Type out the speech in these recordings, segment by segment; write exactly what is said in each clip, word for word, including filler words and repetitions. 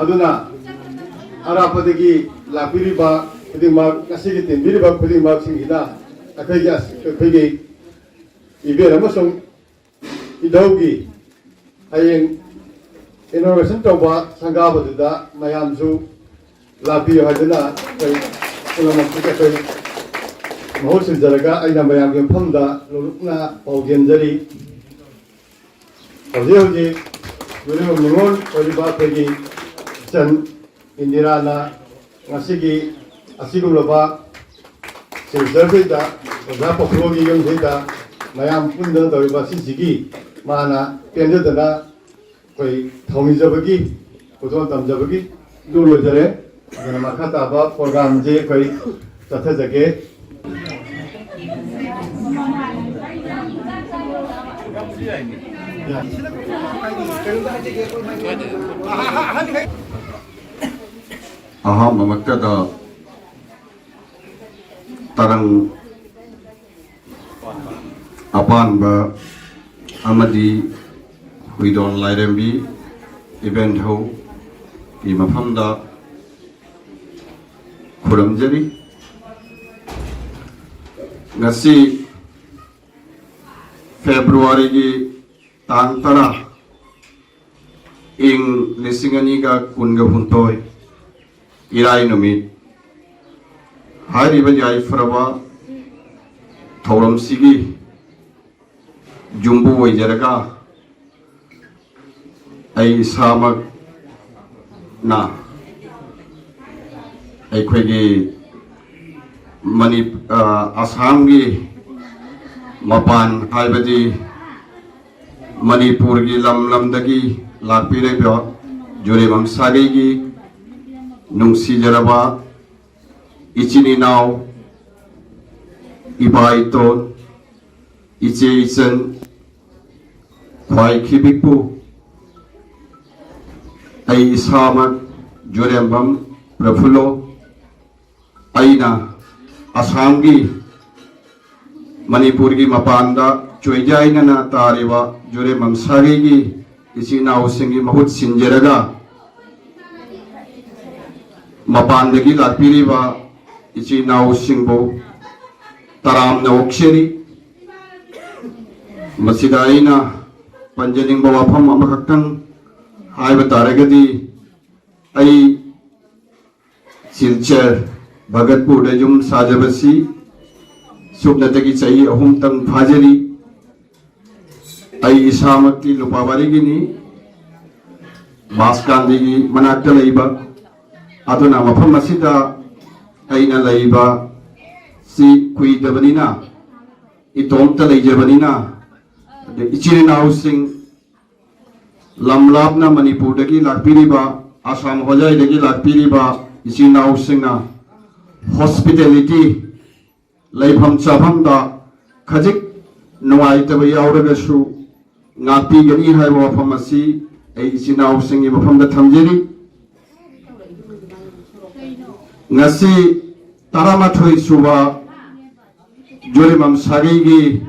ꯑꯗꯨꯅ ꯑꯔꯥꯞꯄꯗꯒꯤ ꯂꯥꯛꯄꯤꯔꯤꯕ ꯈꯨꯗꯤꯡꯃꯛ, ꯉꯁꯤꯒꯤ ꯇꯤꯟꯕꯤꯔꯤꯕ ꯈꯨꯗꯤꯡꯃꯛꯁꯤꯡꯁꯤꯅ ꯑꯩꯈꯣꯏꯒꯤ ꯑꯩꯈꯣꯏꯒꯤ ꯏꯕꯦꯟ ꯑꯃꯁꯨꯡ ꯏꯙꯧꯒꯤ ꯍꯌꯦꯡ inauguration ꯇꯧꯕ ꯁꯪꯒꯥꯕꯗꯨꯗ ꯃꯌꯥꯝꯁꯨ ꯂꯥꯛꯄꯤꯌꯨ ꯍꯥꯏꯗꯨꯅ ꯑꯩꯈꯣꯏ ꯄꯨꯝꯅꯃꯛꯇ ꯑꯩꯈꯣꯏ ꯃꯍꯨꯠ ꯁꯤꯟꯖꯔꯒ ꯑꯩꯅ ꯃꯌꯥꯝꯒꯤ ꯃꯐꯝꯗ ꯂꯣꯂꯨꯛꯅ ꯄꯥꯎꯖꯦꯟꯖꯔꯤ꯫ ꯍꯧꯖꯤꯛ ꯍꯧꯖꯤꯛ ꯌꯨꯝꯂꯣꯟ ꯅꯤꯉꯣꯜ ꯑꯣꯏꯔꯤꯕ ꯑꯩꯈꯣꯏꯒꯤ ꯏꯆꯟ ꯏꯟꯗꯤꯔꯥꯅ ꯉꯁꯤꯒꯤ ꯑꯁꯤꯒꯨꯝꯂꯕ ꯁꯤꯜꯆꯔꯁꯤꯗ ꯑꯣꯖꯥ ꯄꯥꯎꯊꯣꯛꯒꯤ ꯌꯨꯝꯁꯤꯗ ꯃꯌꯥꯝ ꯄꯨꯟꯗꯨꯅ ꯇꯧꯔꯤꯕ ꯑꯁꯤꯁꯤꯒꯤ ꯃꯥꯅ ꯄꯦꯟꯖꯗꯅ ꯑꯩꯈꯣꯏ ꯊꯧꯅꯤꯖꯕꯒꯤ ꯈꯨꯗꯣꯜ ꯇꯝꯖꯕꯒꯤ ꯑꯗꯨ ꯂꯣꯏꯖꯔꯦ꯫ ꯑꯗꯨꯅ ꯃꯈꯥ ꯇꯥꯕ programꯁꯦ ꯑꯩꯈꯣꯏ ꯆꯠꯊꯖꯒꯦ꯫ ꯑꯍꯥꯟꯕꯃꯛꯇꯗ ꯇꯔꯪ ꯑꯄꯥꯟꯕ ꯑꯃꯗꯤ ꯍꯨꯏꯗꯣꯟ ꯂꯥꯏꯔꯦꯝꯕꯤ ꯏꯕꯦꯟꯙꯧꯒꯤ ꯃꯐꯝꯗ ꯈꯨꯔꯨꯝꯖꯔꯤ꯫ ꯉꯁꯤ ꯐꯦꯕ꯭ꯔꯨꯋꯥꯔꯤꯒꯤ ꯇꯥꯡ ꯇꯔꯥ, ꯏꯪ ꯂꯤꯁꯤꯡ ꯑꯅꯤꯒ ꯀꯨꯟꯒ ꯍꯨꯝꯗꯣꯏ, ꯏꯔꯥꯏ ꯅꯨꯃꯤꯠ꯫ ꯍꯥꯏꯔꯤꯕ ꯌꯥꯏꯐꯔꯕ ꯊꯧꯔꯝꯁꯤꯒꯤ ꯌꯨꯝꯕꯨ ꯑꯣꯏꯖꯔꯒ ꯑꯩ ꯏꯁꯥꯃꯛꯅ ꯑꯩꯈꯣꯏꯒꯤ ꯃꯅꯤ-, ꯑ, ꯑꯁꯥꯝꯒꯤ ꯃꯄꯥꯟ ꯍꯥꯏꯕꯗꯤ ꯃꯅꯤꯄꯨꯔꯒꯤ ꯂꯝ ꯂꯝꯗꯒꯤ ꯂꯥꯛꯄꯤꯔꯤꯕ ꯖꯨꯔꯦꯕꯝ ꯁꯥꯒꯩꯒꯤ ꯅꯨꯡꯁꯤꯖꯔꯕ ꯏꯆꯤꯟ ꯏꯅꯥꯎ, ꯏꯄꯥ ꯏꯇꯣꯟ, ꯏꯆꯦ ꯏꯆꯟ, ꯈ꯭ꯋꯥꯏ ꯈꯤꯕꯤꯛꯄꯨ ꯑꯩ ꯏꯁꯥꯃꯛ ꯖꯨꯔꯦꯝꯕꯝ ꯄ꯭ꯔꯐꯨꯜꯂꯣ, ꯑꯩꯅ ꯑꯁꯥꯝꯒꯤ ꯃꯅꯤꯄꯨꯔꯒꯤ ꯃꯄꯥꯟꯗ ꯆꯣꯏꯖꯥꯏꯅꯅ ꯇꯥꯔꯤꯕ ꯖꯨꯔꯦꯝꯕꯝ ꯁꯥꯒꯩꯒꯤ ꯏꯆꯤꯟ ꯏꯅꯥꯎꯁꯤꯡꯒꯤ ꯃꯍꯨꯠ ꯁꯤꯟꯖꯔꯒ ꯃꯄꯥꯟꯗꯒꯤ ꯂꯥꯛꯄꯤꯔꯤꯕ ꯏꯆꯤꯜ ꯏꯅꯥꯎꯁꯤꯡꯕꯨ ꯇꯔꯥꯝꯅ ꯑꯣꯛꯆꯔꯤ꯫ ꯃꯁꯤꯗ ꯑꯩꯅ ꯄꯟꯖꯅꯤꯡꯕ ꯋꯥꯐꯝ ꯑꯃꯈꯛꯇꯪ ꯍꯥꯏꯕ ꯇꯥꯔꯒꯗꯤ, ꯑꯩ ꯁꯤꯜꯆꯔ ꯚꯒꯠꯄꯨꯔꯗ ꯌꯨꯝ ꯁꯥꯖꯕꯁꯤ ꯁꯨꯞꯅꯇꯒꯤ ꯆꯍꯤ ꯑꯍꯨꯝꯇꯪ ꯐꯥꯖꯔꯤ꯫ ꯑꯩ ꯏꯁꯥꯃꯛꯇꯤ ꯂꯨꯄꯥꯕꯥꯔꯤꯒꯤꯅꯤ, ꯕꯥꯁꯀꯥꯟꯗꯤꯒꯤ ꯃꯅꯥꯛꯇ ꯂꯩꯕ꯫ ꯑꯗꯨꯅ ꯃꯐꯝ ꯑꯁꯤꯗ ꯑꯩꯅ ꯂꯩꯕ ꯁꯤ ꯀꯨꯏꯗꯕꯅꯤꯅ, ꯏꯇꯣꯝꯇ ꯂꯩꯖꯕꯅꯤꯅ, ꯑꯗꯩ ꯏꯆꯤꯜ ꯏꯅꯥꯎꯁꯤꯡ ꯂꯝ ꯂꯥꯞꯅ ꯃꯅꯤꯄꯨꯔꯗꯒꯤ ꯂꯥꯛꯄꯤꯔꯤꯕ, ꯑꯁꯥꯝ ꯍꯣꯖꯥꯏꯗꯒꯤ ꯂꯥꯛꯄꯤꯔꯤꯕ ꯏꯆꯤꯜ ꯏꯅꯥꯎꯁꯤꯡꯅ ꯍꯣꯁꯄꯤꯇꯦꯂꯤꯇꯤ, ꯂꯩꯐꯝ ꯆꯥꯐꯝꯗ ꯈꯖꯤꯛ ꯅꯨꯡꯉꯥꯏꯇꯕ ꯌꯥꯎꯔꯒꯁꯨ ꯉꯥꯛꯄꯤꯒꯅꯤ ꯍꯥꯏꯕ ꯋꯥꯐꯝ ꯑꯁꯤ ꯑꯩ ꯏꯆꯤꯜ ꯏꯅꯥꯎꯁꯤꯡꯒꯤ ꯃꯐꯝꯗ ꯊꯝꯖꯔꯤ꯫ ꯉꯁꯤ ꯇꯔꯥꯃꯥꯊꯣꯏ ꯁꯨꯕ ꯖꯣꯔꯦꯃꯝ ꯁꯥꯒꯩꯒꯤ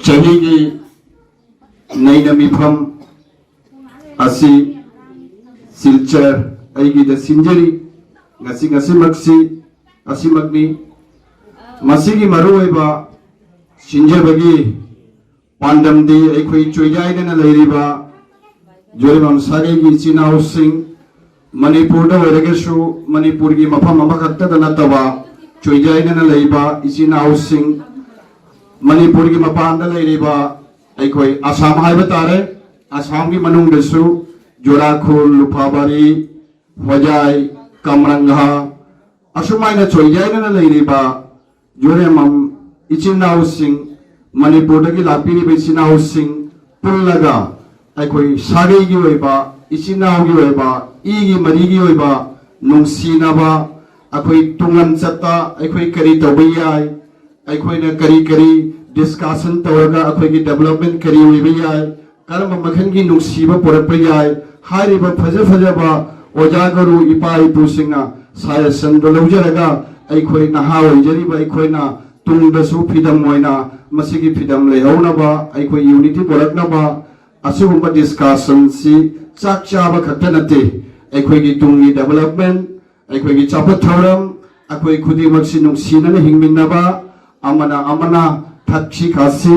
ꯆꯍꯤꯒꯤ ꯅꯩꯅ ꯃꯤꯐꯝ ꯑꯁꯤ ꯁꯤꯜꯆꯔ ꯑꯩꯒꯤꯗ ꯁꯤꯟꯖꯔꯤ꯫ ꯉꯁꯤ, ꯉꯁꯤꯃꯛꯁꯤ ꯑꯁꯤꯃꯛꯅꯤ꯫ ꯃꯁꯤꯒꯤ ꯃꯔꯨꯑꯣꯏꯕ ꯁꯤꯟꯖꯕꯒꯤ ꯄꯥꯟꯗꯝꯗꯤ ꯑꯩꯈꯣꯏ ꯆꯣꯏꯖꯥꯏꯗꯅ ꯂꯩꯔꯤꯕ ꯖꯣꯔꯦꯃꯝ ꯁꯥꯒꯩꯒꯤ ꯏꯆꯤꯜ ꯏꯅꯥꯎꯁꯤꯡ, ꯃꯅꯤꯄꯨꯔꯗ ꯑꯣꯏꯔꯒꯁꯨ, ꯃꯅꯤꯄꯨꯔꯒꯤ ꯃꯐꯝ ꯑꯃꯈꯛꯇꯗ ꯅꯠꯇꯕ ꯆꯣꯏꯖꯥꯏꯗꯅ ꯂꯩꯕ ꯏꯆꯤꯜ ꯏꯅꯥꯎꯁꯤꯡ, ꯃꯅꯤꯄꯨꯔꯒꯤ ꯃꯄꯥꯟꯗ ꯂꯩꯔꯤꯕ ꯑꯩꯈꯣꯏ ꯑꯁꯥꯝ ꯍꯥꯏꯕ ꯇꯥꯔꯦ, ꯑꯁꯥꯝꯒꯤ ꯃꯅꯨꯡꯗꯁꯨ ꯖꯣꯔꯥꯈꯨꯜ, ꯂꯨꯄꯥꯕꯥꯔꯤ, ꯍꯣꯖꯥꯏ, ꯀꯝꯔꯪꯒꯥ, ꯑꯁꯨꯃꯥꯏꯅ ꯆꯣꯏꯖꯥꯏꯗꯅ ꯂꯩꯔꯤꯕ ꯖꯣꯔꯦꯃꯝ ꯏꯆꯤꯟ ꯏꯅꯥꯎꯁꯤꯡ, ꯃꯅꯤꯄꯨꯔꯗꯒꯤ ꯂꯥꯛꯄꯤꯔꯤꯕ ꯏꯆꯤꯟ ꯏꯅꯥꯎꯁꯤꯡ ꯄꯨꯜꯂꯒ ꯑꯩꯈꯣꯏ ꯁꯥꯒꯩꯒꯤ ꯑꯣꯏꯕ, ꯏꯆꯤꯟ ꯏꯅꯥꯎꯒꯤ ꯑꯣꯏꯕ, ꯏꯒꯤ ꯃꯔꯤꯒꯤ ꯑꯣꯏꯕ ꯅꯨꯡꯁꯤꯅꯕ, ꯑꯩꯈꯣꯏ ꯇꯨꯡꯂꯝꯆꯠꯇ ꯑꯩꯈꯣꯏ ꯀꯔꯤ ꯇꯧꯕ ꯌꯥꯏ, ꯑꯩꯈꯣꯏꯅ ꯀꯔꯤ ꯀꯔꯤ ꯗꯤꯁꯀꯁꯟ ꯇꯧꯔꯒ ꯑꯩꯈꯣꯏꯒꯤ ꯗꯦꯕꯂꯞꯃꯦꯟ ꯀꯔꯤ ꯑꯣꯏꯕ ꯌꯥꯏ, ꯀꯔꯝꯕ ꯃꯈꯜꯒꯤ ꯅꯨꯡꯁꯤꯕ ꯄꯨꯔꯛꯄ ꯌꯥꯏ, ꯍꯥꯏꯔꯤꯕ ꯐꯖ ꯐꯖꯕ ꯑꯣꯖꯥ ꯒꯨꯔꯨ ꯏꯄꯥ ꯏꯄꯨꯁꯤꯡꯅ ꯁꯖꯦꯁꯟꯗꯣ ꯂꯧꯖꯔꯒ ꯑꯩꯈꯣꯏ ꯅꯍꯥ ꯑꯣꯏꯖꯔꯤꯕ ꯑꯩꯈꯣꯏꯅ ꯇꯨꯡꯗꯁꯨ ꯐꯤꯗꯝ ꯑꯣꯏꯅ ꯃꯁꯤꯒꯤ ꯐꯤꯗꯝ ꯂꯩꯍꯧꯅꯕ, ꯑꯩꯈꯣꯏ ꯌꯨꯅꯤꯇꯤ ꯄꯨꯔꯛꯅꯕ ꯑꯁꯤꯒꯨꯝꯕ ꯗꯤꯁꯀꯁꯟꯁꯤ ꯆꯥꯛ ꯆꯥꯕ ꯈꯛꯇ ꯅꯠꯇꯦ, ꯑꯩꯈꯣꯏꯒꯤ ꯇꯨꯡꯒꯤ development, ꯑꯩꯈꯣꯏꯒꯤ ꯆꯥꯎꯈꯠ ꯊꯧꯔꯝ, ꯑꯩꯈꯣꯏ ꯈꯨꯗꯤꯡꯃꯛꯁꯤ ꯅꯨꯡꯁꯤꯅꯅ ꯍꯤꯡꯃꯤꯟꯅꯕ, ꯑꯃꯅ ꯑꯃꯅ ꯊꯛꯁꯤ ꯈꯥꯁꯤ,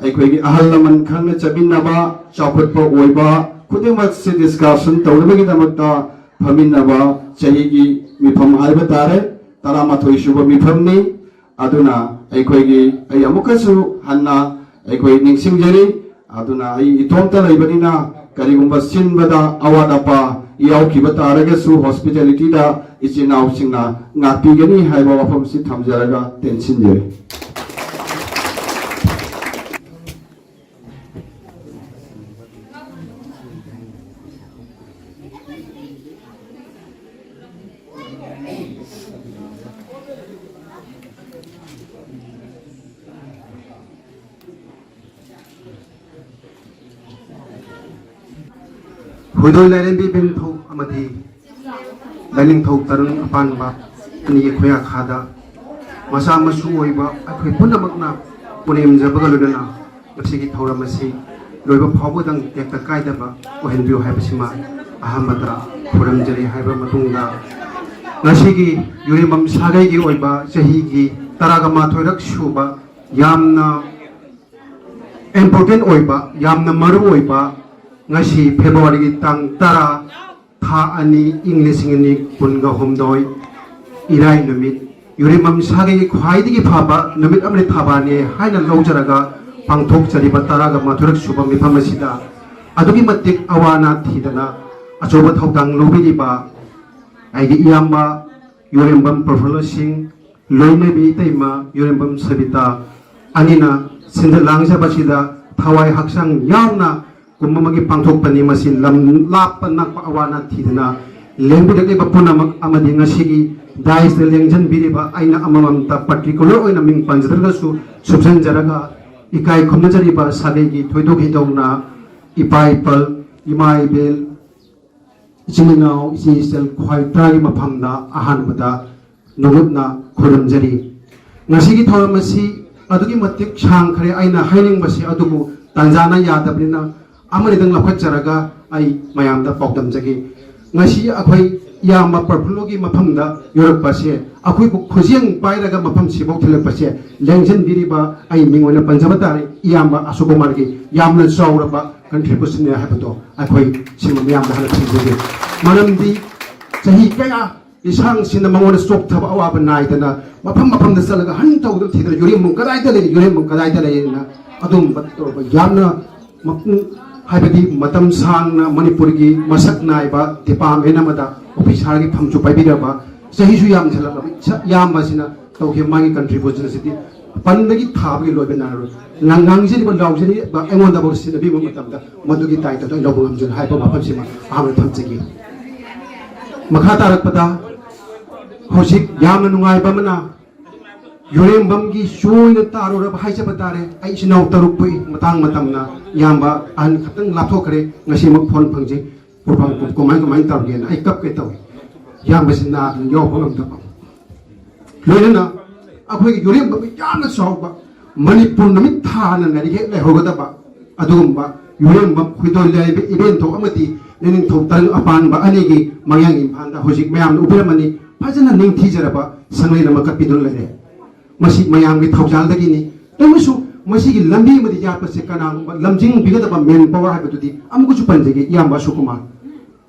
ꯑꯩꯈꯣꯏꯒꯤ ꯑꯍꯜ ꯂꯃꯟ ꯈꯪꯅ ꯆꯠꯃꯤꯟꯅꯕ, ꯆꯥꯎꯈꯠꯄ ꯑꯣꯏꯕ ꯈꯨꯗꯤꯡꯃꯛꯁꯤ discussion ꯇꯧꯅꯕꯒꯤꯗꯃꯛꯇ ꯐꯝꯃꯤꯟꯅꯕ ꯆꯍꯤꯒꯤ ꯃꯤꯐꯝ ꯍꯥꯏꯕ ꯇꯥꯔꯦ, ꯇꯔꯥꯃꯥꯊꯣꯏ ꯁꯨꯕ ꯃꯤꯐꯝꯅꯤ꯫ ꯑꯗꯨꯅ ꯑꯩꯈꯣꯏꯒꯤ, ꯑꯩ ꯑꯃꯨꯛꯀꯁꯨ ꯍꯟꯅ ꯑꯩꯈꯣꯏ ꯅꯤꯡꯁꯤꯡꯖꯔꯤ꯫ ꯑꯗꯨꯅ ꯑꯩ ꯏꯇꯣꯝꯇ ꯂꯩꯕꯅꯤꯅ ꯀꯔꯤꯒꯨꯝꯕ ꯁꯤꯟꯕꯗ ꯑꯋꯥꯠ ꯑꯄꯥ ꯌꯥꯎꯈꯤꯕ ꯇꯥꯔꯒꯁꯨ hospitalityꯗ ꯏꯆꯤꯟ ꯏꯅꯥꯎꯁꯤꯡꯅ ꯉꯥꯛꯄꯤꯒꯅꯤ ꯍꯥꯏꯕ ꯋꯥꯐꯝꯁꯤ ꯊꯝꯖꯔꯒ ꯇꯦꯟꯁꯤꯟꯖꯔꯤ꯫ ꯍꯨꯏꯗꯣꯏ ꯂꯥꯏꯔꯦꯝꯕꯤ ꯕꯤꯟꯊꯧ ꯑꯃꯗꯤ ꯂꯥꯏꯅꯤꯡꯊꯧ ꯇꯔꯨꯡ ꯑꯄꯥꯟꯕ ꯑꯅꯤꯒꯤ ꯈꯨꯌꯥꯈꯥꯗ ꯃꯆꯥ ꯃꯁꯨ ꯑꯣꯏꯕ ꯑꯩꯈꯣꯏ ꯄꯨꯝꯅꯃꯛꯅ ꯄꯨꯅꯦꯝꯖꯕꯒ ꯂꯣꯏꯅꯅ ꯃꯁꯤꯒꯤ ꯊꯧꯔꯝ ꯑꯁꯤ ꯂꯣꯏꯕ ꯐꯥꯎꯕꯗꯪ ꯇꯦꯛꯇ ꯀꯥꯏꯗꯕ ꯑꯣꯏꯍꯟꯕꯤꯌꯨ ꯍꯥꯏꯕꯁꯤꯃ ꯑꯍꯥꯟꯕꯗ ꯈꯨꯔꯨꯝꯖꯔꯤ ꯍꯥꯏꯕ ꯃꯇꯨꯡꯗ, ꯉꯁꯤꯒꯤ ꯌꯨꯔꯦꯝꯕꯝ ꯁꯥꯒꯩꯒꯤ ꯑꯣꯏꯕ ꯆꯍꯤꯒꯤ ꯇꯔꯥꯒ ꯃꯥꯊꯣꯏꯔꯛ ꯁꯨꯕ, ꯌꯥꯝꯅ important ꯑꯣꯏꯕ, ꯌꯥꯝꯅ ꯃꯔꯨ ꯑꯣꯏꯕ, ꯉꯁꯤ Februaryꯒꯤ ꯇꯥꯡ ꯇꯔꯥ, ꯊꯥ ꯑꯅꯤ, ꯏꯪ ꯂꯤꯁꯤꯡ ꯑꯅꯤ ꯀꯨꯟꯒ ꯍꯨꯝꯗꯣꯏ, ꯏꯔꯥꯏ ꯅꯨꯃꯤꯠ, ꯌꯨꯔꯦꯝꯕꯝ ꯁꯥꯒꯩꯒꯤ ꯈ꯭ꯋꯥꯏꯗꯒꯤ ꯐꯕ ꯅꯨꯃꯤꯠ ꯑꯃꯗꯤ ꯊꯕꯥꯅꯤ ꯍꯥꯏꯅ ꯂꯧꯖꯔꯒ ꯄꯥꯡꯊꯣꯛꯆꯔꯤꯕ ꯇꯔꯥꯒ ꯃꯥꯊꯣꯏꯔꯛ ꯁꯨꯕ ꯃꯤꯐꯝ ꯑꯁꯤꯗ ꯑꯗꯨꯛꯀꯤ ꯃꯇꯤꯛ ꯑꯋꯥ ꯑꯅꯥ ꯊꯤꯗꯅ ꯑꯆꯧꯕ ꯊꯧꯗꯥꯡ ꯂꯧꯕꯤꯔꯤꯕ ꯑꯩꯒꯤ ꯏꯌꯥꯝꯕ ꯌꯨꯔꯦꯝꯕꯝ ꯄ꯭ꯔꯐꯨꯜꯂ ꯁꯤꯡ, ꯂꯣꯏꯅꯕꯤ ꯏꯇꯩꯃ ꯌꯨꯔꯦꯝꯕꯝ ꯁꯕꯤꯇꯥ ꯑꯅꯤꯅ ꯁꯤꯟꯖ ꯂꯥꯡꯖꯕꯁꯤꯗ ꯊꯋꯥꯏ ꯍꯛꯆꯥꯡ ꯌꯥꯎꯅ ꯀꯨꯝ ꯑꯃꯒꯤ ꯄꯥꯡꯊꯣꯛꯄꯅꯤ꯫ ꯃꯁꯤ ꯂꯝ ꯂꯥꯞꯄ ꯅꯛꯄ ꯑꯋꯥ ꯑꯅꯥ ꯊꯤꯗꯅ ꯂꯦꯡꯕꯤꯔꯛꯂꯤꯕ ꯄꯨꯝꯅꯃꯛ ꯑꯃꯗꯤ ꯉꯁꯤꯒꯤ dais ꯇ ꯂꯦꯡꯖꯟꯕꯤꯔꯤꯕ, ꯑꯩꯅ ꯑꯃꯃꯝꯇ particular ꯑꯣꯏꯅ ꯃꯤꯡ ꯄꯟꯖꯗ꯭ꯔꯒꯁꯨ ꯁꯨꯞꯆꯟꯖꯔꯒ ꯏꯀꯥꯏ ꯈꯨꯝꯅꯖꯔꯤꯕ ꯁꯥꯒꯩꯒꯤ ꯊꯣꯏꯗꯣꯛ ꯍꯦꯟꯗꯣꯛꯅ ꯏꯄꯥ ꯏꯄꯜ, ꯏꯃꯥ ꯏꯕꯦꯜ, ꯏꯆꯤꯟ ꯏꯅꯥꯎ, ꯏꯆꯦ ꯏꯆꯜ ꯈ꯭ꯋꯥꯏ ꯇꯔꯥꯒꯤ ꯃꯐꯝꯗ ꯑꯍꯥꯟꯕꯗ ꯅꯣꯡꯂꯨꯛꯅ ꯈꯨꯔꯨꯝꯖꯔꯤ꯫ ꯉꯁꯤꯒꯤ ꯊꯧꯔꯝ ꯑꯁꯤ ꯑꯗꯨꯛꯀꯤ ꯃꯇꯤꯛ ꯁꯥꯡꯈ꯭ꯔꯦ꯫ ꯑꯩꯅ ꯍꯥꯏꯅꯤꯡꯕꯁꯤ ꯑꯗꯨꯕꯨ ꯇꯥꯟꯖꯥꯅ ꯌꯥꯗꯕꯅꯤꯅ ꯑꯃꯅꯤꯗꯪ ꯂꯧꯈꯠꯆꯔꯒ ꯑꯩ ꯃꯌꯥꯝꯗ ꯄꯥꯎꯗꯝꯖꯒꯦ꯫ ꯉꯁꯤ ꯑꯩꯈꯣꯏ ꯏꯌꯥꯝꯕ ꯄ꯭ꯔꯐꯨꯜꯂꯣꯒꯤ ꯃꯐꯝꯗ ꯌꯧꯔꯛꯄꯁꯦ, ꯑꯩꯈꯣꯏꯕꯨ ꯈꯨꯖꯦꯡ ꯄꯥꯏꯔꯒ ꯃꯐꯝꯁꯤꯐꯥꯎ ꯊꯤꯜꯂꯛꯄꯁꯦ, ꯂꯦꯡꯁꯤꯟꯕꯤꯔꯤꯕ ꯑꯩ ꯃꯤꯡ ꯑꯣꯏꯅ ꯄꯟꯖꯕ ꯇꯥꯔꯦ, ꯏꯌꯥꯝꯕ ꯑꯁꯣꯛ ꯀꯨꯃꯥꯔꯒꯤ ꯌꯥꯝꯅ ꯆꯥꯎꯔꯕ contribution ꯅꯦ ꯍꯥꯏꯕꯗꯣ ꯑꯩꯈꯣꯏ ꯁꯤꯃ ꯃꯌꯥꯝꯗ ꯍꯥꯟꯅ ꯊꯝꯖꯒꯦ꯫ ꯃꯔꯝꯗꯤ ꯆꯍꯤ ꯀꯌꯥ ꯂꯤꯁꯥꯡꯁꯤꯟꯅ ꯃꯉꯣꯟꯗ ꯆꯣꯛꯊꯕ ꯑꯋꯥꯕ ꯅꯥꯏꯗꯅ ꯃꯐꯝ ꯃꯐꯝꯗ ꯆꯠꯂꯒ ꯍꯟ ꯇꯧꯗꯅ ꯊꯤꯗꯅ, "ꯌꯨꯔꯦꯝꯕꯝ ꯀꯗꯥꯏꯗ ꯂꯩ? ꯌꯨꯔꯦꯝꯕꯝ ꯀꯗꯥꯏꯗ ꯂꯩ?" ꯍꯥꯏꯅ ꯑꯗꯨꯝꯕ ꯇꯧꯔꯕ ꯌꯥꯝꯅ ꯃꯄꯨꯡ, ꯍꯥꯏꯕꯗꯤ ꯃꯇꯝ ꯁꯥꯡꯅ ꯃꯅꯤꯄꯨꯔꯒꯤ ꯃꯁꯛ ꯅꯥꯏꯕ department ꯑꯃꯗ officer ꯒꯤ ꯐꯝꯁꯨ ꯄꯥꯏꯕꯤꯔꯕ, ꯆꯍꯤꯁꯨ ꯌꯥꯝꯁꯤꯜꯂꯛꯂꯕ ꯏꯁꯥ-, ꯏꯌꯥꯝꯕꯁꯤꯅ ꯇꯧꯈꯤꯕ ꯃꯥꯒꯤ contribution ꯑꯁꯤꯗꯤ ꯄꯟꯕꯒꯤ ꯊꯥꯕꯒꯤ ꯂꯣꯏꯕ ꯅꯥꯏꯔꯣꯏ꯫ ꯉꯥꯡ-, ꯉꯥꯡꯖꯔꯤꯕ ꯂꯥꯎꯖꯔꯤꯕ ꯑꯩꯉꯣꯟꯗꯐꯥꯎ ꯁꯤꯟꯅꯕꯤꯕ ꯃꯇꯝꯗ ꯃꯗꯨꯒꯤ ꯇꯥꯏꯇꯗꯣ ꯑꯩ ꯂꯧꯕ ꯉꯝꯖꯔꯣꯏ ꯍꯥꯏꯕ ꯋꯥꯐꯝꯁꯤꯃ ꯑꯍꯥꯟꯕ ꯊꯝꯖꯒꯦ꯫ ꯃꯈꯥ ꯇꯥꯔꯛꯄꯗ, ꯍꯧꯖꯤꯛ ꯌꯥꯝꯅ ꯅꯨꯡꯉꯥꯏꯕ ꯑꯃꯅ, ꯌꯨꯔꯦꯝꯕꯝꯒꯤ ꯆꯣꯏꯅ ꯇꯥꯔꯨꯔꯕ ꯍꯥꯏꯖꯕ ꯇꯥꯔꯦ꯫ ꯑꯩ ꯏꯆꯤꯟ ꯏꯅꯥꯎ ꯇꯔꯨꯛ ꯄꯣꯛꯏ꯫ ꯃꯇꯥꯡ ꯃꯇꯝꯅ ꯏꯌꯥꯝꯕ ꯑꯍꯟ ꯈꯛꯇꯪ ꯂꯥꯞꯊꯣꯛꯈ꯭ꯔꯦ꯫ ꯉꯁꯤꯃꯛ ꯐꯣꯟ ꯐꯪꯖꯩ꯫ ꯄ꯭ꯔꯣꯒ꯭ꯔꯥꯝ ꯀꯃꯥꯏ ꯀꯃꯥꯏꯅ ꯇꯧꯔꯒꯦꯅ ꯑꯩ ꯀꯞꯀꯦ ꯇꯧꯏ꯫ ꯏꯌꯥꯝꯕꯁꯤ ꯅꯥꯗꯅ ꯌꯥꯎꯕ ꯉꯝꯗꯕ꯫ ꯂꯣꯏꯅꯅ ꯑꯩꯈꯣꯏꯒꯤ ꯌꯨꯔꯦꯝꯕꯝꯒꯤ ꯌꯥꯝꯅ ꯆꯥꯎꯕ ꯃꯅꯤꯄꯨꯔ ꯅꯨꯃꯤꯠ ꯊꯥꯅ ꯂꯥꯏꯔꯤꯛ ꯍꯦꯛ ꯂꯩꯍꯧꯒꯗꯕ ꯑꯗꯨꯒꯨꯝꯕ ꯌꯨꯔꯦꯝꯕꯝ ꯈꯣꯏꯗꯣꯜ ꯂꯩꯔꯤꯕ ꯏꯕꯦꯟꯊꯧ ꯑꯃꯗꯤ ꯂꯩꯅꯤꯡꯊꯧ ꯇꯔꯪ ꯑꯄꯥꯟꯕ ꯑꯅꯤꯒꯤ ꯃꯌꯥꯡ ꯏꯝꯐꯥꯜꯗ ꯍꯧꯖꯤꯛ ꯃꯌꯥꯝꯅ ꯎꯕꯤꯔꯝꯃꯅꯤ꯫ ꯐꯖꯅ ꯅꯤꯡꯊꯤꯖꯔꯕ ꯁꯪꯂꯦꯟ ꯑꯃ ꯀꯠꯄꯤꯗꯨꯅ ꯂꯩꯔꯦ꯫ ꯃꯁꯤ ꯃꯌꯥꯝꯒꯤ ꯊꯧꯖꯥꯜꯗꯒꯤꯅꯤ꯫ ꯇꯧꯕꯁꯨ ꯃꯁꯤꯒꯤ ꯂꯝꯕꯤ ꯑꯃꯗꯤ ꯌꯥꯠꯄꯁꯦ ꯀꯅꯥꯒꯨꯝꯕ ꯂꯝꯖꯤꯡꯕꯤꯒꯗꯕ manpower ꯍꯥꯏꯕꯗꯨꯗꯤ ꯑꯃꯨꯛꯀꯁꯨ ꯄꯟꯖꯒꯦ ꯏꯌꯥꯝꯕ ꯑꯁꯣꯛ ꯀꯨꯃꯥꯔ꯫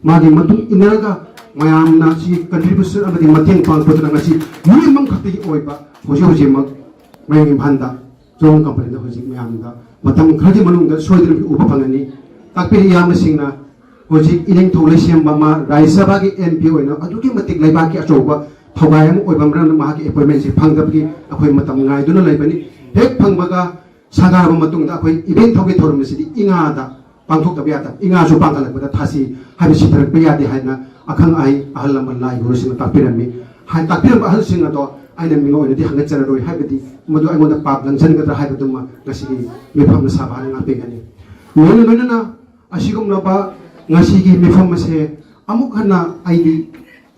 ꯃꯥꯒꯤ ꯃꯇꯨꯡ ꯏꯟꯅꯔꯒ ꯃꯌꯥꯝꯅ ꯁꯤ contribution ꯑꯃꯗꯤ ꯃꯇꯦꯡ ꯄꯥꯡꯕꯗꯨꯅ ꯉꯁꯤ ꯌꯨꯝ ꯑꯃꯈꯛꯇꯒꯤ ꯑꯣꯏꯕ ꯍꯧꯖꯤꯛ ꯍꯧꯖꯤꯛꯃꯛ ꯃꯌꯥꯡ ꯏꯝꯐꯥꯜꯗ ꯆꯣꯡ ꯀꯝꯄꯅꯤꯗ ꯍꯧꯖꯤꯛ ꯃꯌꯥꯝꯗ ꯃꯇꯝ ꯈꯔꯒꯤ ꯃꯅꯨꯡꯗ ꯁꯣꯏꯗꯅ ꯎꯕ ꯐꯪꯒꯅꯤ꯫ ꯇꯥꯛꯄꯤꯔꯤ ꯏꯌꯥꯝꯕꯁꯤꯡꯅ ꯍꯧꯖꯤꯛ ꯏꯅꯤꯡꯊꯧ ꯂꯩꯁꯦꯝꯕ ꯃꯥ ꯔꯥꯖ꯭ꯌ ꯁꯚꯥꯒꯤ M P ꯑꯣꯏꯅ ꯑꯗꯨꯛꯀꯤ ꯃꯇꯤꯛ ꯂꯩꯕꯥꯛꯀꯤ ꯑꯆꯧꯕ ꯊꯧꯒꯥꯏ ꯑꯃ ꯑꯣꯏꯕ ꯃꯔꯝꯅ ꯃꯍꯥꯛꯀꯤ appointment ꯁꯤ ꯐꯪꯗꯕꯒꯤ ꯑꯩꯈꯣꯏ ꯃꯇꯝ ꯉꯥꯏꯗꯨꯅ ꯂꯩꯕꯅꯤ꯫ ꯍꯦꯛ ꯐꯪꯕꯒ ꯁꯪꯒꯥꯔꯕ ꯃꯇꯨꯡꯗ ꯑꯩꯈꯣꯏ ꯏꯕꯦꯟ ꯊꯧꯒꯤ ꯊꯧꯔꯝ ꯑꯁꯤꯗꯤ ꯏꯉꯥꯗ ꯄꯥꯡꯊꯣꯛꯇꯕ ꯌꯥꯗꯕ, ꯏꯉꯥꯁꯨ ꯄꯥꯡꯈꯠꯂꯛꯄꯗ ꯊꯥꯁꯤ ꯍꯥꯏꯕ ꯁꯤꯊꯔꯛꯄ ꯌꯥꯗꯦ ꯍꯥꯏꯅ ꯑꯈꯪ ꯑꯍꯩ ꯑꯍꯜ ꯂꯃꯟ ꯂꯥꯏ ꯒꯨꯔꯨꯁꯤꯡꯅ ꯇꯥꯛꯄꯤꯔꯝꯃꯤ꯫ ꯍꯥꯏ, ꯇꯥꯛꯄꯤꯔꯝꯕ ꯑꯍꯜꯁꯤꯡ ꯑꯗꯣ ꯑꯩꯅ ꯃꯤꯡ ꯑꯣꯏꯅꯗꯤ ꯍꯪꯒꯠꯆꯔꯔꯣꯏ, ꯍꯥꯏꯕꯗꯤ ꯃꯗꯨ ꯑꯩꯉꯣꯟꯗ ꯄꯥꯞ ꯂꯪꯁꯤꯟꯒꯗ꯭ꯔꯥ ꯍꯥꯏꯕꯗꯨꯃ ꯉꯁꯤꯒꯤ ꯃꯤꯐꯝꯅ ꯁꯥꯕ ꯍꯥꯏꯅ ꯉꯥꯛꯄꯤꯒꯅꯤ꯫ ꯂꯣꯏꯅ ꯂꯣꯏꯅꯅ ꯑꯁꯤꯒꯨꯝꯂꯕ ꯉꯁꯤꯒꯤ ꯃꯤꯐꯝ ꯑꯁꯦ ꯑꯃꯨꯛ ꯍꯟꯅ ꯑꯩꯗꯤ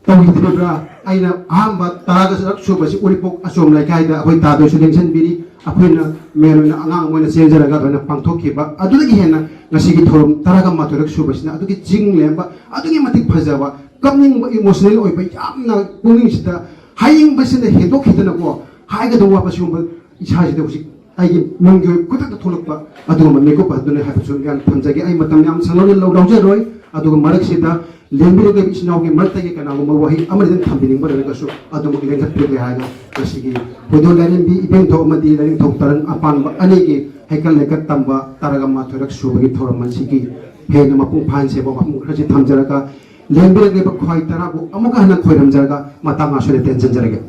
ꯇꯧꯈꯤꯗ꯭ꯔꯤꯕ꯭ꯔꯥ? ꯑꯩꯅ ꯑꯍꯥꯟꯕ ꯇꯔꯥꯒ ꯁꯨꯕꯁꯤ ꯎꯔꯤꯄꯣꯛ ꯑꯆꯣꯝ ꯂꯩꯀꯥꯏꯗ ꯑꯩꯈꯣꯏ ꯇꯥꯗꯣꯏꯁꯨ ꯂꯦꯡꯁꯤꯟꯕꯤꯔꯤ꯫ ꯑꯩꯈꯣꯏꯅ ꯃꯦꯟ ꯑꯣꯏꯅ ꯑꯉꯥꯡ ꯑꯃ ꯑꯣꯏꯅ ꯆꯦꯟꯖꯔꯒ ꯑꯗꯨꯃꯥꯏꯅ ꯄꯥꯡꯊꯣꯛꯈꯤꯕ꯫ ꯑꯗꯨꯗꯒꯤ ꯍꯦꯟꯅ ꯉꯁꯤꯒꯤ ꯊꯧꯔꯝ ꯇꯔꯥꯒ ꯃꯥꯊꯣꯏꯔꯛ ꯁꯨꯕꯁꯤꯅ ꯑꯗꯨꯒꯤ ꯆꯤꯡ ꯂꯦꯝꯕ, ꯑꯗꯨꯒꯤ ꯃꯇꯤꯛ ꯐꯖꯕ, ꯀꯞꯅꯤꯡꯕ, ꯏꯃꯣꯁꯅꯦꯜ ꯑꯣꯏꯕ, ꯌꯥꯝꯅ ꯄꯨꯛꯅꯤꯡꯁꯤꯗ ꯍꯥꯏꯅꯤꯡꯕꯁꯤꯅ ꯍꯦꯟꯗꯣꯛꯈꯤꯗꯅꯀꯣ, ꯍꯥꯏꯒꯗꯧꯕ ꯋꯥꯕ ꯁꯤꯒꯨꯝꯕ ꯏꯁꯥꯁꯤꯗ ꯍꯧꯖꯤꯛ ꯑꯩꯒꯤ ꯃꯪꯒꯤ ꯑꯣꯏꯕ ꯈꯨꯗꯛꯇ ꯊꯣꯛꯂꯛꯄ ꯑꯗꯨꯒꯨꯝꯕ ꯃꯤꯀꯨꯞ ꯑꯗꯨꯅꯤ ꯍꯥꯏꯕꯁꯨ ꯌꯥꯝ ꯊꯝꯖꯒꯦ꯫ ꯑꯩ ꯃꯇꯝ ꯌꯥꯝ ꯁꯥꯡꯅ ꯂꯧ-, ꯂꯧꯖꯔꯣꯏ꯫ ꯑꯗꯨꯒ ꯃꯔꯛꯁꯤꯗ ꯂꯦꯡꯕꯤꯔꯒ ꯏꯆꯤꯟ ꯏꯅꯥꯎꯒꯤ ꯃꯔꯛꯇꯒꯤ ꯀꯅꯥꯒꯨꯝꯕ ꯋꯥꯍꯩ ꯑꯃꯅꯤꯗꯪ ꯊꯝꯕꯤꯅꯤꯡꯕ ꯂꯩꯔꯒꯁꯨ ꯑꯗꯨꯃꯛ ꯂꯦꯡꯈꯠꯄꯤꯒꯦ ꯍꯥꯏꯅ ꯉꯁꯤꯒꯤ ꯊꯣꯏꯗꯣꯛ ꯂꯥꯏꯔꯦꯝꯕꯤ ꯏꯕꯦꯟꯊꯧ ꯑꯃꯗꯤ ꯂꯥꯏꯅꯤꯡꯊꯧ ꯇꯔꯪ ꯑꯄꯥꯟꯕ ꯑꯅꯤꯒꯤ ꯍꯩꯀꯠ ꯂꯩꯀꯠ ꯇꯝꯕ ꯇꯔꯥꯒ ꯃꯥꯊꯣꯏꯔꯛ ꯁꯨꯕꯒꯤ ꯊꯧꯔꯝ ꯑꯁꯤꯒꯤ ꯍꯦꯟꯅ ꯃꯄꯨꯡ ꯐꯥꯍꯟꯁꯦꯕ ꯋꯥꯐꯝ ꯈꯔꯁꯤ ꯊꯝꯖꯔꯒ, ꯂꯦꯡꯕꯤꯔꯛꯂꯤꯕ ꯈ꯭ꯋꯥꯏ ꯇꯔꯥꯕꯨ ꯑꯃꯨꯛꯀ ꯍꯟꯅ ꯈꯣꯏꯔꯝꯖꯔꯒ ꯃꯇꯥꯡ ꯑꯁꯤꯗ ꯇꯦꯟꯁꯤꯟꯖꯔꯒꯦ꯫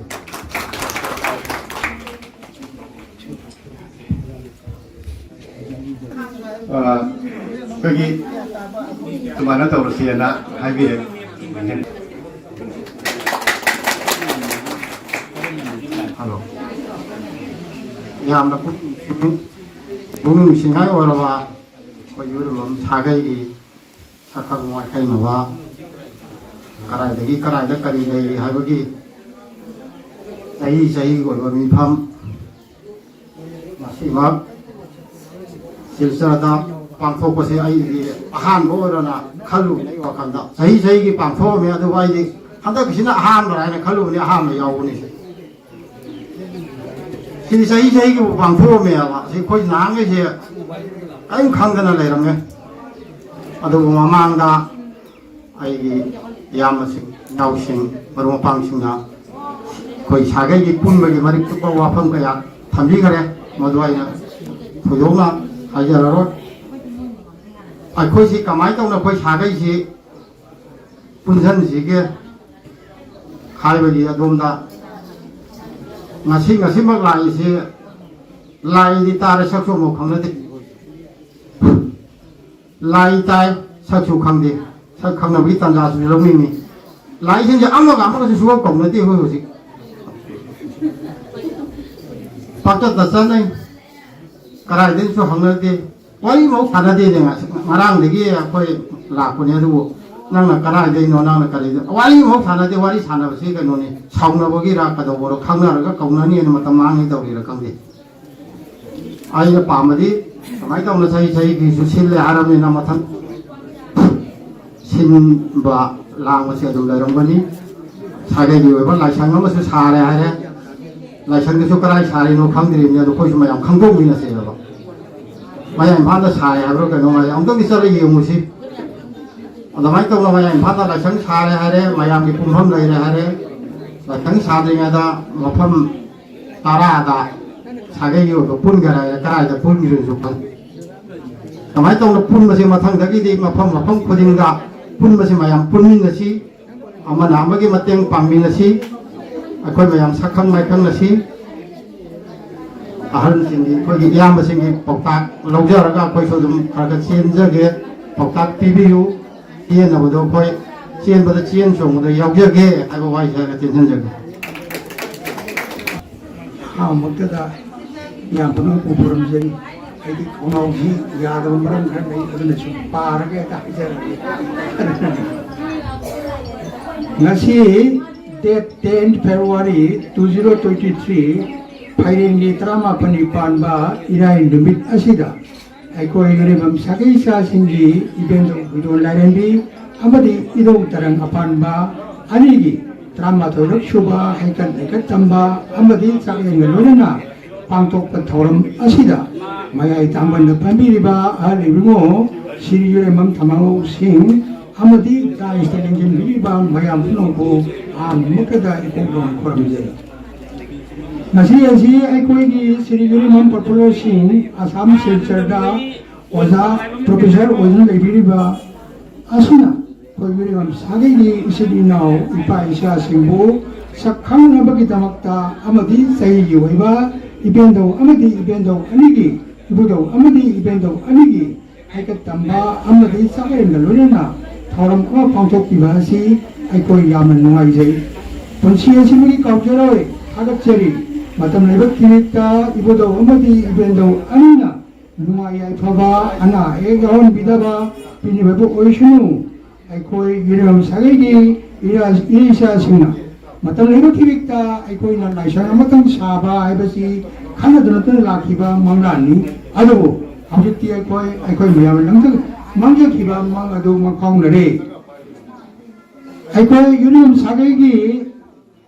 ꯑ, ꯑꯩꯈꯣꯏꯒꯤ ꯑꯗꯨꯃꯥꯏꯅ ꯇꯧꯔꯁꯦꯅ ꯍꯥꯏꯕꯤꯔꯦ꯫ ꯍꯜꯂꯣ꯫ ꯌꯥꯝꯅ ꯄꯨꯛ-, ꯄꯨꯛꯅꯤꯡ, ꯄꯨꯛꯅꯤꯡ ꯅꯨꯡꯁꯤꯅꯤꯡꯉꯥꯏ ꯑꯣꯏꯔꯕ ꯑꯩꯈꯣꯏ ꯏꯔꯝꯕꯝ ꯁꯥꯒꯩꯒꯤ ꯁꯛꯈꯪ ꯃꯥꯏꯈꯪꯅꯕ, ꯀꯗꯥꯏꯗꯒꯤ ꯀꯗꯥꯏꯗ ꯀꯔꯤ ꯂꯩꯔꯤ ꯍꯥꯏꯕꯒꯤ ꯆꯍꯤ ꯆꯍꯤꯒꯤ ꯑꯣꯏꯕ ꯃꯤꯐꯝ ꯃꯁꯤꯃꯛ ꯁꯤꯜꯆꯔꯗ ꯄꯥꯡꯊꯣꯛꯄꯁꯦ ꯑꯩꯒꯤ ꯑꯍꯥꯟꯕ ꯑꯣꯏꯔꯅ ꯈꯜꯂꯨꯕꯅꯦ ꯑꯩ ꯋꯥꯈꯜꯗ꯫ ꯆꯍꯤ ꯆꯍꯤꯒꯤ ꯄꯥꯡꯊꯣꯛꯑꯝꯃꯦ, ꯑꯗꯨꯕꯨ ꯑꯩꯗꯤ ꯍꯟꯗꯛꯀꯤꯁꯤꯅ ꯑꯍꯥꯟꯕ ꯍꯥꯏꯅ ꯈꯜꯂꯨꯕꯅꯤ, ꯑꯍꯥꯟꯕ ꯌꯥꯎꯕꯅꯤ꯫ ꯁꯤꯗꯤ ꯆꯍꯤ ꯆꯍꯤꯒꯤꯕꯨ ꯄꯥꯡꯊꯣꯛꯑꯝꯃꯦꯕ꯫ ꯁꯤ ꯑꯩꯈꯣꯏ ꯅꯍꯥꯟꯈꯩꯁꯦ ꯀꯔꯤꯝ ꯈꯪꯗꯅ ꯂꯩꯔꯝꯃꯦ꯫ ꯑꯗꯨꯕꯨ ꯃꯃꯥꯡꯗ ꯑꯩꯒꯤ ꯏꯌꯥꯝꯕꯁꯤꯡ, ꯏꯅꯥꯎꯁꯤꯡ, ꯃꯔꯨꯞ ꯃꯄꯥꯡꯁꯤꯡꯅ ꯑꯩꯈꯣꯏ ꯁꯥꯒꯩꯒꯤ ꯄꯨꯟꯕꯒꯤ ꯃꯔꯤꯛ ꯆꯨꯞꯄ ꯋꯥꯐꯝ ꯀꯌꯥ ꯊꯝꯕꯤꯈꯔꯦ꯫ ꯃꯗꯨ ꯑꯩꯅ ꯊꯣꯏꯗꯣꯛꯅ ꯍꯥꯏꯖꯔꯔꯣꯏ꯫ ꯑꯩꯈꯣꯏꯁꯤ ꯀꯃꯥꯏꯅ ꯇꯧꯅ ꯑꯩꯈꯣꯏ ꯁꯥꯒꯩꯁꯤ ꯄꯨꯟꯁꯤꯟꯁꯤꯒꯦ ꯍꯥꯏꯕꯒꯤ ꯑꯗꯣꯝꯗ ꯉꯁꯤ, ꯉꯁꯤꯃꯛ ꯂꯥꯛꯏꯁꯤ ꯂꯥꯏꯗꯤ ꯇꯥꯔꯦ, ꯁꯛꯁꯨ ꯑꯃꯨꯛ ꯈꯪꯅꯗꯦ꯫ ꯂꯥꯏ ꯇꯥꯏ, ꯁꯛꯁꯨ ꯈꯪꯗꯦ꯫ ꯁꯛ ꯈꯪꯅꯕꯒꯤ ꯇꯥꯟꯖꯥꯁꯨ ꯂꯧꯅꯤꯡꯉꯤ꯫ ꯂꯥꯏꯁꯤꯡꯁꯦ ꯑꯃꯒ ꯑꯃꯒꯁꯨ ꯁꯨꯡꯀꯧ ꯀꯧꯅꯗꯦ ꯑꯩꯈꯣꯏ ꯍꯧꯖꯤꯛ꯫ ꯄꯥꯛꯆꯠꯇ ꯆꯠꯅꯩ, ꯀꯗꯥꯏꯗꯒꯤꯁꯨ ꯍꯪꯅꯗꯦ꯫ ꯋꯥꯔꯤꯐꯥꯎ ꯁꯥꯟꯅꯗꯦꯅꯦ꯫ ꯉꯁ-, ꯉꯔꯥꯡꯗꯒꯤ ꯑꯩꯈꯣꯏ ꯂꯥꯛꯄꯅꯦ, ꯑꯗꯨꯕꯨ ꯅꯪꯅ ꯀꯗꯥꯏꯗꯩꯅꯣ, ꯅꯪꯅ ꯀꯔꯤꯗ, ꯋꯥꯔꯤꯐꯥꯎ ꯁꯥꯟꯅꯗꯦ꯫ ꯋꯥꯔꯤ ꯁꯥꯟꯅꯕꯁꯤ ꯀꯩꯅꯣꯅꯤ, ꯁꯥꯎꯅꯕꯒꯤꯔ ꯀꯩꯗꯧꯕꯔꯣ, ꯈꯪꯅꯔꯒ ꯀꯧꯅꯅꯤꯅ ꯃꯇꯝ ꯃꯥꯡꯉꯤ ꯇꯧꯔꯤꯔ ꯈꯪꯗꯦ꯫ ꯑꯩꯅ ꯄꯥꯝꯕꯗꯤ ꯀꯃꯥꯏꯅ ꯇꯧꯅ ꯆꯍꯤ ꯆꯍꯤꯒꯤꯁꯨ ꯁꯤꯜꯂꯦ ꯍꯥꯏꯔꯕꯅꯤꯅ ꯃꯊꯪ ꯁꯤꯟꯕ ꯂꯥꯡꯕꯁꯦ ꯑꯗꯨꯝ ꯂꯩꯔꯝꯒꯅꯤ꯫ ꯁꯥꯒꯩꯒꯤ ꯑꯣꯏꯕ ꯂꯥꯏꯁꯪ ꯑꯃꯁꯨ ꯁꯥꯔꯦ ꯍꯥꯏꯔꯦ꯫ ꯂꯥꯏꯁꯪꯗꯨꯁꯨ ꯀꯗꯥꯏ ꯁꯥꯔꯤꯅꯣ ꯈꯪꯗ꯭ꯔꯤꯕꯅꯤ, ꯑꯗꯣ ꯑꯩꯈꯣꯏꯁꯨ ꯃꯌꯥꯝ ꯈꯪꯗꯣꯛꯃꯤꯟꯅꯁꯦꯕ꯫ ꯃꯌꯥ ꯏꯝꯐꯥꯜꯗ ꯁꯥꯔꯦ ꯍꯥꯏꯕ꯭ꯔꯣ ꯀꯩꯅꯣ ꯍꯥꯏ, ꯑꯃꯨꯛꯇꯪꯗꯤ ꯆꯠꯂ ꯌꯦꯡꯉꯨꯁꯤ꯫ ꯑꯗꯨꯃꯥꯏꯅ ꯇꯧꯅ ꯃꯌꯥ ꯏꯝꯐꯥꯜꯗ ꯂꯥꯏꯁꯪ ꯁꯥꯔꯦ ꯍꯥꯏꯔꯦ, ꯃꯌꯥꯝꯒꯤ ꯄꯨꯟꯐꯝ ꯂꯩꯔꯦ ꯍꯥꯏꯔꯦ꯫ ꯂꯥꯏꯁꯪ ꯁꯥꯗ꯭ꯔꯤꯉꯩꯗ ꯃꯐꯝ ꯇꯔꯥꯗ ꯁꯥꯒꯩꯒꯤ ꯑꯣꯏꯕ ꯄꯨꯟꯈꯔꯦ ꯍꯥꯏꯔꯦ, ꯀꯗꯥꯏꯗ ꯄꯨꯟꯈꯤꯕꯁꯨ ꯈꯪꯗꯦ꯫ ꯀꯃꯥꯏꯅ ꯇꯧꯅ ꯄꯨꯟꯕꯁꯦ ꯃꯊꯪꯗꯒꯤꯗꯤ ꯃꯐꯝ ꯃꯐꯝ ꯈꯨꯗꯤꯡꯗ ꯄꯨꯟꯕꯁꯦ ꯃꯌꯥꯝ ꯄꯨꯟꯃꯤꯟꯅꯁꯤ꯫ ꯑꯃꯅ ꯑꯃꯒꯤ ꯃꯇꯦꯡ ꯄꯥꯡꯃꯤꯟꯅꯁꯤ꯫ ꯑꯩꯈꯣꯏ ꯃꯌꯥꯝ ꯁꯛꯈꯪ ꯃꯥꯏꯈꯪꯅꯁꯤ꯫ ꯑꯍꯜꯁꯤꯡꯒꯤ, ꯑꯩꯈꯣꯏꯒꯤ ꯏꯌꯥꯝꯕꯁꯤꯡꯒꯤ ꯄꯥꯎꯇꯥꯛ ꯂꯧꯖꯔꯒ ꯑꯩꯈꯣꯏꯁꯨ ꯑꯗꯨꯝ ꯈꯔ ꯈꯔ ꯆꯦꯟꯖꯒꯦ꯫ ꯄꯥꯎꯇꯥꯛ ꯄꯤꯕꯤꯌꯨ꯫ ꯆꯦꯟꯅꯕꯗꯣ ꯑꯩꯈꯣꯏ ꯆꯦꯟꯕꯗ ꯆꯦꯟ ꯆꯣꯡꯕꯗ ꯌꯥꯎꯖꯒꯦ ꯍꯥꯏꯕ ꯋꯥꯍꯩꯁꯦ ꯍꯥꯏꯔꯒ ꯆꯦꯟꯁꯤꯟꯖꯒꯦ꯫ ꯑꯍꯥꯟꯕꯃꯛꯇꯗ ꯌꯥꯝ ꯄꯨꯛꯅꯤꯡ ꯄꯨꯊꯣꯔꯝꯖꯔꯤ꯫ ꯑꯩꯗꯤ ꯈꯣꯡꯅꯥꯎꯁꯤ ꯌꯥꯗꯕ ꯃꯔꯝ ꯈꯔ ꯂꯩ, ꯑꯗꯨꯅꯁꯨ ꯄꯥꯔꯒ ꯍꯦꯛꯇ ꯍꯥꯏꯖꯔꯒꯦ꯫ ꯉꯁꯤ date ten February two zero twenty three, ꯐꯩꯔꯦꯟꯒꯤ ꯇꯔꯥꯃꯥꯄꯟꯅꯤ ꯄꯥꯟꯕ ꯏꯔꯥꯏ ꯅꯨꯃꯤꯠ ꯑꯁꯤꯗ ꯑꯩꯈꯣꯏ ꯏꯔꯩꯕꯝ ꯁꯥꯒꯩ ꯏꯆꯥꯁꯤꯡꯒꯤ ꯏꯕꯦꯟꯗꯧ ꯍꯨꯏꯗꯣꯟ ꯂꯥꯏꯔꯦꯝꯕꯤ ꯑꯃꯗꯤ ꯏꯙꯧ ꯇꯔꯪ ꯑꯄꯥꯟꯕ ꯑꯅꯤꯒꯤ ꯇꯔꯥꯃꯥꯊꯣꯏꯔꯛ ꯁꯨꯕ ꯍꯩꯀꯠ ꯂꯩꯀꯠ ꯇꯝꯕ ꯑꯃꯗꯤ ꯆꯥꯛꯂꯦꯟꯒ ꯂꯣꯏꯅꯅ ꯄꯥꯡꯊꯣꯛꯄ ꯊꯧꯔꯝ ꯑꯁꯤꯗ ꯃꯌꯥꯏ ꯇꯥꯡꯕꯟꯗ ꯐꯝꯕꯤꯔꯤꯕ ꯑꯍꯜ ꯏꯕꯨꯡꯉꯣ ꯁ꯭ꯔꯤ ꯏꯔꯩꯕꯝ ꯊꯃꯥꯡꯉꯧ ꯁꯤꯡ ꯑꯃꯗꯤ ꯗꯥꯏꯁꯇ ꯂꯦꯡꯁꯤꯟꯕꯤꯔꯤꯕ ꯃꯌꯥꯝ ꯄꯨꯝꯅꯃꯛꯄꯨ ꯑꯍꯥꯟꯕꯃꯛꯇꯗ ꯏꯀꯣꯛ ꯅꯧꯅ ꯈꯨꯔꯨꯝꯖꯔꯤ꯫ ꯉꯁꯤ ꯑꯁꯤ ꯑꯩꯈꯣꯏꯒꯤ ꯁ꯭ꯔꯤ ꯏꯔꯩꯕꯝ ꯄꯣꯄꯨꯂꯔ ꯁꯤꯡ ꯑꯁꯥꯝ ꯁꯤꯜꯆꯔꯗ ꯑꯣꯖꯥ ꯄ꯭ꯔꯣꯐꯦꯁꯔ ꯑꯣꯏꯗꯨꯅ ꯂꯩꯕꯤꯔꯤꯕ ꯑꯁꯤꯅ ꯑꯩꯈꯣꯏ ꯏꯔꯩꯕꯝ ꯁꯥꯒꯩꯒꯤ ꯏꯆꯤꯜ ꯏꯅꯥꯎ ꯏꯄꯥ ꯏꯆꯥꯁꯤꯡꯕꯨ ꯁꯛ ꯈꯪꯅꯕꯒꯤꯗꯃꯛꯇ ꯑꯃꯗꯤ ꯆꯍꯤꯒꯤ ꯑꯣꯏꯕ ꯏꯕꯦꯟꯗꯧ ꯑꯃꯗꯤ ꯏꯕꯦꯟꯗꯧ ꯑꯅꯤꯒꯤ, ꯏꯕꯨꯙꯧ ꯑꯃꯗꯤ ꯏꯕꯦꯟꯗꯧ ꯑꯅꯤꯒꯤ ꯍꯩꯀꯠ ꯇꯝꯕ ꯑꯃꯗꯤ ꯆꯥꯛꯂꯦꯟꯒ ꯂꯣꯏꯅꯅ ꯊꯧꯔꯝ ꯑꯃ ꯄꯥꯡꯊꯣꯛꯄꯤꯕ ꯑꯁꯤ ꯑꯩꯈꯣꯏ ꯌꯥꯝꯅ ꯅꯨꯡꯉꯥꯏꯖꯩ꯫ ꯄꯨꯟꯁꯤ ꯑꯁꯤꯃꯒꯤ ꯀꯥꯎꯖꯔꯣꯏ꯫ ꯊꯥꯒꯠꯆꯔꯤ꯫ ꯃꯇꯝ ꯂꯩꯕ ꯈꯤꯕꯤꯛꯇ ꯏꯕꯨꯙꯧ ꯑꯃꯗꯤ ꯏꯕꯦꯟꯗꯧ ꯑꯅꯤꯅ ꯅꯨꯡꯉꯥꯏ ꯌꯥꯏꯐꯕ, ꯑꯅꯥ ꯑꯌꯦꯛ ꯌꯥꯎꯍꯟꯕꯤꯗꯕ ꯄꯤꯕꯤꯕꯕꯨ ꯑꯣꯏꯁꯅꯨ꯫ ꯑꯩꯈꯣꯏ ꯏꯔꯩꯕꯝ ꯁꯥꯒꯩꯒꯤ ꯏꯔꯥ-, ꯏꯔꯩꯆꯥꯁꯤꯡꯅ ꯃꯇꯝ ꯂꯩꯕ ꯈꯤꯕꯤꯛꯇ ꯑꯩꯈꯣꯏꯅ ꯂꯥꯏꯁꯪ ꯑꯃꯇꯪ ꯁꯥꯕ ꯍꯥꯏꯕꯁꯤ ꯈꯟꯅꯗꯨꯅ ꯂꯥꯛꯈꯤꯕ ꯃꯪꯂꯥꯟꯅꯤ꯫ ꯑꯗꯨꯕꯨ ꯍꯧꯖꯤꯛꯇꯤ ꯑꯩꯈꯣꯏ, ꯑꯩꯈꯣꯏ ꯃꯌꯥꯝꯅ ꯅꯝꯖ-, ꯃꯥꯡꯖꯈꯤꯕ ꯃꯪ ꯑꯗꯨ ꯃꯪꯐꯥꯎꯅꯔꯦ꯫ ꯑꯩꯈꯣꯏ ꯌꯨꯅꯤꯌꯟ ꯁꯥꯒꯩꯒꯤ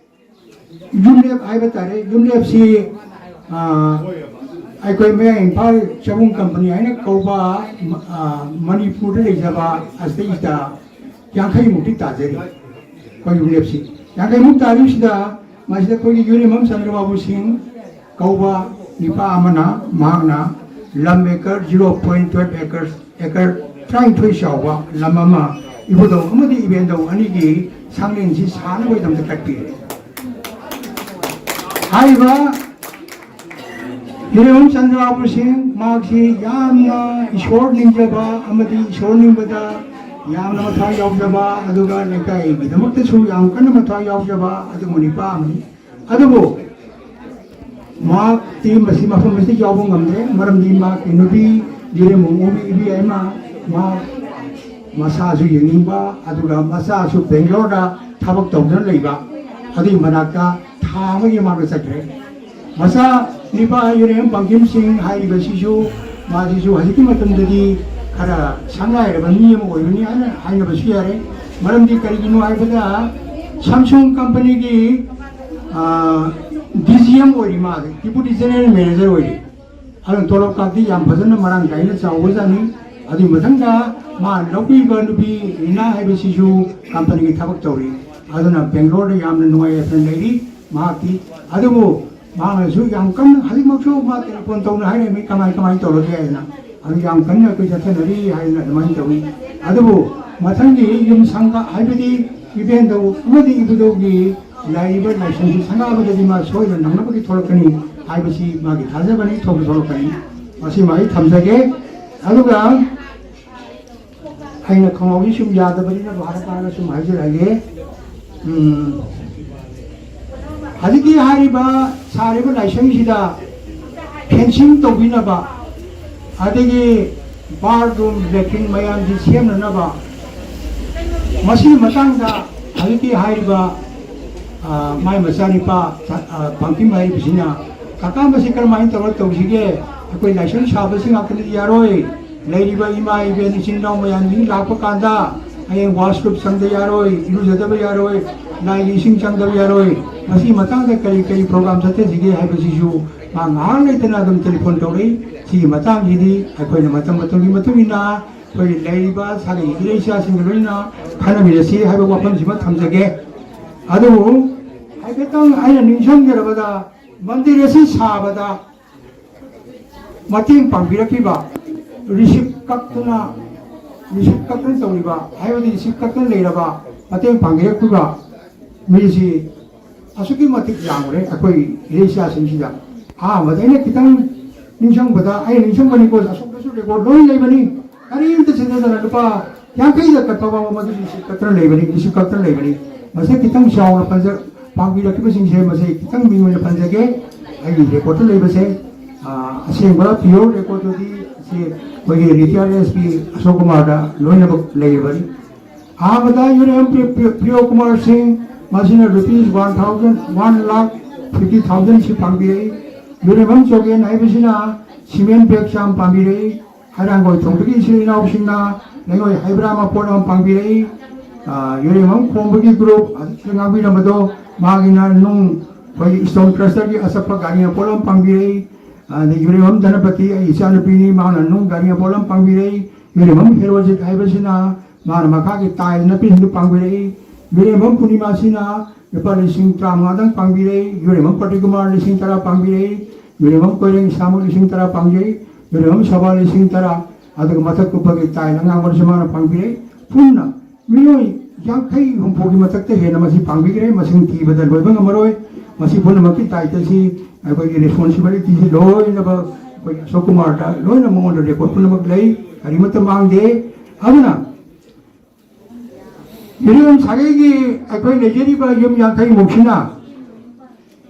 ꯌꯨꯝꯂꯦꯞ ꯍꯥꯏꯕ ꯇꯥꯔꯦ, ꯌꯨꯝꯂꯦꯞꯁꯤ, ꯑ, ꯑꯩꯈꯣꯏ ꯃꯌꯥꯡ ꯏꯝꯐꯥꯜ ꯆꯕꯨꯡ ꯀꯝꯄꯅꯤ ꯍꯥꯏꯅ ꯀꯧꯕ, ꯑ, ꯃꯅꯤꯄꯨꯔꯗ ꯂꯩꯖꯕ ꯑꯁꯤꯗꯩꯁꯤꯗ ꯌꯥꯡꯈꯩꯃꯨꯛꯇꯤ ꯇꯥꯖꯔꯤ꯫ ꯑꯩꯈꯣꯏ ꯌꯨꯝꯂꯦꯞꯁꯤ ꯌꯥꯡꯈꯩꯃꯨꯛ ꯇꯥꯔꯤꯕꯁꯤꯗ, ꯃꯁꯤꯗ ꯑꯩꯈꯣꯏꯒꯤ ꯌꯨꯔꯦꯝꯕꯝ ꯆꯟꯗ꯭ꯔꯕꯥꯕꯨ ꯁꯤꯡ ꯀꯧꯕ ꯅꯨꯄꯥ ꯑꯃꯅ, ꯃꯍꯥꯛꯅ ꯂꯝ acre zero point twelve acres, acre ꯇꯔꯥꯅꯤꯊꯣꯏ ꯆꯥꯎꯕ ꯂꯝ ꯑꯃ ꯏꯕꯨꯙꯧ ꯑꯃꯗꯤ ꯏꯕꯦꯟꯗꯧ ꯑꯅꯤꯒꯤ ꯁꯪꯂꯦꯟꯁꯤ ꯁꯥꯅꯕꯒꯤꯗꯃꯛꯇ ꯀꯠꯄꯤꯔꯦ꯫ ꯍꯥꯏꯔꯤꯕ ꯌꯨꯔꯦꯝꯕꯝ ꯆꯟꯗ꯭ꯔꯕꯥꯕꯨ ꯁꯤꯡ, ꯃꯍꯥꯛꯁꯤ ꯌꯥꯝꯅ ꯏꯁꯣꯔ ꯅꯤꯡꯖꯕ ꯑꯃꯗꯤ ꯏꯁꯣꯔ ꯅꯤꯡꯕꯗ ꯌꯥꯝꯅ ꯃꯊ꯭ꯋꯥꯏ ꯌꯥꯎꯖꯕ, ꯑꯗꯨꯒ ꯂꯩꯀꯥꯏꯒꯤꯗꯃꯛꯇꯁꯨ ꯌꯥꯝ ꯀꯟꯅ ꯃꯊ꯭ꯋꯥꯏ ꯌꯥꯎꯖꯕ ꯑꯗꯨꯒꯨꯝꯕ ꯅꯨꯄꯥ ꯑꯃꯅꯤ꯫ ꯑꯗꯨꯕꯨ ꯃꯍꯥꯛꯇꯤ ꯃꯁꯤ ꯃꯐꯝ ꯑꯁꯤꯗ ꯌꯥꯎꯕ ꯉꯝꯗ꯭ꯔꯦ, ꯃꯔꯝꯗꯤ ꯃꯍꯥꯛꯀꯤ ꯅꯨꯄꯤ ꯌꯨꯔꯦꯝꯕꯝ ꯑꯣꯡꯕꯤ ꯏꯕꯤ ꯑꯃ, ꯃꯍꯥꯛ ꯃꯁꯥꯁꯨ ꯌꯦꯡꯅꯤꯡꯕ, ꯑꯗꯨꯒ ꯃꯆꯥꯁꯨ ꯕꯦꯡꯒ꯭ꯂꯣꯔꯗ ꯊꯕꯛ ꯇꯧꯗꯨꯅ ꯂꯩꯕ, ꯑꯗꯨꯒꯤ ꯃꯅꯥꯛꯇ ꯊꯥ ꯑꯃꯒꯤ ꯃꯃꯥꯡꯗ ꯆꯠꯈ꯭ꯔꯦ꯫ ꯃꯆꯥ ꯅꯨꯄꯥ ꯌꯨꯔꯦꯝꯕꯝ ꯕꯪꯀꯤꯝ ꯁꯤꯡ ꯍꯥꯏꯔꯤꯕꯁꯤꯁꯨ, ꯃꯥꯁꯤꯁꯨ ꯍꯧꯖꯤꯛꯀꯤ ꯃꯇꯝꯗꯗꯤ ꯈꯔ ꯁꯪꯒꯥꯏꯔꯕ ꯃꯤ ꯑꯃ ꯑꯣꯏꯕꯅꯤ ꯍꯥꯏꯅ ꯍꯥꯏꯅꯕꯁꯨ ꯌꯥꯔꯦ꯫ ꯃꯔꯝꯗꯤ ꯀꯔꯤꯒꯤꯅꯣ ꯍꯥꯏꯕꯗ, ꯁꯝꯁꯨꯡ ꯀꯝꯄꯅꯤꯒꯤ, ꯑ, ꯗꯤ ꯖꯤ ꯑꯦꯝ ꯑꯣꯏꯔꯤ, ꯃꯥꯁꯦ ꯗꯤꯄꯨꯇꯤ ꯖꯦꯅꯔꯦꯜ ꯃꯦꯅꯦꯖꯔ ꯑꯣꯏꯔꯤ꯫ ꯑꯗꯨꯅ ꯇꯣꯂꯣꯞ ꯀꯥꯗꯤ ꯌꯥꯝ ꯐꯖꯅ ꯃꯔꯥꯡ ꯀꯥꯏꯅ ꯆꯥꯎꯕꯖꯥꯠꯅꯤ꯫ ꯑꯗꯨꯒꯤ ꯃꯊꯪꯗ ꯃꯥ ꯂꯧꯕꯤꯕ ꯅꯨꯄꯤ ꯔꯤꯅꯥ ꯍꯥꯏꯕꯁꯤꯁꯨ ꯀꯝꯄꯅꯤꯒꯤ ꯊꯕꯛ ꯇꯧꯔꯤ꯫ ꯑꯗꯨꯅ ꯕꯦꯡꯒ꯭ꯂꯣꯔꯗ ꯌꯥꯝꯅ ꯅꯨꯡꯉꯥꯏ ꯌꯥꯏꯐꯅ ꯂꯩꯔꯤ ꯃꯍꯥꯛꯇꯤ꯫ ꯑꯗꯨꯕꯨ ꯃꯍꯥꯛꯅꯁꯨ ꯌꯥꯝ ꯀꯟꯅ, ꯍꯧꯖꯤꯛꯃꯛꯁꯨ ꯃꯥ ꯇꯦꯂꯤꯐꯣꯟ ꯇꯧꯅ ꯍꯥꯏꯔꯝꯃꯤ, "ꯀꯃꯥꯏ, ꯀꯃꯥꯏꯅ ꯇꯧꯔꯒꯦ?" ꯍꯥꯏꯗꯅ꯫ ꯑꯗꯨ ꯌꯥꯝ ꯀꯟꯅ ꯑꯩꯈꯣꯏ ꯆꯠꯊꯅꯔꯤ ꯍꯥꯏꯗꯅ ꯑꯗꯨꯃꯥꯏꯅ ꯇꯧꯏ꯫ ꯑꯗꯨꯕꯨ ꯃꯊꯪꯒꯤ ꯌꯨꯝ ꯁꯪꯒꯥ ꯍꯥꯏꯕꯗꯤ ꯏꯕꯦꯟꯗꯧ ꯑꯃꯗꯤ ꯏꯕꯨꯙꯧꯒꯤ ꯂꯥꯛꯏꯕ ꯂꯥꯏꯁꯪꯁꯤ ꯁꯪꯒꯥꯕꯗꯗꯤ ꯃꯥ ꯁꯣꯏꯗꯅ ꯅꯪꯅꯕꯒꯤ ꯊꯣꯛꯂꯛꯀꯅꯤ ꯍꯥꯏꯕꯁꯤ ꯃꯥꯒꯤ ꯊꯥꯖꯕꯅꯤ, ꯊꯣꯛꯁꯨ ꯊꯣꯛꯂꯛꯀꯅꯤ꯫ ꯃꯁꯤꯃ ꯑꯩ ꯊꯝꯖꯒꯦ꯫ ꯑꯗꯨꯒ ꯑꯩꯅ ꯈꯪꯍꯧꯗꯤ ꯁꯨꯝ ꯌꯥꯗꯕꯅꯤꯅ ꯚꯥꯔꯠ ꯇꯥꯅ ꯁꯨꯝ ꯍꯥꯏꯖꯔꯛꯑꯒꯦ꯫ ꯎꯝ, ꯍꯧꯖꯤꯛꯀꯤ ꯍꯥꯏꯔꯤꯕ ꯁꯥꯔꯤꯕ ꯂꯥꯏꯁꯪꯁꯤꯗ ꯐꯦꯟꯁꯤꯡ ꯇꯧꯕꯤꯅꯕ, ꯑꯗꯒꯤ ꯕꯥꯠꯔꯨꯝ, ꯂꯦꯇ꯭ꯔꯤꯟ ꯃꯌꯥꯝꯁꯤ ꯁꯦꯝꯅꯅꯕ, ꯃꯁꯤꯒꯤ ꯃꯇꯥꯡꯗ ꯍꯧꯖꯤꯛꯀꯤ ꯍꯥꯏꯔꯤꯕ, ꯑ, ꯃꯥꯏ ꯃꯆꯥꯅꯤꯄꯥ, ꯑ, ꯕꯪꯀꯤꯝ ꯍꯥꯏꯔꯤꯕꯁꯤꯅ ꯀꯀꯥ, ꯃꯁꯤ ꯀꯔꯝꯍꯥꯏꯅ ꯇꯧꯔ ꯇꯧꯁꯤꯒꯦ? ꯑꯩꯈꯣꯏ ꯂꯥꯏꯁꯪ ꯁꯥꯕꯁꯤ ꯉꯥꯛꯇꯅꯗꯤ ꯌꯥꯔꯣꯏ꯫ ꯂꯩꯔꯤꯕ ꯏꯃꯥ ꯏꯕꯦꯟ ꯏꯆꯤꯟ ꯏꯅꯥꯎ ꯃꯌꯥꯝꯁꯤꯡ ꯂꯥꯛꯄ ꯀꯥꯟꯗ ꯍꯌꯦꯡ ꯋꯥꯁꯔꯨꯝ ꯆꯪꯗ ꯌꯥꯔꯣꯏ, ꯏꯔꯨꯖꯗꯕ ꯌꯥꯔꯣꯏ, ꯂꯥꯏꯒꯤ ꯏꯁꯤꯡ ꯆꯪꯗꯕ ꯌꯥꯔꯣꯏ꯫ ꯃꯁꯤꯒꯤ ꯃꯇꯥꯡꯗ ꯀꯔꯤ ꯀꯔꯤ ꯄ꯭ꯔꯣꯒ꯭ꯔꯥꯝ ꯆꯠꯊꯁꯤꯒꯦ ꯍꯥꯏꯕꯁꯤꯁꯨ ꯃꯥ ꯉꯥꯏꯍꯥꯛ ꯂꯩꯇꯅ ꯑꯗꯨꯝ ꯇꯦꯂꯤꯐꯣꯟ ꯇꯧꯔꯛꯏ꯫ ꯁꯤꯒꯤ ꯃꯇꯥꯡꯁꯤꯗꯤ ꯑꯩꯈꯣꯏꯅ ꯃꯇꯝ ꯃꯇꯝꯒꯤ ꯃꯇꯨꯡ ꯏꯟꯅ ꯑꯩꯈꯣꯏꯒꯤ ꯂꯩꯔꯤꯕ ꯁꯥꯒꯩ ꯏꯔꯩ ꯏꯆꯥꯁꯤꯡꯒ ꯂꯣꯏꯅ ꯈꯟꯅꯃꯤꯟꯅꯁꯤ ꯍꯥꯏꯕ ꯋꯥꯐꯝꯁꯤꯃ ꯊꯝꯖꯒꯦ꯫ ꯑꯗꯨꯕꯨ ꯍꯥꯏꯐꯦꯠꯇꯪ ꯑꯩꯅ ꯅꯤꯡꯁꯤꯡꯖꯔꯕꯗ, ꯃꯟꯗꯤꯔ ꯑꯁꯤ ꯁꯥꯕꯗ ꯃꯇꯦꯡ ꯄꯥꯡꯕꯤꯔꯛꯈꯤꯕ, ꯔꯤꯁꯤꯞ ꯀꯛꯇꯨꯅ, ꯔꯤꯁꯤꯞ ꯀꯛꯇꯨꯅ ꯇꯧꯔꯤꯕ, ꯍꯥꯏꯕꯗꯤ ꯔꯤꯁꯤꯞ ꯀꯛꯇꯨꯅ ꯂꯩꯔꯕ, ꯃꯇꯦꯡ ꯄꯥꯡꯕꯤꯔꯛꯈꯤꯕ ꯃꯤꯁꯤ ꯑꯁꯨꯛꯀꯤ ꯃꯇꯤꯛ ꯌꯥꯝꯈ꯭ꯔꯦ ꯑꯩꯈꯣꯏ ꯏꯔꯩ ꯏꯆꯥꯁꯤꯡꯁꯤꯗ꯫ ꯑꯍꯥꯟꯕꯗ ꯑꯩꯅ ꯈꯤꯇꯪ ꯅꯤꯡꯁꯤꯡꯕꯗ, ꯑꯩꯅ ꯅꯤꯡꯁꯤꯡꯕꯅꯤꯀꯣ, ꯑꯁꯣꯝꯗꯁꯨ ꯔꯦꯀꯣꯔꯠ ꯂꯣꯏ ꯂꯩꯕꯅꯤ꯫ ꯀꯔꯤꯝꯇ ꯆꯤꯡꯅꯗꯅ ꯂꯨꯄꯥ ꯌꯥꯡꯈꯩꯗ ꯀꯠꯄ ꯐꯥꯎꯕ ꯃꯗꯨ ꯔꯤꯁꯤꯞ ꯀꯛꯇꯅ ꯂꯩꯕꯅꯤ, ꯔꯤꯁꯤꯞ ꯀꯛꯇꯅ ꯂꯩꯕꯅꯤ꯫ ꯃꯁꯤ ꯈꯤꯇꯪ ꯆꯥꯎꯅ ꯄꯟꯖ-, ꯄꯥꯡꯕꯤꯔꯛꯈꯤꯕꯁꯤꯡꯁꯦ, ꯃꯁꯤ ꯈꯤꯇꯪ ꯃꯤꯡ ꯑꯣꯏꯅ ꯄꯟꯖꯒꯦ꯫ ꯑꯩꯒꯤ ꯔꯦꯀꯣꯔꯠꯇ ꯂꯩꯕꯁꯦ, ꯑ, ꯑꯁꯦꯡꯕ ꯄꯤꯌꯣꯔ ꯔꯦꯀꯣꯔꯠꯇꯨꯗꯤ ꯁꯤ ꯑꯩꯈꯣꯏꯒꯤ ꯔꯤꯇꯥꯌꯔ ꯑꯦꯁ ꯄꯤ ꯑꯁꯣꯛ ꯀꯨꯃꯥꯔꯗ ꯂꯣꯏꯅꯃꯛ ꯂꯩꯔꯕꯅꯤ꯫ ꯑꯍꯥꯟꯕꯗ ꯌꯨꯔꯦꯝ ꯄ꯭ꯔꯤ-, ꯄ꯭ꯔꯤ-, ꯄ꯭ꯔꯤꯌꯣ ꯀꯨꯃꯥꯔ ꯁꯤꯡ, ꯃꯁꯤꯅ rupees one thousand, one lakh fifty thousand ꯁꯤ ꯄꯥꯡꯕꯤꯔꯛꯏ꯫ ꯌꯨꯔꯦꯝꯕꯝ ꯆꯣꯒꯦꯟ ꯍꯥꯏꯕꯁꯤꯅ ꯁꯤꯃꯦꯟ ꯕꯦꯒ ꯆꯥꯝ ꯄꯥꯡꯕꯤꯔꯛꯏ꯫ ꯍꯩꯔꯥꯡꯒꯣꯏ ꯊꯣꯡꯗꯒꯤ ꯏꯆꯤꯜ ꯏꯅꯥꯎꯁꯤꯡꯅ ꯂꯩꯉꯣꯏ ꯍꯩꯕ꯭ꯔꯥ ꯃꯄꯣꯠ ꯑꯃ ꯄꯥꯡꯕꯤꯔꯛꯏ꯫ ꯑ, ꯌꯨꯔꯦꯝꯕꯝ ꯈꯣꯡꯕꯒꯤ ꯒ꯭ꯔꯨꯞ ꯍꯧꯖꯤꯛꯇ ꯉꯥꯡꯕꯤꯔꯝꯕꯗꯣ, ꯃꯥꯒꯤꯅ ꯅꯨꯡ, ꯑꯩꯈꯣꯏꯒꯤ ꯁ꯭ꯇꯣꯟ ꯀ꯭ꯔꯁꯔꯒꯤ ꯑꯆꯞꯄ ꯒꯥꯔꯤ ꯃꯄꯣꯠ ꯑꯃ ꯄꯥꯡꯕꯤꯔꯛꯏ꯫ ꯑꯗꯩ ꯌꯨꯔꯦꯝꯕꯝ ꯙꯅꯄꯇꯤ, ꯑꯩ ꯏꯆꯥꯅꯨꯄꯤꯅꯤ, ꯃꯥꯅ ꯅꯨꯡ ꯒꯥꯔꯤ ꯃꯄꯣꯠ ꯑꯃ ꯄꯥꯡꯕꯤꯔꯛꯏ꯫ ꯌꯨꯔꯦꯝꯕꯝ ꯍꯦꯔꯣꯖꯤꯠ ꯍꯥꯏꯕꯁꯤꯅ ꯃꯥꯅ ꯃꯈꯥꯒꯤ ꯇꯥꯏꯜ ꯅꯞꯄꯤꯁꯤꯡꯗꯨ ꯄꯥꯡꯕꯤꯔꯛꯏ꯫ ꯌꯨꯔꯦꯝꯕꯝ ꯄꯨꯔꯅꯤꯃꯥꯁꯤꯅ ꯂꯨꯄꯥ ꯂꯤꯁꯤꯡ ꯇꯔꯥꯃꯉꯥꯗꯪ ꯄꯥꯡꯕꯤꯔꯛꯏ꯫ ꯌꯨꯔꯦꯝꯕꯝ ꯄ꯭ꯔꯗꯤꯞ ꯀꯨꯃꯥꯔ ꯂꯤꯁꯤꯡ ꯇꯔꯥ ꯄꯥꯡꯕꯤꯔꯛꯏ꯫ ꯌꯨꯔꯦꯝꯕꯝ ꯀꯣꯏꯔꯦꯡ ꯏꯁꯥꯃꯛ ꯂꯤꯁꯤꯡ ꯇꯔꯥ ꯄꯥꯡꯖꯩ꯫ ꯌꯨꯔꯦꯝꯕꯝ ꯁꯣꯚꯥ ꯂꯤꯁꯤꯡ ꯇꯔꯥ꯫ ꯑꯗꯨꯒ ꯃꯊꯛ ꯀꯨꯞꯄꯒꯤ ꯇꯥꯏꯜ ꯑꯉꯥꯡꯕꯗꯨꯁꯨ ꯃꯥꯅ ꯄꯥꯡꯕꯤꯔꯛꯏ꯫ ꯄꯨꯟꯅ ꯃꯤꯑꯣꯏ ꯌꯥꯡꯈꯩ ꯍꯨꯝꯐꯨꯒꯤ ꯃꯊꯛꯇ ꯍꯦꯟꯅ ꯃꯁꯤ ꯄꯥꯡꯕꯤꯈ꯭ꯔꯦ꯫ ꯃꯁꯤꯡ ꯊꯤꯕꯗ ꯂꯣꯏꯕ ꯉꯝꯃꯔꯣꯏ꯫ ꯃꯁꯤ ꯄꯨꯝꯅꯃꯛꯀꯤ ꯗꯥꯏꯇꯁꯤ ꯑꯩꯈꯣꯏꯒꯤ ꯔꯦꯁꯄꯣꯟꯁꯤꯕꯤꯂꯤꯇꯤꯁꯤ ꯂꯣꯏꯅꯃꯛ ꯑꯩꯈꯣꯏ ꯑꯁꯣꯛ ꯀꯨꯃꯥꯔꯗ ꯂꯣꯏꯅ ꯃꯉꯣꯟꯗ ꯔꯦꯀꯣꯔꯠ ꯄꯨꯝꯅꯃꯛ ꯂꯩ, ꯀꯔꯤꯃꯠꯇ ꯃꯥꯡꯗꯦ꯫ ꯑꯗꯨꯅ ꯌꯨꯔꯦꯝꯕꯝ ꯁꯥꯒꯩꯒꯤ ꯑꯩꯈꯣꯏ ꯂꯩꯖꯔꯤꯕ ꯌꯨꯝ ꯌꯥꯡꯈꯩ ꯃꯨꯛꯁꯤꯅ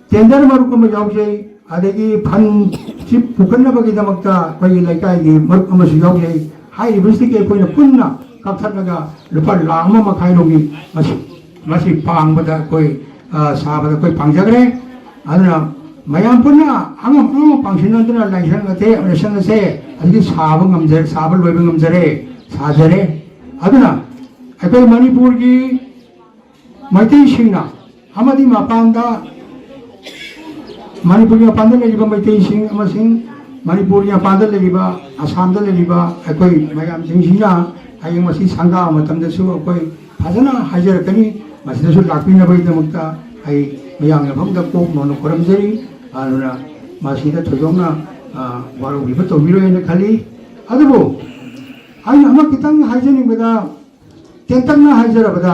ꯇꯦꯟꯗꯔ ꯃꯔꯨꯞ ꯑꯃ ꯌꯥꯎꯖꯩ, ꯑꯗꯒꯤ ꯐꯟꯁꯤ ꯄꯨꯈꯠꯅꯕꯒꯤꯗꯃꯛꯇ ꯑꯩꯈꯣꯏꯒꯤ ꯂꯩꯀꯥꯏꯒꯤ ꯃꯔꯨꯞ ꯑꯃꯁꯨ ꯌꯥꯎꯖꯩ꯫ ꯍꯥꯏꯔꯤꯕꯁꯤꯗꯒꯤ ꯑꯩꯈꯣꯏꯅ ꯄꯨꯟꯅ ꯀꯛꯊꯠꯂꯒ ꯂꯨꯄꯥ ꯂꯥꯈ ꯑꯃ ꯃꯈꯥꯏꯔꯣꯝꯒꯤ ꯃꯁꯤ, ꯃꯁꯤ ꯄꯥꯡꯕꯗ ꯑꯩꯈꯣꯏ, ꯑ, ꯁꯥꯕꯗ ꯑꯩꯈꯣꯏ ꯄꯥꯡꯖꯈ꯭ꯔꯦ꯫ ꯑꯗꯨꯅ ꯃꯌꯥꯝ ꯄꯨꯟꯅ ꯑꯉꯝ ꯑꯉꯝꯕ ꯄꯥꯡꯁꯤꯟꯅꯗꯨꯅ ꯂꯥꯏꯁꯪ ꯑꯁꯦ, ꯂꯥꯏꯁꯪ ꯑꯁꯦ ꯑꯁꯤꯗꯤ ꯁꯥꯕ ꯉꯝꯖꯔꯦ, ꯁꯥꯕ ꯂꯣꯏꯕ ꯉꯝꯖꯔꯦ, ꯁꯥꯖꯔꯦ꯫ ꯑꯗꯨꯅ ꯑꯩꯈꯣꯏ ꯃꯅꯤꯄꯨꯔꯒꯤ ꯃꯩꯇꯩꯁꯤꯡꯅ ꯑꯃꯗꯤ ꯃꯄꯥꯟꯗ, ꯃꯅꯤꯄꯨꯔꯒꯤ ꯃꯄꯥꯟꯗ ꯂꯩꯔꯤꯕ ꯃꯩꯇꯩꯁꯤꯡ ꯑꯃꯁꯨꯡ ꯃꯅꯤꯄꯨꯔꯒꯤ ꯃꯄꯥꯟꯗ ꯂꯩꯔꯤꯕ, ꯑꯁꯥꯝꯗ ꯂꯩꯔꯤꯕ ꯑꯩꯈꯣꯏ ꯃꯌꯥꯝꯁꯤꯡꯁꯤꯅ ꯍꯌꯦꯡ ꯃꯁꯤ ꯁꯪꯒꯥꯕ ꯃꯇꯝꯗꯁꯨ ꯑꯩꯈꯣꯏ ꯐꯖꯅ ꯍꯥꯏꯖꯔꯛꯀꯅꯤ꯫ ꯃꯁꯤꯗꯁꯨ ꯂꯥꯛꯄꯤꯅꯕꯒꯤꯗꯃꯛꯇ ꯑꯩ ꯃꯌꯥꯝꯒꯤ ꯃꯐꯝꯗ ꯀꯣꯛ ꯅꯣꯟꯅ ꯈꯨꯔꯨꯝꯖꯔꯤ꯫ ꯑꯗꯨꯅ ꯃꯁꯤꯗ ꯊꯣꯏꯗꯣꯛꯅ, ꯑ, ꯋꯥꯔꯧꯕꯤꯕ ꯇꯧꯕꯤꯔꯣꯏ ꯍꯥꯏꯅ ꯈꯜꯂꯤ꯫ ꯑꯗꯨꯕꯨ ꯑꯩꯅ ꯑꯃ ꯈꯤꯇꯪ ꯍꯥꯏꯖꯅꯤꯡꯕꯗ, ꯇꯦꯟꯇꯛꯅ ꯍꯥꯏꯖꯔꯕꯗ,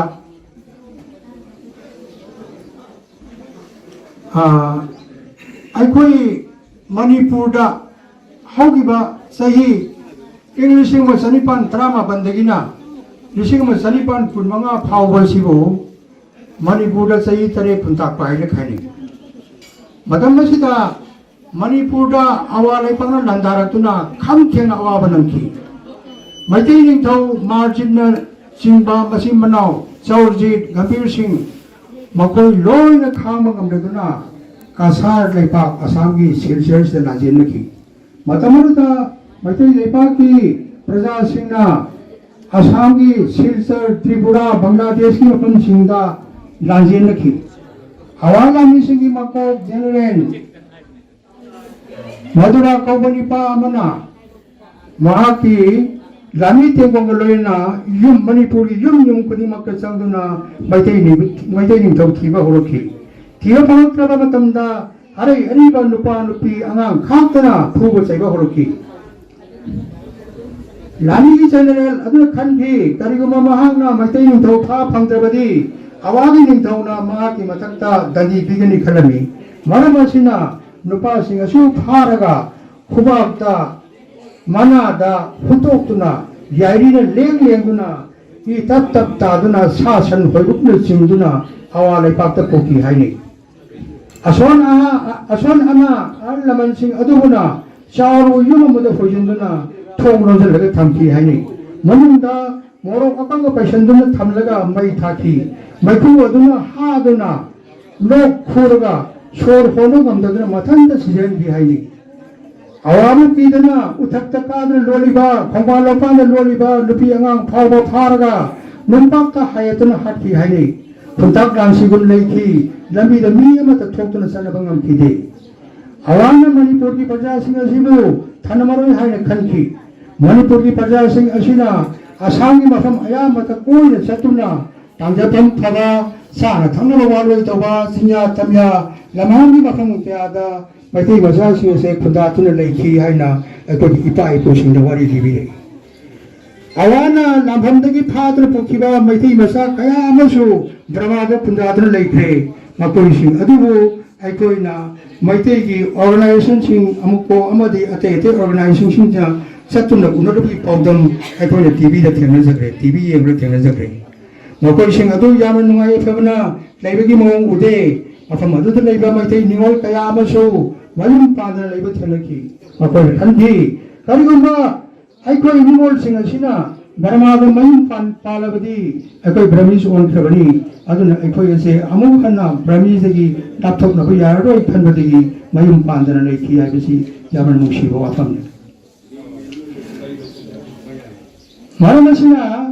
ꯑ, ꯑꯩꯈꯣꯏ ꯃꯅꯤꯄꯨꯔꯗ ꯍꯧꯈꯤꯕ ꯆꯍꯤ ꯏꯪ ꯂꯤꯁꯤꯡ ꯑꯃ ꯆꯅꯤꯄꯥꯟ ꯇꯔꯥꯃꯥꯄꯟꯗꯒꯤꯅ ꯂꯤꯁꯤꯡ ꯑꯃ ꯆꯅꯤꯄꯥꯟ ꯀꯨꯟꯃꯉꯥ ꯐꯥꯎꯕ ꯑꯁꯤꯕꯨ ꯃꯅꯤꯄꯨꯔꯗ ꯆꯍꯤ ꯇꯔꯦꯠ ꯈꯨꯟꯇꯥꯛꯄ ꯍꯥꯏꯅ ꯈꯥꯏꯅꯩ꯫ ꯃꯇꯝ ꯑꯁꯤꯗ ꯃꯅꯤꯄꯨꯔꯗ ꯑꯋꯥ ꯂꯩꯄꯥꯛꯅ ꯂꯥꯟꯗꯥꯔꯛꯇꯨꯅ ꯈꯝ ꯊꯦꯡꯅ ꯑꯋꯥꯕ ꯅꯪꯈꯤ꯫ ꯃꯩꯇꯩ ꯅꯤꯡꯊꯧ ꯃꯥꯔꯖꯤꯠꯅ ꯆꯤꯡꯕ ꯃꯆꯤꯟ ꯃꯅꯥꯎ ꯆꯧꯔꯖꯤꯠ, ꯒꯝꯚꯤꯔ ꯁꯤꯡ, ꯃꯈꯣꯏ ꯂꯣꯏꯅ ꯈꯥꯡꯕ ꯉꯝꯂꯗꯨꯅ ꯀꯁꯥꯔ ꯂꯩꯄꯥꯛ ꯑꯁꯥꯝꯒꯤ ꯁꯤꯜꯆꯔꯁꯤꯗ ꯂꯥꯟꯖꯦꯟꯅꯈꯤ꯫ ꯃꯇꯝ ꯑꯗꯨꯗ ꯃꯩꯇꯩ ꯂꯩꯄꯥꯛꯀꯤ ꯄ꯭ꯔꯖꯥꯁꯤꯡꯅ ꯑꯁꯥꯝꯒꯤ ꯁꯤꯜꯆꯔ, ꯇ꯭ꯔꯤꯄꯨꯔꯥ, ꯕꯪꯒ꯭ꯂꯥꯗꯦꯁꯀꯤ ꯃꯐꯝꯁꯤꯡꯗ ꯂꯥꯟꯖꯦꯟꯅꯈꯤ꯫ ꯑꯋꯥ ꯂꯥꯟꯃꯤꯁꯤꯡꯒꯤ ꯃꯀꯣꯛ ꯖꯦꯅꯔꯦꯜ ꯃꯗꯨꯔꯥ ꯀꯧꯕ ꯅꯨꯄꯥ ꯑꯃꯅ ꯃꯍꯥꯛꯀꯤ ꯂꯥꯟꯃꯤ ꯇꯦꯡꯒꯣꯡꯒ ꯂꯣꯏꯅꯅ ꯌꯨꯝ, ꯃꯅꯤꯄꯨꯔꯒꯤ ꯌꯨꯝ ꯌꯨꯝ ꯈꯨꯗꯤꯡꯃꯛꯇ ꯆꯪꯗꯨꯅ ꯃꯩꯇꯩ ꯅꯤꯡ-, ꯃꯩꯇꯩ ꯅꯤꯡꯊꯧ ꯊꯤꯕ ꯍꯧꯔꯛꯈꯤ꯫ ꯊꯤꯕ ꯐꯪꯂꯛꯇ꯭ꯔꯕ ꯃꯇꯝꯗ ꯑꯔꯩ ꯑꯔꯤꯕ ꯅꯨꯄꯥ ꯅꯨꯄꯤ ꯑꯉꯥꯡ ꯈꯥꯛꯇꯅ ꯐꯨꯕ ꯆꯩꯕ ꯍꯧꯔꯛꯈꯤ꯫ ꯂꯥꯟꯃꯤꯒꯤ ꯖꯦꯅꯔꯦꯜ ꯑꯗꯨꯅ ꯈꯟꯈꯤ, ꯀꯔꯤꯒꯨꯝꯕ ꯃꯍꯥꯛꯅ ꯃꯩꯇꯩ ꯅꯤꯡꯊꯧ ꯐꯥ ꯐꯪꯗ꯭ꯔꯕꯗꯤ ꯑꯋꯥꯒꯤ ꯅꯤꯡꯊꯧꯅ ꯃꯍꯥꯛꯀꯤ ꯃꯊꯛꯇ ꯗꯟꯗꯤ ꯄꯤꯒꯅꯤ ꯈꯜꯂꯝꯃꯤ꯫ ꯃꯔꯝ ꯑꯁꯤꯅ ꯅꯨꯄꯥꯁꯤꯡ ꯑꯁꯨ ꯐꯥꯔꯒ ꯈꯨꯕꯥꯛꯇ, ꯃꯅꯥꯗ ꯍꯨꯠꯇꯣꯛꯇꯨꯅ, ꯌꯥꯏꯔꯤꯅ ꯂꯦꯡ ꯂꯦꯡꯗꯨꯅ, ꯏ ꯇꯞ ꯇꯞ ꯇꯥꯗꯨꯅ ꯁꯥ ꯁꯟ ꯍꯣꯏꯕꯨꯛꯅ ꯆꯤꯡꯗꯨꯅ ꯑꯋꯥ ꯂꯩꯄꯥꯛꯇ ꯄꯨꯈꯤ ꯍꯥꯏꯅꯩ꯫ ꯑꯁꯣꯟ ꯑꯍꯥ-, ꯑꯁꯣꯟ ꯑꯅꯥ ꯑꯍꯜ ꯂꯃꯟꯁꯤꯡ ꯑꯗꯨꯕꯨꯅ ꯆꯥꯎꯔꯕ ꯌꯨꯝ ꯑꯃꯗ ꯍꯣꯏꯖꯤꯟꯗꯨꯅ ꯊꯣꯡ ꯂꯣꯟꯁꯤꯜꯂꯒ ꯊꯝꯈꯤ ꯍꯥꯏꯅꯩ꯫ ꯃꯅꯨꯡꯗ ꯃꯣꯔꯣꯛ ꯑꯀꯪꯕ ꯄꯩꯁꯟꯗꯨꯅ ꯊꯝꯂꯒ ꯃꯩ ꯊꯥꯈꯤ꯫ ꯃꯩꯈꯨ ꯑꯗꯨꯅ ꯍꯥꯗꯨꯅ ꯂꯣꯛ ꯈꯨꯔꯒ ꯁꯣꯔ ꯍꯣꯟꯕ ꯉꯝꯗꯗꯨꯅ ꯃꯊꯟꯇ ꯁꯤꯖꯍꯟꯈꯤ ꯍꯥꯏꯅꯤ꯫ ꯑꯋꯥꯕ ꯄꯤꯗꯅ ꯎꯊꯛꯇ ꯀꯥꯗꯨꯅ ꯂꯣꯜꯂꯤꯕ, ꯈꯣꯡꯕꯥꯟ ꯂꯣꯛꯄꯥꯟꯗ ꯂꯣꯜꯂꯤꯕ ꯅꯨꯄꯤ ꯑꯉꯥꯡ ꯐꯥꯎꯕ ꯐꯥꯔꯒ ꯅꯣꯝꯄꯥꯛꯇ ꯍꯥꯏꯒꯠꯇꯨꯅ ꯍꯥꯠꯈꯤ ꯍꯥꯏꯅꯩ꯫ ꯈꯨꯟꯇꯥꯛ ꯂꯥꯟꯁꯤꯒꯨꯝ ꯂꯩꯈꯤ, ꯂꯝꯕꯤꯗ ꯃꯤ ꯑꯃꯠꯇ ꯊꯣꯛꯇꯨꯅ ꯆꯠꯅꯕ ꯉꯝꯈꯤꯗꯦ꯫ ꯑꯋꯥꯅ ꯃꯅꯤꯄꯨꯔꯒꯤ ꯄ꯭ꯔꯖꯥꯁꯤꯡ ꯑꯁꯤꯕꯨ ꯊꯅꯝꯃꯔꯣꯏ ꯍꯥꯏꯅ ꯈꯟꯈꯤ꯫ ꯃꯅꯤꯄꯨꯔꯒꯤ ꯄ꯭ꯔꯖꯥꯁꯤꯡ ꯑꯁꯤꯅ ꯑꯁꯥꯝꯒꯤ ꯃꯐꯝ ꯑꯌꯥꯝꯕꯗ ꯀꯣꯏꯅ ꯆꯠꯇꯨꯅ ꯇꯥꯟꯖꯐꯝ ꯐꯕ, ꯆꯥꯅ ꯊꯛꯅꯕ ꯋꯥꯠꯂꯣꯏꯗꯧꯕ ꯆꯤꯡꯌꯥ ꯇꯝꯌꯥ, ꯂꯝꯍꯥꯡꯒꯤ ꯃꯐꯝ ꯀꯌꯥꯗ ꯃꯩꯇꯩ ꯃꯆꯥꯁꯤꯡ ꯑꯁꯦ ꯈꯨꯟꯗꯥꯗꯨꯅ ꯂꯩꯈꯤ ꯍꯥꯏꯅ ꯑꯩꯈꯣꯏꯒꯤ ꯏꯄꯥ ꯏꯄꯨꯁꯤꯡꯅ ꯋꯥꯔꯤ ꯂꯤꯕꯤꯔꯛꯏ꯫ ꯑꯋꯥꯅ ꯂꯥꯟꯐꯝꯗꯒꯤ ꯐꯥꯗꯨꯅ ꯄꯨꯈꯤꯕ ꯃꯩꯇꯩ ꯃꯆꯥ ꯀꯌꯥ ꯑꯃꯁꯨ ꯕꯔꯃꯥꯗ ꯈꯨꯟꯗꯥꯗꯨꯅ ꯂꯩꯈ꯭ꯔꯦ꯫ ꯃꯈꯣꯏꯁꯤꯡ ꯑꯗꯨꯕꯨ ꯑꯩꯈꯣꯏꯅ ꯃꯩꯇꯩꯒꯤ organizationꯁꯤꯡ ꯑꯃꯨꯛꯀꯣ ꯑꯃꯗꯤ ꯑꯇꯩ ꯑꯇꯩ organizationꯁꯤꯡꯁꯤꯅ ꯆꯠꯇꯨꯅ ꯎꯅꯔꯨꯕꯒꯤ ꯄꯥꯎꯗꯝ ꯑꯩꯈꯣꯏꯅ TVꯗ ꯊꯦꯡꯅꯖꯈ꯭ꯔꯦ, TV ꯌꯦꯡꯕꯗ ꯊꯦꯡꯅꯖꯈ꯭ꯔꯦ꯫ ꯃꯈꯣꯏꯁꯤꯡ ꯑꯗꯨ ꯌꯥꯝꯅ ꯅꯨꯡꯉꯥꯏ ꯌꯥꯏꯐꯕꯅ ꯂꯩꯕꯒꯤ ꯃꯑꯣꯡ ꯎꯗꯦ꯫ ꯃꯐꯝ ꯑꯗꯨꯗ ꯂꯩꯕ ꯃꯩꯇꯩ ꯅꯤꯉꯣꯜ ꯀꯌꯥ ꯑꯃꯁꯨ ꯃꯌꯨꯝ ꯄꯥꯟꯗꯅ ꯂꯩꯕ ꯊꯦꯡꯅꯈꯤ꯫ ꯃꯈꯣꯏꯅ ꯈꯟꯈꯤ, ꯀꯔꯤꯒꯨꯝꯕ ꯑꯩꯈꯣꯏ ꯅꯤꯉꯣꯜꯁꯤꯡ ꯑꯁꯤꯅ ꯕꯔꯃꯥꯗ ꯃꯌꯨꯝ ꯄꯥꯟ-, ꯄꯥꯜꯂꯕꯗꯤ ꯑꯩꯈꯣꯏ Burmese ꯑꯣꯟꯈ꯭ꯔꯕꯅꯤ, ꯑꯗꯨꯅ ꯑꯩꯈꯣꯏ ꯑꯁꯦ ꯑꯃꯨꯛ ꯍꯟꯅ Burmeseꯗꯒꯤ ꯂꯥꯞꯊꯣꯛꯅꯕ ꯌꯥꯔꯔꯣꯏ ꯈꯟꯕꯗꯒꯤ ꯃꯌꯨꯝ ꯄꯥꯟꯗꯅ ꯂꯩꯈꯤ ꯍꯥꯏꯕꯁꯤ ꯌꯥꯝꯅ ꯅꯨꯡꯁꯤꯕ ꯋꯥꯐꯝꯅꯤ꯫ ꯃꯔꯝ ꯑꯁꯤꯅ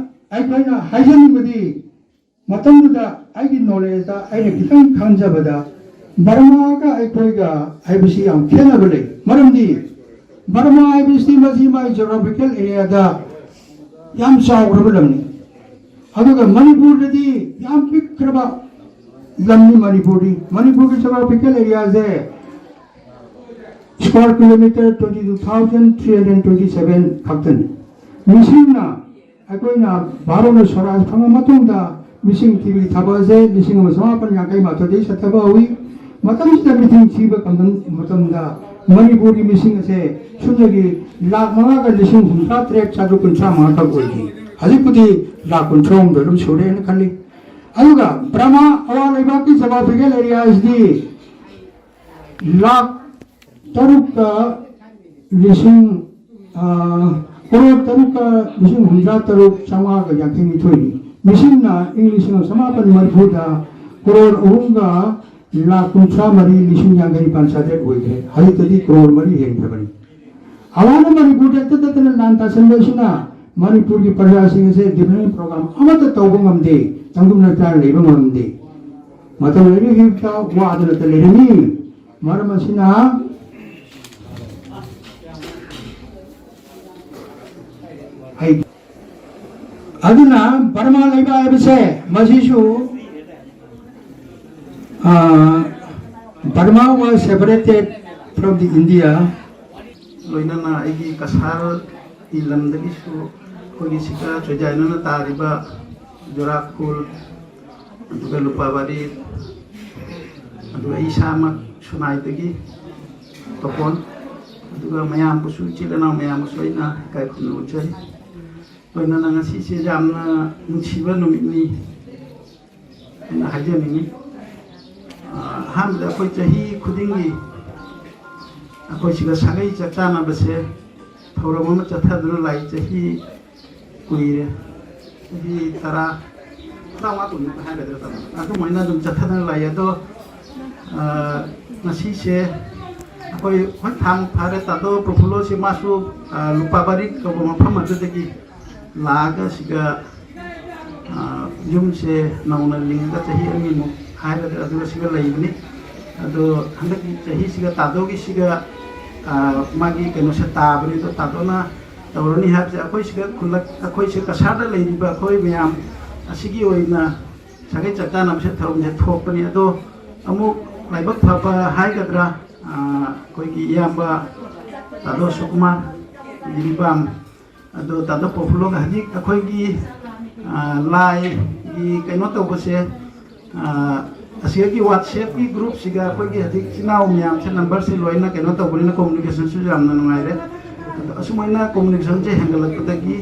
ꯑꯩꯈꯣꯏꯅ ꯍꯥꯏꯖꯅꯤꯡꯕꯗꯤ, ꯃꯇꯝꯗꯨꯗ ꯑꯩꯒꯤ knowledgeꯇ ꯑꯩꯅ ꯈꯤꯇꯪ ꯈꯪꯖꯕꯗ, ꯕꯔꯃꯥꯒ ꯑꯩꯈꯣꯏꯒ ꯍꯥꯏꯕꯁꯤ ꯌꯥꯝ ꯈꯦꯠꯅꯕ ꯂꯩ꯫ ꯃꯔꯝꯗꯤ ꯕꯔꯃꯥ ꯍꯥꯏꯕꯁꯤ ꯃꯁꯤ ꯃꯥꯒꯤ geographical areaꯗ ꯌꯥꯝ ꯆꯥꯎꯈ꯭ꯔꯕ ꯂꯝꯅꯤ꯫ ꯑꯗꯨꯒ ꯃꯅꯤꯄꯨꯔꯗꯗꯤ ꯌꯥꯝ ꯄꯤꯛꯈ꯭ꯔꯕ ꯂꯝꯅꯤ ꯃꯅꯤꯄꯨꯔꯗꯤ꯫ ꯃꯅꯤꯄꯨꯔꯒꯤ geographical areaꯁꯦ square kilometre twenty two thousand three hundred twenty seven ꯈꯛꯇꯅꯤ꯫ ꯃꯤꯁꯤꯡꯅ ꯑꯩꯈꯣꯏꯅ ꯚꯥꯔꯠꯅ ꯁ꯭ꯋꯔꯥꯖ ꯐꯪꯉ ꯃꯇꯨꯡꯗ ꯃꯤꯁꯤꯡ ꯊꯤꯕꯒꯤ ꯊꯕꯛ ꯑꯁꯦ ꯂꯤꯁꯤꯡ ꯑꯃ ꯆꯃꯥꯄꯟ ꯌꯥꯡꯈꯩ ꯃꯥꯊꯣꯏꯗꯒꯤ ꯆꯠꯊꯕ ꯍꯧꯏ꯫ ꯃꯇꯝꯁꯤꯗ ꯃꯤꯁꯤꯡ ꯊꯤꯕ ꯀꯝꯗꯝ-, ꯃꯇꯝꯗ ꯃꯅꯤꯄꯨꯔꯒꯤ ꯃꯤꯁꯤꯡ ꯑꯁꯦ ꯁꯨꯞꯅꯒꯤ ꯂꯥꯈ ꯃꯉꯥꯒ ꯂꯤꯁꯤꯡ ꯍꯨꯝꯗ꯭ꯔꯥ ꯇꯔꯦꯠ ꯆꯥꯇ꯭ꯔꯨꯛ ꯀꯨꯟꯊ꯭ꯔꯥ ꯃꯉꯥ ꯈꯛ ꯑꯣꯏꯈꯤ꯫ ꯍꯧꯖꯤꯛꯄꯨꯗꯤ ꯂꯥꯈ ꯀꯨꯟꯊ꯭ꯔꯥ ꯍꯨꯝꯗꯣꯏ ꯑꯗꯨꯝ ꯁꯨꯔꯦꯅ ꯈꯜꯂꯤ꯫ ꯑꯗꯨꯒ ꯕ꯭ꯔꯍꯃ ꯑꯋꯥ ꯂꯩꯕꯥꯛꯀꯤ geographical areaꯁꯤꯗꯤ ꯂꯥꯈ ꯇꯔꯨꯛꯀ ꯂꯤꯁꯤꯡ, ꯑ, ꯀ꯭ꯔꯣꯔ ꯇꯔꯨꯛꯀ ꯂꯤꯁꯤꯡ ꯍꯨꯝꯗ꯭ꯔꯥ ꯇꯔꯨꯛ ꯆꯥꯝꯃꯉꯥꯒ ꯌꯥꯡꯈꯩ ꯅꯤꯊꯣꯏꯅꯤ꯫ ꯃꯤꯁꯤꯡꯅ ꯏꯪ ꯂꯤꯁꯤꯡ ꯑꯃ ꯆꯃꯥꯄꯟ ꯃꯔꯤꯐꯨꯗ ꯀ꯭ꯔꯣꯔ ꯑꯍꯨꯝꯒ ꯂꯥꯈ ꯀꯨꯟꯊ꯭ꯔꯥ ꯃꯔꯤ ꯂꯤꯁꯤꯡ ꯌꯥꯡꯈꯩ ꯅꯤꯄꯥꯟ ꯆꯥꯇ꯭ꯔꯦꯠ ꯑꯣꯏꯈ꯭ꯔꯦ꯫ ꯍꯧꯖꯤꯛꯇꯗꯤ ꯀ꯭ꯔꯣꯔ ꯃꯔꯤ ꯍꯦꯟꯈ꯭ꯔꯕꯅꯤ꯫ ꯑꯋꯥꯡꯕ ꯃꯅꯤꯄꯨꯔꯗ ꯇꯠꯇ ꯇꯠꯇꯅ ꯂꯥꯟ ꯇꯥꯁꯟꯕ ꯑꯁꯤꯅ ꯃꯅꯤꯄꯨꯔꯒꯤ ꯄ꯭ꯔꯖꯥꯁꯤꯡ ꯑꯁꯦ ꯗꯤꯕ꯭ꯂꯞꯃꯦꯟ ꯄ꯭ꯔꯣꯒ꯭ꯔꯥꯝ ꯑꯃꯠꯇ ꯇꯧꯕ ꯉꯝꯗꯦ, ꯆꯪꯗꯨꯝ ꯅꯠꯇꯅ ꯂꯩꯕ ꯉꯝꯗꯦ꯫ ꯃꯇꯝ ꯂꯩꯔꯤꯉꯩꯗ ꯋꯥꯗꯅꯇ ꯂꯩꯔꯅꯤ꯫ ꯃꯔꯝ ꯑꯁꯤꯅ ꯑꯩ ꯑꯗꯨꯅ ꯕꯔꯃꯥ ꯂꯩꯕ ꯍꯥꯏꯕꯁꯦ ꯃꯁꯤꯁꯨ Burma was separated from the India. ꯂꯣꯏꯅꯅ ꯑꯩꯒꯤ ꯀꯁꯥꯔꯒꯤ ꯂꯝꯗꯒꯤꯁꯨ ꯑꯩꯈꯣꯏꯒꯤ ꯁꯤꯒ ꯆꯣꯏꯖꯥꯏꯅꯅ ꯇꯥꯔꯤꯕ ꯖꯣꯔꯥꯈꯨꯜ, ꯑꯗꯨꯒ ꯂꯨꯄꯥꯕꯥꯔꯤ, ꯑꯗꯨꯒ ꯑꯩ ꯏꯁꯥꯃꯛ ꯁꯨꯅꯥꯏꯗꯒꯤ ꯇꯣꯄꯣꯟ, ꯑꯗꯨꯒ ꯃꯌꯥꯝꯕꯨꯁꯨ, ꯏꯆꯤꯜ ꯏꯅꯥꯎ ꯃꯌꯥꯝꯕꯨꯁꯨ ꯑꯩꯅ ꯏꯀꯥꯏ ꯈꯨꯝꯅꯕ ꯎꯠꯆꯔꯤ꯫ ꯂꯣꯏꯅꯅ ꯉꯁꯤꯁꯦ ꯌꯥꯝꯅ ꯅꯨꯡꯁꯤꯕ ꯅꯨꯃꯤꯠꯅꯤ ꯍꯥꯏꯅ ꯍꯥꯏꯖꯅꯤꯡꯉꯤ꯫ ꯑꯍꯥꯟꯕꯗ ꯑꯩꯈꯣꯏ ꯆꯍꯤ ꯈꯨꯗꯤꯡꯒꯤ ꯑꯩꯈꯣꯏ ꯁꯤꯗ ꯁꯥꯒꯩ ꯆꯥꯛ ꯆꯥꯅꯕꯁꯦ ꯊꯧꯔꯝ ꯑꯃ ꯆꯠꯊꯗꯨꯅ ꯂꯥꯛꯏ꯫ ꯆꯍꯤ ꯀꯨꯏꯔꯦ, ꯆꯍꯤ ꯇꯔꯥ, ꯇꯔꯥꯃꯉꯥ ꯀꯨꯟꯃꯨꯛ ꯍꯥꯏꯒꯗ꯭ꯔꯥ, ꯑꯗꯨꯃꯥꯏꯅ ꯑꯗꯨꯝ ꯆꯠꯊꯗꯅ ꯂꯥꯛꯏ꯫ ꯑꯗꯣ ꯉꯁꯤꯁꯦ ꯑꯩꯈꯣꯏ ꯍꯣꯏ ꯊꯥꯡ ꯐꯥꯔꯦ, ꯇꯥꯗꯣ ꯄ꯭ꯔꯐꯨꯜꯂꯣꯁꯦ ꯃꯥꯁꯨ ꯂꯨꯄꯥ ꯕꯥꯔꯤ ꯀꯧꯕ ꯃꯐꯝ ꯑꯗꯨꯗꯒꯤ ꯂꯥꯛꯑꯒ ꯁꯤꯒ ꯌꯨꯝꯁꯦ ꯅꯧꯅ ꯂꯤꯡꯉꯒ ꯆꯍꯤ ꯑꯅꯤꯃꯨꯛ ꯍꯥꯏꯔꯗ꯭ꯔꯥ ꯑꯗꯨꯒ ꯁꯤꯒ ꯂꯩꯕꯅꯤ꯫ ꯑꯗꯣ ꯍꯟꯗꯛꯀꯤ ꯆꯍꯤꯁꯤꯒ ꯇꯥꯗꯣꯒꯤꯁꯤꯒ ꯃꯥꯒꯤ ꯀꯩꯅꯣꯁꯦ ꯇꯥꯕꯅꯤ꯫ ꯑꯗꯣ ꯇꯥꯗꯣꯅ ꯇꯧꯔꯅꯤ ꯍꯥꯏꯕꯁꯦ ꯑꯩꯈꯣꯏ ꯁꯤꯒ ꯈꯨꯜꯂꯛ ꯑꯩꯈꯣꯏꯁꯦ ꯀꯁꯥꯔꯗ ꯂꯩꯔꯤꯕ ꯑꯩꯈꯣꯏ ꯃꯌꯥꯝ ꯑꯁꯤꯒꯤ ꯑꯣꯏꯅ ꯁꯥꯒꯩ ꯆꯥꯛꯇꯥꯅꯕꯁꯦ ꯊꯧꯔꯝꯁꯦ ꯊꯣꯛꯄꯅꯤ꯫ ꯑꯗꯣ ꯑꯃꯨꯛ ꯂꯥꯏꯕꯛ ꯐꯕ ꯍꯥꯏꯒꯗ꯭ꯔꯥ, ꯑꯩꯈꯣꯏꯒꯤ ꯏꯌꯥꯝꯕ ꯇꯥꯗꯣ ꯁꯨꯀꯨꯃꯥꯔ ꯖꯤꯔꯤꯕꯥꯝ, ꯑꯗꯣ ꯇꯥꯗꯣ ꯄ꯭ꯔꯐꯨꯜꯂꯣꯒ ꯍꯧꯖꯤꯛ ꯑꯩꯈꯣꯏꯒꯤ ꯂꯥꯏꯒꯤ ꯀꯩꯅꯣ ꯇꯧꯕꯁꯦ, ꯑꯁꯤꯒꯤ ꯋꯥꯠꯁꯑꯦꯞꯀꯤ ꯒ꯭ꯔꯨꯞꯁꯤꯒ ꯑꯩꯈꯣꯏꯒꯤ ꯍꯧꯖꯤꯛ ꯏꯆꯤꯟ ꯏꯅꯥꯎ ꯃꯌꯥꯝꯁꯦ ꯅꯝꯕꯔꯁꯦ ꯂꯣꯏꯅ ꯀꯩꯅꯣ ꯇꯧꯕꯅꯤꯅ ꯀꯣꯃꯨꯅꯤꯀꯦꯁꯟꯁꯨ ꯌꯥꯝꯅ ꯅꯨꯡꯉꯥꯏꯔꯦ꯫ ꯑꯗꯣ ꯑꯁꯨꯃꯥꯏꯅ ꯀꯣꯃꯨꯅꯤꯀꯦꯁꯟꯁꯦ ꯍꯦꯟꯒꯠꯂꯛꯄꯗꯒꯤ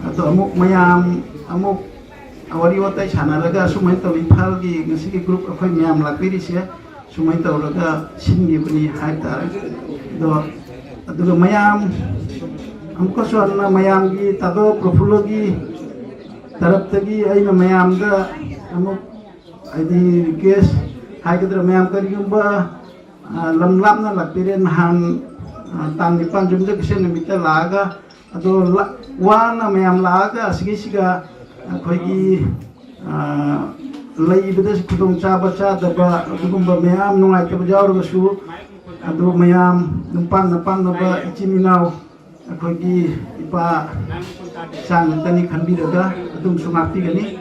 ꯑꯗꯣ ꯑꯃꯨꯛ ꯃꯌꯥꯝ ꯑꯃꯨꯛ ꯋꯥꯔꯤ ꯋꯥꯇꯥꯏ ꯁꯥꯟꯅꯔꯒ ꯑꯁꯨꯃꯥꯏꯅ ꯇꯧꯔꯤ꯫ ꯏꯝꯐꯥꯜꯒꯤ ꯉꯁꯤꯒꯤ ꯒ꯭ꯔꯨꯞ ꯑꯩꯈꯣꯏ ꯃꯌꯥꯝ ꯂꯥꯛꯄꯤꯔꯤꯁꯦ ꯁꯨꯃꯥꯏꯅ ꯇꯧꯔꯒ ꯁꯤꯟꯈꯤꯕꯅꯤ ꯍꯥꯏꯇꯥꯔꯦ꯫ ꯑꯗꯣ ꯑꯗꯨꯒ ꯃꯌꯥꯝ ꯑꯃꯨꯛꯀꯁꯨ ꯍꯟꯅ ꯃꯌꯥꯝꯒꯤ ꯇꯥꯗꯣ ꯄ꯭ꯔꯐꯨꯜꯂꯣꯒꯤ ꯇꯔꯞꯇꯒꯤ ꯑꯩꯅ ꯃꯌꯥꯝꯗ ꯑꯃꯨꯛ ꯍꯥꯏꯗꯤ ꯔꯤꯀ꯭ꯋꯦꯁ ꯍꯥꯏꯒꯗ꯭ꯔꯥ, ꯃꯌꯥꯝ ꯀꯔꯤꯒꯨꯝꯕ, ꯑ, ꯂꯝ ꯂꯥꯞꯅ ꯂꯥꯛꯄꯤꯔꯦ, ꯅꯍꯥꯟ, ꯑ, ꯇꯥꯡ ꯅꯤꯄꯥꯟ ꯌꯨꯝꯖꯀꯩꯁ ꯅꯨꯃꯤꯠꯇ ꯂꯥꯛꯑꯒ, ꯑꯗꯣ ꯂ-, ꯋꯥꯅ ꯃꯌꯥꯝ ꯂꯥꯛꯑꯒ ꯑꯁꯤꯒꯤꯁꯤꯒ ꯑꯩꯈꯣꯏꯒꯤ, ꯑ, ꯂꯩꯕꯗ ꯈꯨꯗꯣꯡꯆꯥꯕ ꯆꯥꯗꯕ ꯑꯗꯨꯒꯨꯝꯕ ꯃꯌꯥꯝ ꯅꯨꯡꯉꯥꯏꯇꯕ ꯌꯥꯎꯔꯒꯁꯨ, ꯑꯗꯨ ꯃꯌꯥꯝ ꯑꯗꯨꯝ ꯄꯥꯡꯅ ꯄꯥꯡꯅꯕ ꯏꯆꯤꯟ ꯏꯅꯥꯎ ꯑꯩꯈꯣꯏꯒꯤ ꯏꯄꯥ ꯏꯆꯥ ꯉꯥꯛꯇꯅꯤ ꯈꯟꯕꯤꯔꯒ ꯑꯗꯨꯝꯁꯨ ꯉꯥꯛꯄꯤꯒꯅꯤ꯫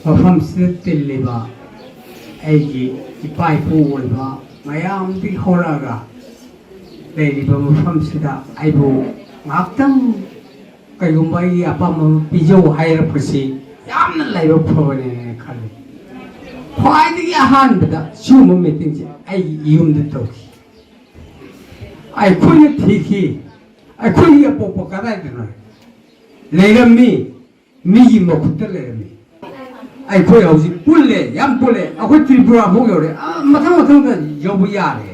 ꯃꯐꯝꯁꯤꯗ ꯇꯤꯜꯂꯤꯕ ꯑꯩꯒꯤ ꯏꯄꯥ ꯏꯄꯨ ꯑꯣꯏꯕ ꯃꯌꯥꯝꯗꯒꯤ ꯍꯧꯔꯛꯑꯒ ꯂꯩꯔꯤꯕ ꯃꯐꯝꯁꯤꯗ ꯑꯩꯕꯨ ꯉꯥꯏꯍꯥꯛꯇꯪ ꯀꯩꯒꯨꯝꯕ ꯑꯩꯒꯤ ꯑꯄꯥꯝꯕ ꯑꯃ ꯄꯤꯖꯧ ꯍꯥꯏꯔꯛꯄꯁꯤ ꯌꯥꯝꯅ ꯂꯥꯏꯕꯛ ꯐꯕꯅꯦꯅ ꯈꯜꯂꯤ꯫ ꯈ꯭ꯋꯥꯏꯗꯒꯤ ꯑꯍꯥꯟꯕꯗ ꯁꯤꯒꯨꯝꯕ ꯃꯤꯇꯤꯡꯁꯦ ꯑꯩꯒꯤ ꯌꯨꯝꯗ ꯇꯧꯈꯤ꯫ ꯑꯩꯈꯣꯏꯅ ꯊꯤꯈꯤ, ꯑꯩꯈꯣꯏꯒꯤ ꯑꯄꯣꯛꯄ ꯀꯗꯥꯏꯗꯅꯣ? ꯂꯩꯔꯝꯃꯤ, ꯃꯤꯒꯤ ꯃꯈꯨꯠꯇ ꯂꯩꯔꯝꯃꯤ꯫ ꯑꯩꯈꯣꯏ ꯍꯧꯖꯤꯛ ꯄꯨꯜꯂꯦ, ꯌꯥꯝ ꯄꯨꯜꯂꯦ꯫ ꯑꯩꯈꯣꯏ ꯇ꯭ꯔꯤꯄꯨꯔꯥ ꯐꯥꯎ ꯌꯧꯔꯦ꯫ ꯑꯥ, ꯃꯊꯪ ꯃꯊꯪꯗ ꯌꯧꯕ ꯌꯥꯔꯦ꯫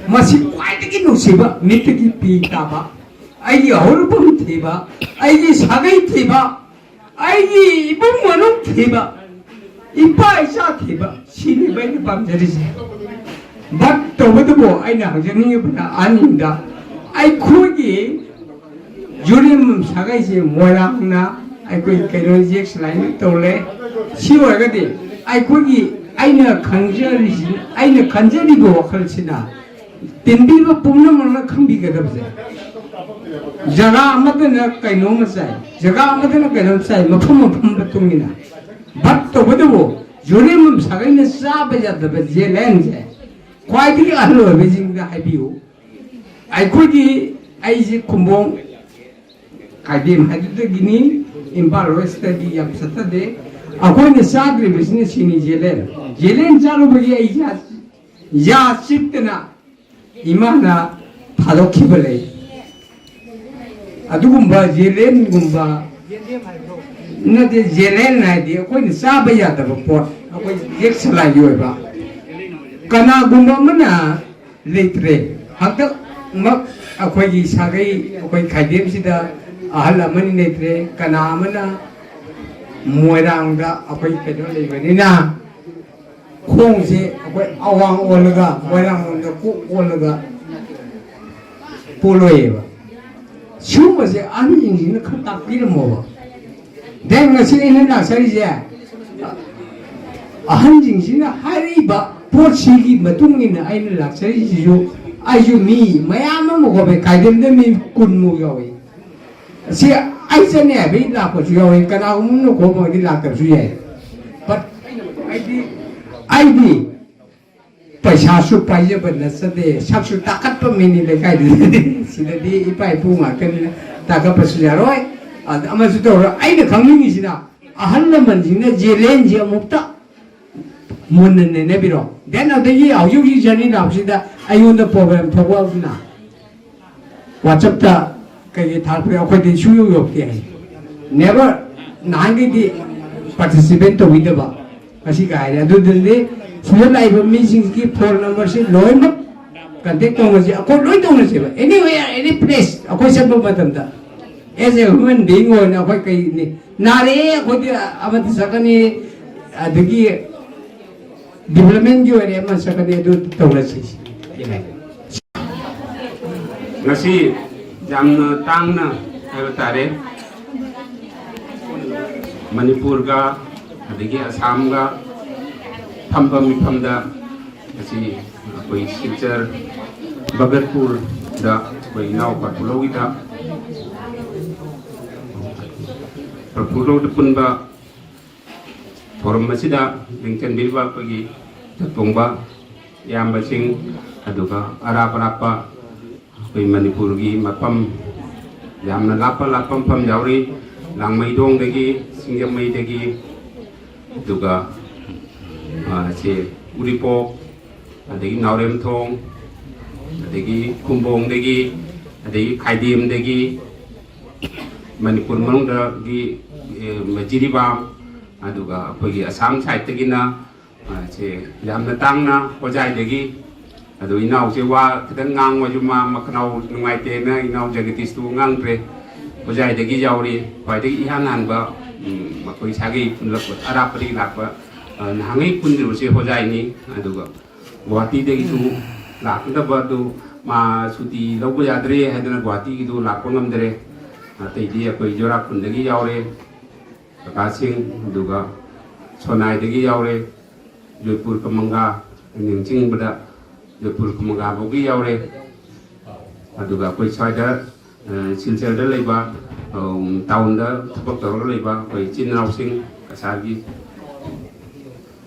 ꯃꯁꯤ ꯈ꯭ꯋꯥꯏꯗꯒꯤ ꯅꯨꯡꯁꯤꯕ, ꯃꯤꯠꯇꯒꯤ ꯄꯤ ꯇꯥꯕ, ꯑꯩꯒꯤ ꯍꯧꯔꯛꯐꯝ ꯊꯤꯕ, ꯑꯩꯒꯤ ꯁꯥꯒꯩ ꯊꯤꯕ, ꯑꯩꯒꯤ ꯏꯃꯨꯡ ꯃꯅꯨꯡ ꯊꯤꯕ, ꯏꯄꯥ ꯏꯆꯥ ꯊꯤꯕ, ꯁꯤꯅꯦꯕ ꯑꯩꯅ ꯄꯥꯝꯖꯔꯤꯁꯦ꯫ ꯕꯠ ꯇꯧꯕꯇꯕꯨ ꯑꯩꯅ ꯍꯪꯖꯅꯤꯡꯉꯤꯕꯅ ꯑꯍꯟꯁꯤꯡꯗ, ꯑꯩꯈꯣꯏꯒꯤ ꯖꯨꯔꯦꯝꯕꯝ ꯁꯥꯒꯩꯁꯦ ꯃꯣꯏꯔꯥꯡꯅ ꯑꯩꯈꯣꯏ ꯀꯩꯅꯣ ꯌꯦꯛ ꯁꯂꯥꯏꯅ ꯇꯧꯔꯦ꯫ ꯁꯤ ꯑꯣꯏꯔꯒꯗꯤ ꯑꯩꯈꯣꯏꯒꯤ, ꯑꯩꯅ ꯈꯪꯖꯔꯤꯁꯤ, ꯑꯩꯅ ꯈꯟꯖꯔꯤꯕ ꯋꯥꯈꯜꯁꯤꯅ ꯇꯤꯟꯕꯤꯕ ꯄꯨꯝꯅꯃꯛꯅ ꯈꯪꯕꯤꯒꯗꯕꯁꯦ, ꯖꯒꯥ ꯑꯃꯗꯅ ꯀꯩꯅꯣꯝꯃ ꯆꯥꯏ, ꯖꯒꯥ ꯑꯃꯗꯅ ꯀꯩꯅꯣꯝ ꯆꯥꯏ, ꯃꯐꯝ ꯃꯐꯝ ꯃꯇꯨꯡ ꯏꯟꯅ꯫ ꯕꯠ ꯇꯧꯕꯇꯕꯨ ꯖꯨꯔꯦꯝꯕꯝ ꯁꯥꯒꯩꯅ ꯆꯥꯕ ꯌꯥꯗꯕ ꯌꯦꯟꯂꯦꯟꯁꯦ ꯈ꯭ꯋꯥꯏꯗꯒꯤ ꯑꯍꯜ ꯑꯣꯏꯕꯁꯤꯡꯗ ꯍꯥꯏꯕꯤꯌꯨ꯫ ꯑꯩꯈꯣꯏꯒꯤ, ꯑꯩꯁꯦ ꯈꯨꯝꯕꯣꯡ ꯈꯥꯏꯗꯦꯝ ꯍꯥꯏꯗꯨꯗꯒꯤꯅꯤ, ꯏꯝꯐꯥꯜ ꯋꯦꯁꯇꯒꯤ ꯌꯥꯝ ꯆꯠꯊꯗꯦ꯫ ꯑꯩꯈꯣꯏꯅ ꯆꯥꯗ꯭ꯔꯤꯕꯁꯤꯅ ꯁꯤꯅꯤ, ꯌꯦꯂꯦꯟ꯫ ꯌꯦꯂꯦꯟ ꯆꯥꯔꯨꯕꯒꯤ ꯑꯩ ꯌꯥ, ꯌꯥ ꯆꯤꯛꯇꯅ ꯏꯃꯥꯅ ꯊꯥꯗꯣꯛꯈꯤꯕ ꯂꯩ꯫ ꯑꯗꯨꯒꯨꯝꯕ ꯌꯦꯂꯦꯟꯒꯨꯝꯕ, ꯅꯠꯇꯦ, ꯌꯦꯂꯦꯟ ꯍꯥꯏꯗꯤ ꯑꯩꯈꯣꯏꯅ ꯆꯥꯕ ꯌꯥꯗꯕ ꯄꯣꯠ, ꯑꯩꯈꯣꯏ ꯌꯦꯛ ꯁꯂꯥꯏꯒꯤ ꯑꯣꯏꯕ꯫ ꯀꯅꯥꯒꯨꯝꯕ ꯑꯃꯅ ꯂꯩꯇ꯭ꯔꯦ꯫ ꯍꯟꯗꯛꯃꯛ ꯑꯩꯈꯣꯏꯒꯤ ꯁꯥꯒꯩ, ꯑꯩꯈꯣꯏ ꯈꯥꯏꯗꯦꯝꯁꯤꯗ ꯑꯍꯜ ꯑꯃꯅꯤ ꯂꯩꯇ꯭ꯔꯦ꯫ ꯀꯅꯥ ꯑꯃꯅ ꯃꯣꯏꯔꯥꯡꯗ ꯑꯩꯈꯣꯏ ꯀꯩꯅꯣ ꯂꯩꯕꯅꯤꯅ, ꯈꯣꯡꯁꯦ ꯑꯩꯈꯣꯏ ꯑꯋꯥꯡ ꯑꯣꯜꯂꯒ, ꯃꯣꯏꯔꯥꯡ ꯂꯣꯝꯗ ꯀꯣꯛ ꯑꯣꯜꯂꯒ ꯄꯣꯂꯣꯏꯌꯦꯕ꯫ ꯁꯤꯒꯨꯝꯕꯁꯦ ꯑꯍꯟꯁꯤꯡꯁꯤꯅ ꯈꯔ ꯇꯥꯛꯄꯤꯔꯝꯃꯣꯕ꯫ ꯗꯦꯟ ꯉꯁꯤ ꯑꯩꯅ ꯂꯥꯛꯆꯔꯤꯁꯦ, ꯑꯍꯟꯁꯤꯡꯁꯤꯅ ꯍꯥꯏꯔꯛꯏꯕ ꯄꯣꯠꯁꯤꯒꯤ ꯃꯇꯨꯡ ꯏꯟꯅ ꯑꯩꯅ ꯂꯥꯛꯆꯔꯤꯁꯤꯁꯨ, ꯑꯩꯁꯨ ꯃꯤ ꯃꯌꯥꯝ ꯑꯃ ꯈꯣꯝꯃꯦ, ꯀꯥꯏꯗꯦꯝꯗ ꯃꯤ ꯀꯨꯟꯃꯨꯛ ꯌꯥꯎꯏ꯫ ꯁꯤ ꯑꯩ ꯆꯠꯅꯤ ꯍꯥꯏꯕꯒꯤ ꯂꯥꯛꯄꯁꯨ ꯌꯥꯎꯏ, ꯀꯅꯥꯒꯨꯝꯕ ꯑꯃꯅ ꯈꯣꯝꯃꯒꯗꯤ ꯂꯥꯛꯇꯕꯁꯨ ꯌꯥꯏ꯫ But ꯑꯩꯗꯤ, ꯑꯩꯗꯤ ꯄꯩꯁꯥꯁꯨ ꯄꯥꯏꯖꯕ ꯅꯠꯆꯗꯦ, ꯁꯛꯁꯨ ꯇꯥꯈꯠꯄ ꯃꯤꯅꯤ ꯂꯩꯀꯥꯏꯗꯨꯗꯗꯤ꯫ ꯁꯤꯗꯗꯤ ꯏꯄꯥ ꯏꯄꯨ ꯉꯥꯛꯇꯅꯤꯅ ꯇꯥꯈꯠꯄꯁꯨ ꯌꯥꯔꯣꯏ, ꯑꯗ ꯑꯃꯁꯨ ꯇꯧꯔꯣꯏ꯫ ꯑꯩꯅ ꯈꯪꯅꯤꯡꯉꯤꯁꯤꯅ ꯑꯍꯜ ꯂꯃꯟꯁꯤꯡꯅ ꯖꯦꯂꯦꯟꯁꯤ ꯑꯃꯨꯛꯇ ꯃꯨꯟꯅ ꯅꯩꯅꯕꯤꯔꯣ꯫ ꯗꯦꯟ ꯑꯗꯒꯤ ꯍꯧꯖꯤꯛ ꯍꯧꯖꯤꯛ ꯖꯔꯅꯤ ꯂꯥꯛꯄꯁꯤꯗ ꯑꯩꯉꯣꯟꯗ ꯄ꯭ꯔꯣꯕ꯭ꯂꯦꯝ ꯊꯣꯛꯄ ꯑꯗꯨꯅ WhatsApp-ꯇ ꯀꯩꯀꯩ ꯊꯥꯔꯛꯄꯗ ꯑꯩꯈꯣꯏꯗꯤ ꯁꯨꯡꯌꯧ ꯌꯧꯔꯛꯇꯦ ꯍꯥꯏ꯫ Never, ꯅꯍꯥꯟꯒꯩꯗꯤ participate ꯇꯧꯕꯤꯗꯕ, ꯉꯁꯤ ꯀꯥꯏꯔꯦ꯫ ꯑꯗꯨꯗꯨꯅꯗꯤ ꯁꯤꯗ ꯂꯥꯛꯏꯕ ꯃꯤꯁꯤꯡꯁꯤꯒꯤ phone number-ꯁꯤ ꯂꯣꯏꯅꯃꯛ contact ꯇꯧꯅꯁꯤ, ꯑꯩꯈꯣꯏ ꯂꯣꯏ ꯇꯧꯅꯁꯦꯕ, anywhere, any place ꯑꯩꯈꯣꯏ ꯆꯠꯄ ꯃꯇꯝꯗ꯫ As a human being ꯑꯣꯏꯅ ꯑꯩꯈꯣꯏ ꯀꯩꯅꯤ, ꯅꯥꯔꯛꯑꯦ ꯑꯩꯈꯣꯏꯗꯤ ꯑꯃꯗ ꯆꯠꯀꯅꯤ, ꯑꯗꯒꯤ development-ꯀꯤ ꯑꯣꯏꯔꯦ ꯑꯃ ꯆꯠꯀꯅꯤ, ꯑꯗꯨ ꯇꯧꯔꯁꯤ꯫ ꯉꯁꯤ ꯌꯥꯝꯅ ꯇꯥꯡꯅ ꯍꯥꯏꯕ ꯇꯥꯔꯦ, ꯃꯅꯤꯄꯨꯔꯒ ꯑꯗꯒꯤ ꯑꯁꯥꯝꯒ ꯐꯝꯕ ꯃꯤꯐꯝꯗ ꯉꯁꯤ ꯑꯩꯈꯣꯏ ꯁꯤꯜꯆꯔ ꯕꯒꯠꯄꯨꯔꯗ ꯑꯩꯈꯣꯏ ꯏꯅꯥꯎ ꯄꯥꯔꯄꯨꯂꯣꯒꯤꯗ, ꯄꯥꯔꯄꯨꯂꯣꯗ ꯄꯨꯟꯕ ꯊꯧꯔꯝ ꯑꯁꯤꯗ ꯃꯤꯡ ꯆꯟꯕꯤꯔꯤꯕ ꯑꯩꯈꯣꯏꯒꯤ ꯏꯊꯛ ꯊꯣꯡꯕ ꯏꯌꯥꯝꯕꯁꯤꯡ, ꯑꯗꯨꯒ ꯑꯔꯥꯞ ꯑꯔꯥꯞꯄ ꯑꯩꯈꯣꯏ ꯃꯅꯤꯄꯨꯔꯒꯤ ꯃꯐꯝ, ꯌꯥꯝꯅ ꯂꯥꯞꯄ ꯂꯥꯞꯄ ꯃꯐꯝ ꯌꯥꯎꯔꯤ, ꯂꯥꯡꯃꯩꯗꯣꯡꯗꯒꯤ, ꯁꯤꯡꯖꯃꯩꯗꯒꯤ, ꯑꯗꯨꯒ, ꯑ, ꯁꯤ ꯎꯔꯤꯄꯣꯛ, ꯑꯗꯒꯤ ꯅꯥꯎꯔꯦꯝꯊꯣꯡ, ꯑꯗꯒꯤ ꯈꯨꯝꯕꯣꯡꯗꯒꯤ, ꯑꯗꯒꯤ ꯈꯥꯏꯗꯦꯝꯗꯒꯤ, ꯃꯅꯤꯄꯨꯔ ꯃꯅꯨꯡꯗꯒꯤ, ꯑꯦ, ꯖꯤꯔꯤꯕꯥꯝ, ꯑꯗꯨꯒ ꯑꯩꯈꯣꯏꯒꯤ ꯑꯁꯥꯝ side-ꯇꯒꯤꯅ, ꯑ, ꯁꯦ ꯌꯥꯝꯅ ꯇꯥꯡꯅ ꯍꯣꯖꯥꯏꯗꯒꯤ꯫ ꯑꯗꯨ ꯏꯅꯥꯎꯁꯦ ꯋꯥ ꯈꯤꯇꯪ ꯉꯥꯡꯉꯁꯨ ꯃꯥ ꯃꯈꯅꯥꯎ ꯅꯨꯡꯉꯥꯏꯇꯦꯅ ꯏꯅꯥꯎ ꯖꯒꯗꯤꯁꯇꯨ ꯉꯥꯡꯗ꯭ꯔꯦ꯫ ꯍꯣꯖꯥꯏꯗꯒꯤ ꯌꯥꯎꯔꯤ, ꯈ꯭ꯋꯥꯏꯗꯒꯤ ꯏꯍꯥꯟ ꯍꯥꯟꯕ ꯎꯝ, ꯃꯈꯣꯏ ꯁꯥꯒꯩ ꯄꯨꯜꯂꯛꯄ, ꯑꯔꯥꯞꯄꯗꯒꯤ ꯂꯥꯛꯄ, ꯑ, ꯅꯍꯥꯟꯉꯩ ꯄꯨꯟꯗ꯭ꯔꯤꯕꯁꯦ ꯍꯣꯖꯥꯏꯅꯤ꯫ ꯑꯗꯨꯒ ꯒꯨꯍꯥꯇꯤꯗꯒꯤꯁꯨ ꯂꯥꯛꯀꯗꯕ ꯑꯗꯨ ꯃꯥ ꯁꯨꯇꯤ ꯂꯧꯕ ꯌꯥꯗ꯭ꯔꯦ ꯍꯥꯏꯗꯅ ꯒꯨꯍꯥꯇꯤꯒꯤꯗꯨ ꯂꯥꯛꯄ ꯉꯝꯗ꯭ꯔꯦ꯫ ꯑꯇꯩꯗꯤ ꯑꯩꯈꯣꯏ ꯖꯣꯔꯥꯈꯨꯟꯗꯒꯤ ꯌꯥꯎꯔꯦ, ꯀꯀꯥꯁꯤꯡ, ꯑꯗꯨꯒ ꯁꯣꯅꯥꯏꯗꯒꯤ ꯌꯥꯎꯔꯦ, ꯖꯣꯏꯄꯨꯔ ꯀꯃꯪꯒꯥ, ꯑꯩꯅ ꯅꯤꯡꯁꯤꯡꯕꯗ ꯖꯣꯏꯄꯨꯔ ꯀꯃꯪꯒꯥ ꯐꯥꯎꯒꯤ ꯌꯥꯎꯔꯦ꯫ ꯑꯗꯨꯒ ꯑꯩꯈꯣꯏ ꯁ꯭ꯋꯥꯏꯗ, ꯑ, ꯁꯤꯜꯆꯔꯗ ꯂꯩꯕ, ꯑ, ꯇꯥꯎꯟꯗ ꯊꯕꯛ ꯇꯧꯔꯒ ꯂꯩꯕ ꯑꯩꯈꯣꯏ ꯏꯆꯤꯟ ꯏꯅꯥꯎꯁꯤꯡ, ꯀꯁꯥꯔꯒꯤ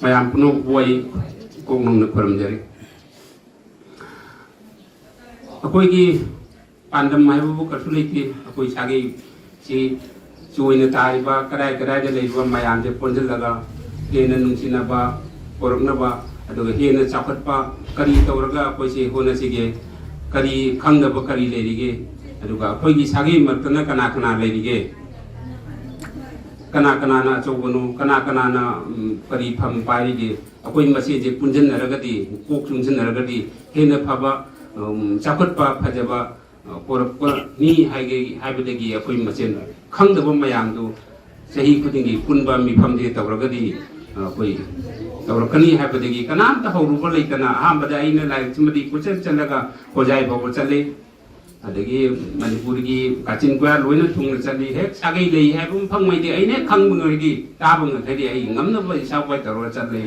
ꯃꯌꯥꯝ ꯄꯨꯝꯅꯃꯛꯄꯨ ꯑꯩ ꯀꯣꯛ ꯅꯧꯅ ꯈꯨꯔꯨꯝꯖꯔꯤ꯫ ꯑꯩꯈꯣꯏꯒꯤ ꯄꯥꯟꯗꯝ ꯍꯥꯏꯕꯕꯨ ꯀꯩꯁꯨ ꯂꯩꯇꯦ꯫ ꯑꯩꯈꯣꯏ ꯁꯥꯒꯩꯁꯤ ꯆꯣꯏꯅ ꯇꯥꯔꯤꯕ ꯀꯗꯥꯏ ꯀꯗꯥꯏꯗ ꯂꯩꯔꯤꯕ ꯃꯌꯥꯝꯁꯦ ꯄꯨꯟꯁꯤꯜꯂꯒ ꯍꯦꯟꯅ ꯅꯨꯡꯁꯤꯅꯕ ꯄꯣꯔꯛꯅꯕ, ꯑꯗꯨꯒ ꯍꯦꯟꯅ ꯆꯥꯎꯈꯠꯄ ꯀꯔꯤ ꯇꯧꯔꯒ ꯑꯩꯈꯣꯏꯁꯦ ꯍꯣꯠꯅꯁꯤꯒꯦ, ꯀꯔꯤ ꯈꯪꯗꯕ ꯀꯔꯤ ꯂꯩꯔꯤꯒꯦ, ꯑꯗꯨꯒ ꯑꯩꯈꯣꯏꯒꯤ ꯁꯥꯒꯩ ꯃꯔꯛꯇꯅ ꯀꯅꯥ ꯀꯅꯥ ꯂꯩꯔꯤꯒꯦ, ꯀꯅꯥ ꯀꯅꯥꯅ ꯑꯆꯧꯕꯅꯣ, ꯀꯅꯥ ꯀꯅꯥꯅ, ꯎꯝ, ꯀꯔꯤ ꯐꯝ ꯄꯥꯏꯔꯤꯒꯦ, ꯑꯩꯈꯣꯏ ꯃꯁꯦꯟꯁꯦ ꯄꯨꯟꯁꯤꯟꯅꯔꯒꯗꯤ, ꯀꯣꯛ ꯆꯨꯡꯁꯤꯟꯅꯔꯒꯗꯤ ꯍꯦꯟꯅ ꯐꯕ, ꯎꯝ, ꯆꯥꯎꯈꯠꯄ, ꯐꯖꯕ, ꯑ, ꯄꯣꯔꯛꯄꯅꯤ ꯍꯥꯏꯒꯦ ꯍꯥꯏꯕꯗꯒꯤ ꯑꯩꯈꯣꯏ ꯃꯁꯦꯟ ꯈꯪꯗꯕ ꯃꯌꯥꯝꯗꯨ ꯆꯍꯤ ꯈꯨꯗꯤꯡꯒꯤ ꯄꯨꯟꯕ ꯃꯤꯐꯝꯁꯦ ꯇꯧꯔꯒꯗꯤ, ꯑ, ꯑꯩꯈꯣꯏ ꯇꯧꯔꯛꯀꯅꯤ ꯍꯥꯏꯕꯗꯒꯤ ꯀꯅꯥꯝꯇ ꯍꯧꯔꯨꯕ ꯂꯩꯇꯅ ꯑꯍꯥꯟꯕꯗ ꯑꯩꯅ ꯂꯥꯏꯔꯤꯛꯁꯤꯃꯗꯤ ꯀꯣꯏꯆꯠ ꯆꯠꯂꯒ ꯍꯣꯖꯥꯏ ꯐꯥꯎꯕ ꯆꯠꯂꯤ꯫ ꯑꯗꯒꯤ ꯃꯅꯤꯄꯨꯔꯒꯤ ꯀꯥꯆꯤꯟ ꯀꯣꯌꯥ ꯂꯣꯏꯅ ꯊꯨꯡꯅ ꯆꯠꯂꯤ꯫ ꯍꯦꯛ ꯁꯥꯒꯩ ꯂꯩ ꯍꯥꯏꯕ ꯃꯐꯝꯉꯩꯗꯤ ꯑꯩꯅ ꯍꯦꯛ ꯈꯪꯕꯉꯩꯗꯤ, ꯇꯥꯕꯉꯩꯗꯤ ꯑꯩ ꯉꯝꯅꯕ ꯏꯁꯥ ꯎꯄꯥꯏ ꯇꯧꯔꯒ ꯆꯠꯂꯤ꯫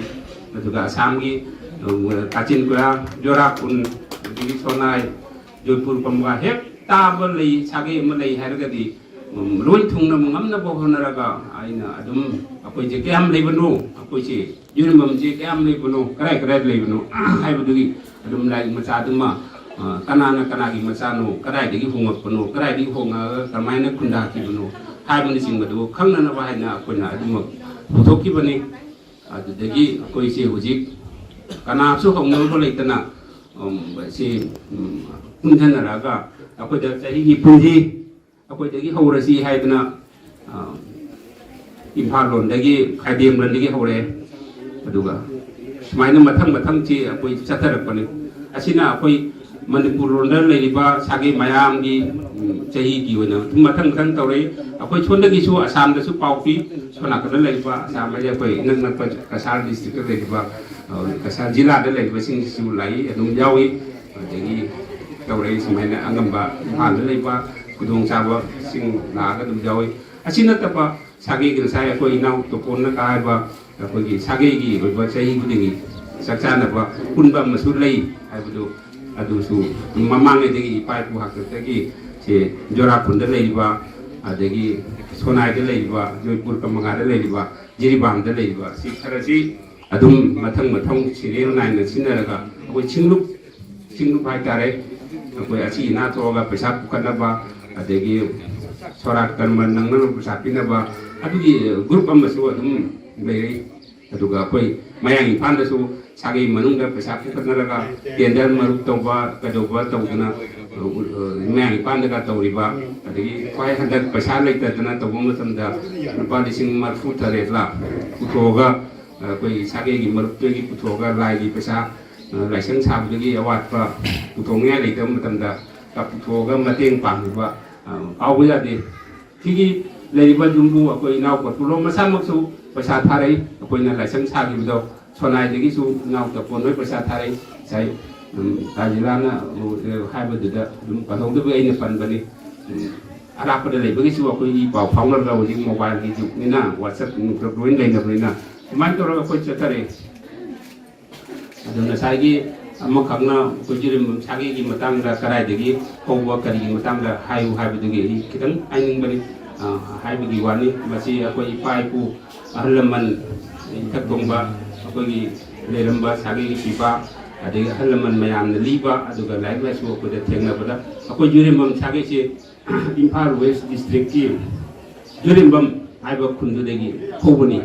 ꯑꯗꯨꯒ ꯑꯁꯥꯝꯒꯤ, ꯑ, ꯀꯥꯆꯤꯟ ꯀꯣꯌꯥ, ꯖꯣꯔꯥꯈꯨꯟ, ꯑꯗꯒꯤ ꯁꯣꯅꯥꯏ, ꯖꯣꯏꯄꯨꯔ ꯀꯝꯕ ꯍꯦꯛ ꯇꯥꯕ ꯂꯩ, ꯁꯥꯒꯩ ꯑꯃ ꯂꯩ ꯍꯥꯏꯔꯒꯗꯤ, ꯎꯝ, ꯂꯣꯏ ꯊꯨꯡꯅꯕ ꯉꯝꯅꯕ ꯍꯣꯠꯅꯔꯒ ꯑꯩꯅ ꯑꯗꯨꯝ ꯑꯩꯈꯣꯏꯁꯦ ꯀꯌꯥꯝ ꯂꯩꯕꯅꯣ, ꯑꯩꯈꯣꯏꯁꯦ ꯌꯨꯝꯐꯝꯁꯦ ꯀꯌꯥꯝ ꯂꯩꯕꯅꯣ, ꯀꯗꯥꯏ ꯀꯗꯥꯏꯗ ꯂꯩꯕꯅꯣ ꯍꯥꯏꯕꯗꯨꯒꯤ ꯑꯗꯨꯝ ꯂꯥꯏꯔꯤꯛ ꯃꯆꯥꯗꯨꯃ, ꯑ, ꯀꯅꯥꯅ ꯀꯅꯥꯒꯤ ꯃꯆꯥꯅꯣ, ꯀꯗꯥꯏꯗꯒꯤ ꯍꯣꯡꯉꯛꯄꯅꯣ, ꯀꯗꯥꯏꯗꯒꯤ ꯍꯣꯡꯉꯛꯑꯒ ꯀꯃꯥꯏꯅ ꯈꯨꯟꯗꯥꯈꯤꯕꯅꯣ ꯍꯥꯏꯕꯅꯆꯤꯡꯕꯗꯨ ꯈꯪꯅꯅꯕ ꯍꯥꯏꯅ ꯑꯩꯈꯣꯏꯅ ꯑꯗꯨꯃꯛ ꯄꯨꯊꯣꯛꯈꯤꯕꯅꯤ꯫ ꯑꯗꯨꯗꯒꯤ ꯑꯩꯈꯣꯏꯁꯦ ꯍꯧꯖꯤꯛ ꯀꯅꯥꯁꯨ ꯍꯧꯅꯔꯨꯕ ꯂꯩꯇꯅ, ꯎꯝ, ꯁꯤ, ꯎꯝ, ꯄꯨꯟꯁꯤꯟꯅꯔꯛꯑꯒ ꯑꯩꯈꯣꯏꯗ ꯆꯍꯤꯒꯤ ꯄꯨꯟꯁꯤ ꯑꯩꯈꯣꯏꯗꯒꯤ ꯍꯧꯔꯁꯤ ꯍꯥꯏꯗꯅ, ꯑ, ꯏꯝꯐꯥꯜ ꯂꯣꯝꯗꯒꯤ, ꯈꯥꯏꯗꯦꯝ ꯂꯣꯝꯗꯒꯤ ꯍꯧꯔꯛꯑꯦ꯫ ꯑꯗꯨꯒ ꯁꯨꯃꯥꯏꯅ ꯃꯊꯪ ꯃꯊꯪꯁꯤ ꯑꯩꯈꯣꯏ ꯆꯠꯊꯔꯛꯄꯅꯤ꯫ ꯑꯁꯤꯅ ꯑꯩꯈꯣꯏ ꯃꯅꯤꯄꯨꯔ ꯂꯣꯝꯗ ꯂꯩꯔꯤꯕ ꯁꯥꯒꯩ ꯃꯌꯥꯝꯒꯤ, ꯎꯝ, ꯆꯍꯤꯒꯤ ꯑꯣꯏꯅ ꯑꯗꯨꯝ ꯃꯊꯪ ꯃꯊꯪ ꯇꯧꯔꯛꯏ꯫ ꯑꯩꯈꯣꯏ ꯁꯣꯝꯗꯒꯤꯁꯨ ꯑꯁꯥꯝꯗꯁꯨ ꯄꯥꯎ ꯄꯤ, ꯁꯣꯝ ꯅꯥꯀꯟꯗ ꯂꯩꯔꯤꯕ ꯑꯁꯥꯝ ꯍꯥꯏꯁꯦ ꯑꯩꯈꯣꯏ ꯏꯅꯛ ꯅꯛꯄ ꯀꯁꯥꯔ ꯗꯤꯁꯇ꯭ꯔꯤꯛꯇ ꯂꯩꯔꯤꯕ, ꯑ, ꯀꯁꯥꯔ ꯖꯤꯂꯥꯗ ꯂꯩꯔꯤꯕꯁꯤꯡꯁꯤꯁꯨ ꯂꯥꯛꯏ, ꯑꯗꯨꯝ ꯌꯥꯎꯏ꯫ ꯑꯗꯒꯤ ꯇꯧꯔꯛꯏ ꯁꯨꯃꯥꯏꯅ ꯑꯉꯝꯕ ꯏꯝꯐꯥꯜꯗ ꯂꯩꯕ ꯈꯨꯗꯣꯡꯆꯥꯕꯁꯤꯡ ꯂꯥꯛꯑꯒ ꯑꯗꯨꯝ ꯌꯥꯎꯏ꯫ ꯑꯁꯤ ꯅꯠꯇꯕ ꯁꯥꯒꯩꯒꯤ ꯉꯁꯥꯏ ꯑꯩꯈꯣꯏ ꯏꯅꯥꯎ ꯇꯣꯄꯣꯟꯅ ꯍꯥꯏꯕ ꯑꯩꯈꯣꯏꯒꯤ ꯁꯥꯒꯩꯒꯤ ꯑꯣꯏꯕ ꯆꯍꯤ ꯈꯨꯗꯤꯡꯒꯤ ꯆꯥꯛ ꯆꯥꯅꯕ ꯄꯨꯟꯕ ꯑꯃꯁꯨ ꯂꯩ ꯍꯥꯏꯕꯗꯨ, ꯑꯗꯨꯁꯨ ꯃꯃꯥꯡꯉꯩꯗꯒꯤ ꯏꯄꯥ ꯏꯄꯨ ꯍꯥꯛꯇꯛꯇꯒꯤ ꯁꯦ ꯖꯣꯔꯥꯈꯨꯜꯗ ꯂꯩꯔꯤꯕ, ꯑꯗꯒꯤ ꯁꯣꯅꯥꯏꯗ ꯂꯩꯔꯤꯕ, ꯖꯣꯏꯄꯨꯔ ꯀꯃꯒꯥꯗ ꯂꯩꯔꯤꯕ, ꯖꯤꯔꯤꯕꯥꯝꯗ ꯂꯩꯔꯤꯕ, ꯁꯤ ꯈꯔꯁꯤ ꯑꯗꯨꯝ ꯃꯊꯪ ꯃꯊꯪ ꯁꯤꯔꯤꯌꯦꯜ ꯅꯥꯏꯅ ꯁꯤꯟꯅꯔꯒ ꯑꯩꯈꯣꯏ ꯁꯤꯡꯂꯨꯞ ꯁꯤꯡꯂꯨꯞ ꯍꯥꯏꯇꯥꯔꯦ, ꯑꯩꯈꯣꯏ ꯑꯆꯤ ꯑꯅꯥ ꯊꯣꯛꯑꯒ ꯄꯩꯁꯥ ꯄꯨꯈꯠꯅꯕ, ꯑꯗꯒꯤ ꯁꯣꯔꯥꯠ ꯀꯔꯃ ꯅꯪꯅꯅꯕ ꯄꯩꯁꯥ ꯄꯤꯅꯕ, ꯑꯗꯨꯒꯤ ꯒ꯭ꯔꯨꯞ ꯑꯃꯁꯨ ꯑꯗꯨꯝ ꯂꯩꯔꯛꯏ꯫ ꯑꯗꯨꯒ ꯑꯩꯈꯣꯏ ꯃꯌꯥꯡ ꯏꯝꯐꯥꯜꯗꯁꯨ ꯁꯥꯒꯩ ꯃꯅꯨꯡꯗ ꯄꯩꯁꯥ ꯄꯨꯈꯠꯅꯔꯒ ꯇꯦꯟꯗꯔ ꯃꯔꯨꯞ ꯇꯧꯕ, ꯀꯩꯗꯧꯕ ꯇꯧꯗꯅ, ꯑ, ꯃꯌꯥꯡ ꯏꯝꯐꯥꯜꯗꯒ ꯇꯧꯔꯤꯕ, ꯑꯗꯒꯤ ꯈ꯭ꯋꯥꯏ ꯍꯟꯗꯛ ꯄꯩꯁꯥ ꯂꯩꯇꯗꯅ ꯇꯧꯕ ꯃꯇꯝꯗ ꯂꯨꯄꯥ ꯂꯤꯁꯤꯡ ꯃꯔꯤꯐꯨ ꯇꯔꯦꯠꯂ ꯄꯨꯊꯣꯛꯑꯒ, ꯑ, ꯑꯩꯈꯣꯏ ꯁꯥꯒꯩꯒꯤ ꯃꯔꯨꯞꯇꯒꯤ ꯄꯨꯊꯣꯛꯑꯒ ꯂꯥꯏꯒꯤ ꯄꯩꯁꯥ, ꯑ, ꯂꯥꯏꯁꯪ ꯁꯥꯕꯗꯒꯤ ꯑꯋꯥꯠꯄ ꯄꯨꯊꯣꯛꯅꯤꯡꯉꯥꯏ ꯂꯩꯇꯕ ꯃꯇꯝꯗ ꯄꯨꯊꯣꯛꯑꯒ ꯃꯇꯦꯡ ꯄꯥꯡꯕꯤꯕ, ꯑ, ꯀꯥꯎꯕ ꯌꯥꯗꯦ꯫ ꯁꯤꯒꯤ ꯂꯩꯔꯤꯕ ꯌꯨꯝꯕꯨ ꯑꯩꯈꯣꯏ ꯏꯅꯥꯎ ꯀꯣꯇꯨꯂꯣ ꯃꯁꯥꯃꯛꯁꯨ ꯄꯩꯁꯥ ꯊꯥꯔꯛꯏ꯫ ꯑꯩꯈꯣꯏꯅ ꯂꯥꯏꯁꯪ ꯁꯥꯈꯤꯕꯗꯣ ꯁꯣꯅꯥꯏꯗꯒꯤꯁꯨ ꯏꯅꯥꯎ ꯇꯄꯣꯟ ꯍꯣꯏ ꯄꯩꯁꯥ ꯊꯥꯔꯛꯏ꯫ ꯉꯁꯥꯏ, ꯎꯝ, ꯇꯥꯖꯤꯂꯥꯅ, ꯑ, ꯍꯥꯏꯕꯗꯨꯗ ꯑꯗꯨꯝ ꯄꯜꯍꯧꯗꯕꯒꯤ ꯑꯩꯅ ꯄꯟꯕꯅꯤ꯫ ꯎꯝ, ꯑꯔꯥꯞꯄꯗ ꯂꯩꯕꯒꯤꯁꯨ ꯑꯩꯈꯣꯏꯒꯤ ꯄꯥꯎ ꯐꯥꯎꯅꯔꯒ ꯍꯧꯖꯤꯛ ꯃꯣꯕꯥꯏꯜꯒꯤ ꯖꯨꯒꯅꯤꯅ, WhatsApp ꯅꯨꯡꯆꯞ ꯂꯣꯏꯅ ꯂꯩꯅꯕꯅꯤꯅ, ꯑꯗꯨꯃꯥꯏꯅ ꯇꯧꯔꯒ ꯑꯩꯈꯣꯏ ꯆꯠꯊꯔꯛꯏ꯫ ꯑꯗꯣ ꯉꯁꯥꯏꯒꯤ ꯑꯃꯈꯛꯅ ꯑꯩꯈꯣꯏ ꯖꯤꯔꯤꯝꯕꯝ ꯁꯥꯒꯩꯒꯤ ꯃꯇꯥꯡꯗ ꯀꯗꯥꯏꯗꯒꯤ ꯍꯧꯕ ꯀꯔꯤꯒꯤ ꯃꯇꯥꯡꯗ ꯍꯥꯏꯌꯨ ꯍꯥꯏꯕꯗꯨꯒꯤ ꯑꯩ ꯈꯤꯇꯪ ꯍꯥꯏꯅꯤꯡꯕꯅꯤ꯫ ꯑ, ꯍꯥꯏꯕꯒꯤ ꯋꯥꯅꯤ꯫ ꯃꯁꯤ ꯑꯩꯈꯣꯏ ꯏꯄꯥ ꯏꯄꯨ, ꯑꯍꯜ ꯂꯃꯟ, ꯏꯊꯛ ꯊꯣꯡꯕ ꯑꯩꯈꯣꯏꯒꯤ ꯂꯩꯔꯝꯕ ꯁꯥꯒꯩꯒꯤ ꯄꯤꯕ, ꯑꯗꯒꯤ ꯑꯍꯜ ꯂꯃꯟ ꯃꯌꯥꯝꯅ ꯂꯤꯕ, ꯑꯗꯨꯒ ꯂꯥꯏꯔꯤꯛ ꯂꯥꯏꯁꯨ ꯑꯩꯈꯣꯏꯗ ꯊꯦꯡꯅꯕꯗ ꯑꯩꯈꯣꯏ ꯖꯤꯔꯤꯝꯕꯝ ꯁꯥꯒꯩꯁꯦ ꯏꯝꯐꯥꯜ ꯋꯦꯁ ꯗꯤꯁꯇ꯭ꯔꯤꯛꯀꯤ ꯖꯤꯔꯤꯝꯕꯝ ꯍꯥꯏꯕ ꯈꯨꯟꯗꯨꯗꯒꯤ ꯍꯧꯕꯅꯤ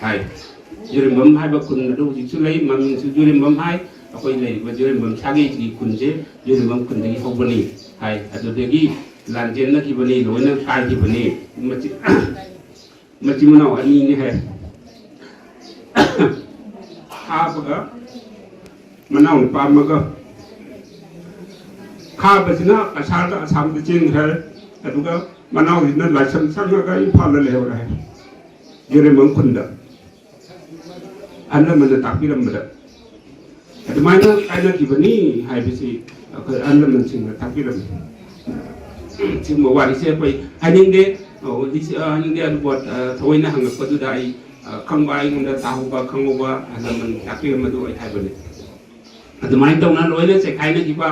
ꯍꯥꯏ꯫ ꯖꯤꯔꯤꯝꯕꯝ ꯍꯥꯏꯕ ꯈꯨꯟ ꯑꯗꯨ ꯍꯧꯖꯤꯛꯁꯨ ꯂꯩ, ꯃꯃꯤꯡꯁꯨ ꯖꯤꯔꯤꯝꯕꯝ ꯍꯥꯏ꯫ ꯑꯩꯈꯣꯏ ꯂꯩꯔꯤꯕ ꯖꯤꯔꯤꯝꯕꯝ ꯁꯥꯒꯩꯒꯤ ꯈꯨꯟꯁꯦ ꯖꯤꯔꯤꯝꯕꯝ ꯈꯨꯟꯗꯒꯤ ꯍꯧꯕꯅꯤ ꯍꯥꯏ꯫ ꯑꯗꯨꯗꯒꯤ ꯂꯥꯟꯖꯦꯟꯅꯈꯤꯕꯅꯤ, ꯂꯣꯏꯅ ꯀꯥꯏꯈꯤꯕꯅꯤ꯫ ꯃꯆꯤ-, ꯃꯆꯤꯟ ꯃꯅꯥꯎ ꯑꯅꯤꯅꯤ ꯍꯥꯏ꯫ ꯍꯥꯞꯄꯒ ꯃꯅꯥꯎꯅꯨꯄꯥ ꯑꯃꯒ ꯊꯥꯕꯁꯤꯅ ꯀꯁꯥꯔꯗ, ꯑꯁꯥꯝꯗ ꯆꯦꯟꯈ꯭ꯔꯦ꯫ ꯑꯗꯨꯒ ꯃꯅꯥꯎꯁꯤꯅ ꯂꯥꯏꯁ꯭ꯔꯝ ꯆꯪꯉꯒ ꯏꯝꯐꯥꯜꯗ ꯂꯩꯍꯧꯔꯦ ꯍꯥꯏ, ꯌꯨꯔꯦꯝꯕꯝ ꯈꯨꯟꯗ꯫ ꯑꯍꯜ ꯂꯃꯟꯅ ꯇꯥꯛꯄꯤꯔꯝꯕꯗ ꯑꯗꯨꯃꯥꯏꯅ ꯀꯥꯏꯅꯈꯤꯕꯅꯤ ꯍꯥꯏꯕꯁꯤ ꯑꯩꯈꯣꯏ ꯑꯍꯜ ꯂꯃꯟꯁꯤꯡꯅ ꯇꯥꯛꯄꯤꯔꯝꯃꯤ꯫ ꯁꯤꯒꯨꯝꯕ ꯋꯥꯔꯤꯁꯦ ꯑꯩꯈꯣꯏ ꯍꯥꯏꯅꯤꯡꯗꯦ꯫ ꯑꯣ, ꯍꯧꯖꯤꯛꯁꯦ, ꯑ, ꯍꯥꯏꯅꯤꯡꯗꯦ꯫ ꯑꯗꯨꯕꯨ, ꯑ, ꯊꯑꯣꯏꯅ ꯍꯪꯉꯛꯄꯗꯨꯗ ꯑꯩ, ꯑ, ꯈꯪꯕ, ꯑꯩꯉꯣꯟꯗ ꯇꯥꯍꯧꯕ, ꯈꯪꯍꯧꯕ ꯑꯍꯜ ꯂꯃꯟ ꯇꯥꯛꯄꯤꯔꯝꯕꯗꯨ ꯑꯩ ꯍꯥꯏꯕꯅꯤ꯫ ꯑꯗꯨꯃꯥꯏꯅ ꯇꯧꯅ ꯂꯣꯏꯅ ꯆꯦꯈꯥꯏꯅꯈꯤꯕ,